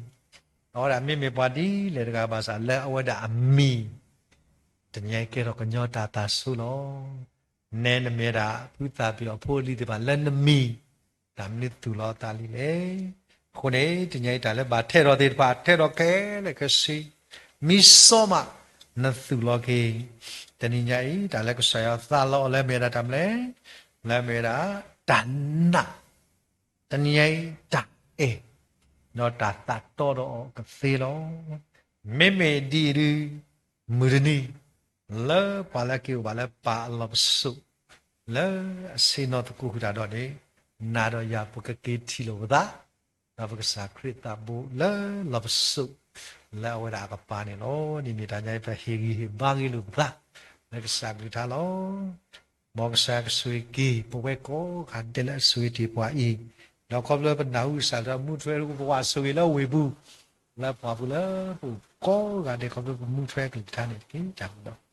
အဝဲဒၣ်မ့မ့ၢ်ပှၤဒ်လဲၣ်တဂၤဘၣ်ဆၣ် လၢအဝဲဒၣ်အမံၤ တနံၤညါအံၤကဲထီၣ်ကညီတၢ်သးဆိလီၤ. နဲနမ့ၢ်ဒၣ် ဖုသၣ်ပျီၤအဖိအလံၤသ့ၣ်တဖၣ်လၢနမံၤ တၢ်မနုၤသူၣ်လီၤအသးလံလဲၣ်. အဃိန့ၣ် တနံၤညါအံၤတၢ်လၢဘၣ်ထဲထီၣ်သ့ၣ်တဖၣ် ထဲထီၣ်ခဲလၢာ်ခဲဆ့, မံစီမး နသူၣ်လီၤက့ၤ, တနံၤညါအံၤ တၢ်လၢကစၢ်ယွၤသးလီအီၤလၢအမ့ၢ်ဝဲဒၣ်တၢ်မနုၤလဲၣ်, လၢအမ့ၢ်ဝဲဒၣ် တၢ်နာ်, တနံၤညါအံၤ တၢ်အဲၣ်, ဒီးတၢ်သးတီဒီးအီၤကသ့လီၤ. မ့မ့ၢ်ဒ်အံၤဒုး မုၢ်တနံၤ လၢပှၤလၢအက့ၤအိၣ်ဘၣ်လၢပၢ်အလီၢ်ပစိာ် လၢအဆ့ၣ်နီၤသကိးဃုာ်တၢ်ဒီးန့ၣ်, နၤဒီးယၤပကက့ၤထံၣ်လိာ်ပသး ဒီးပကစၢ်ခရံာ်သးဘိလၢလီၢ်ပစိာ် လၢအဝဲဒၣ်အကပၤန့ၣ်လီၤ. ဒ်န့ၣ်တၢ်ညါအံၤ ပဟ့ၣ်ဂံၢ်ဟ့ၣ်ဘါဂ့ၤလိာ်ပသး လၢကစၢ်ကလုၢ်ကထါလီၤ. မ်ကစၢ်ယွၤကဆိၣ်ဂ့ၤက့ၤ ပဝဲကိးဂၤဒဲးလၢအဆိၣ်ဂ့ၤတ့ၢ်ပှၤအံၤ, ဒီးခီဖျိပနၢ်ဟူကစၢ်ယွၤမူထွဲ ပကဘၣ်ဆိၣ်ဂ့ၤလၢဝ့ၢ်ပူၤ လၢပှၢ်ပူၤလၢပအိၣ်ကိးဂၤဒဲး ခီဖျိပမူထွဲကလုၢ်ကထါန့ၣ်တက့ၢ်. တၢ်ဘျုး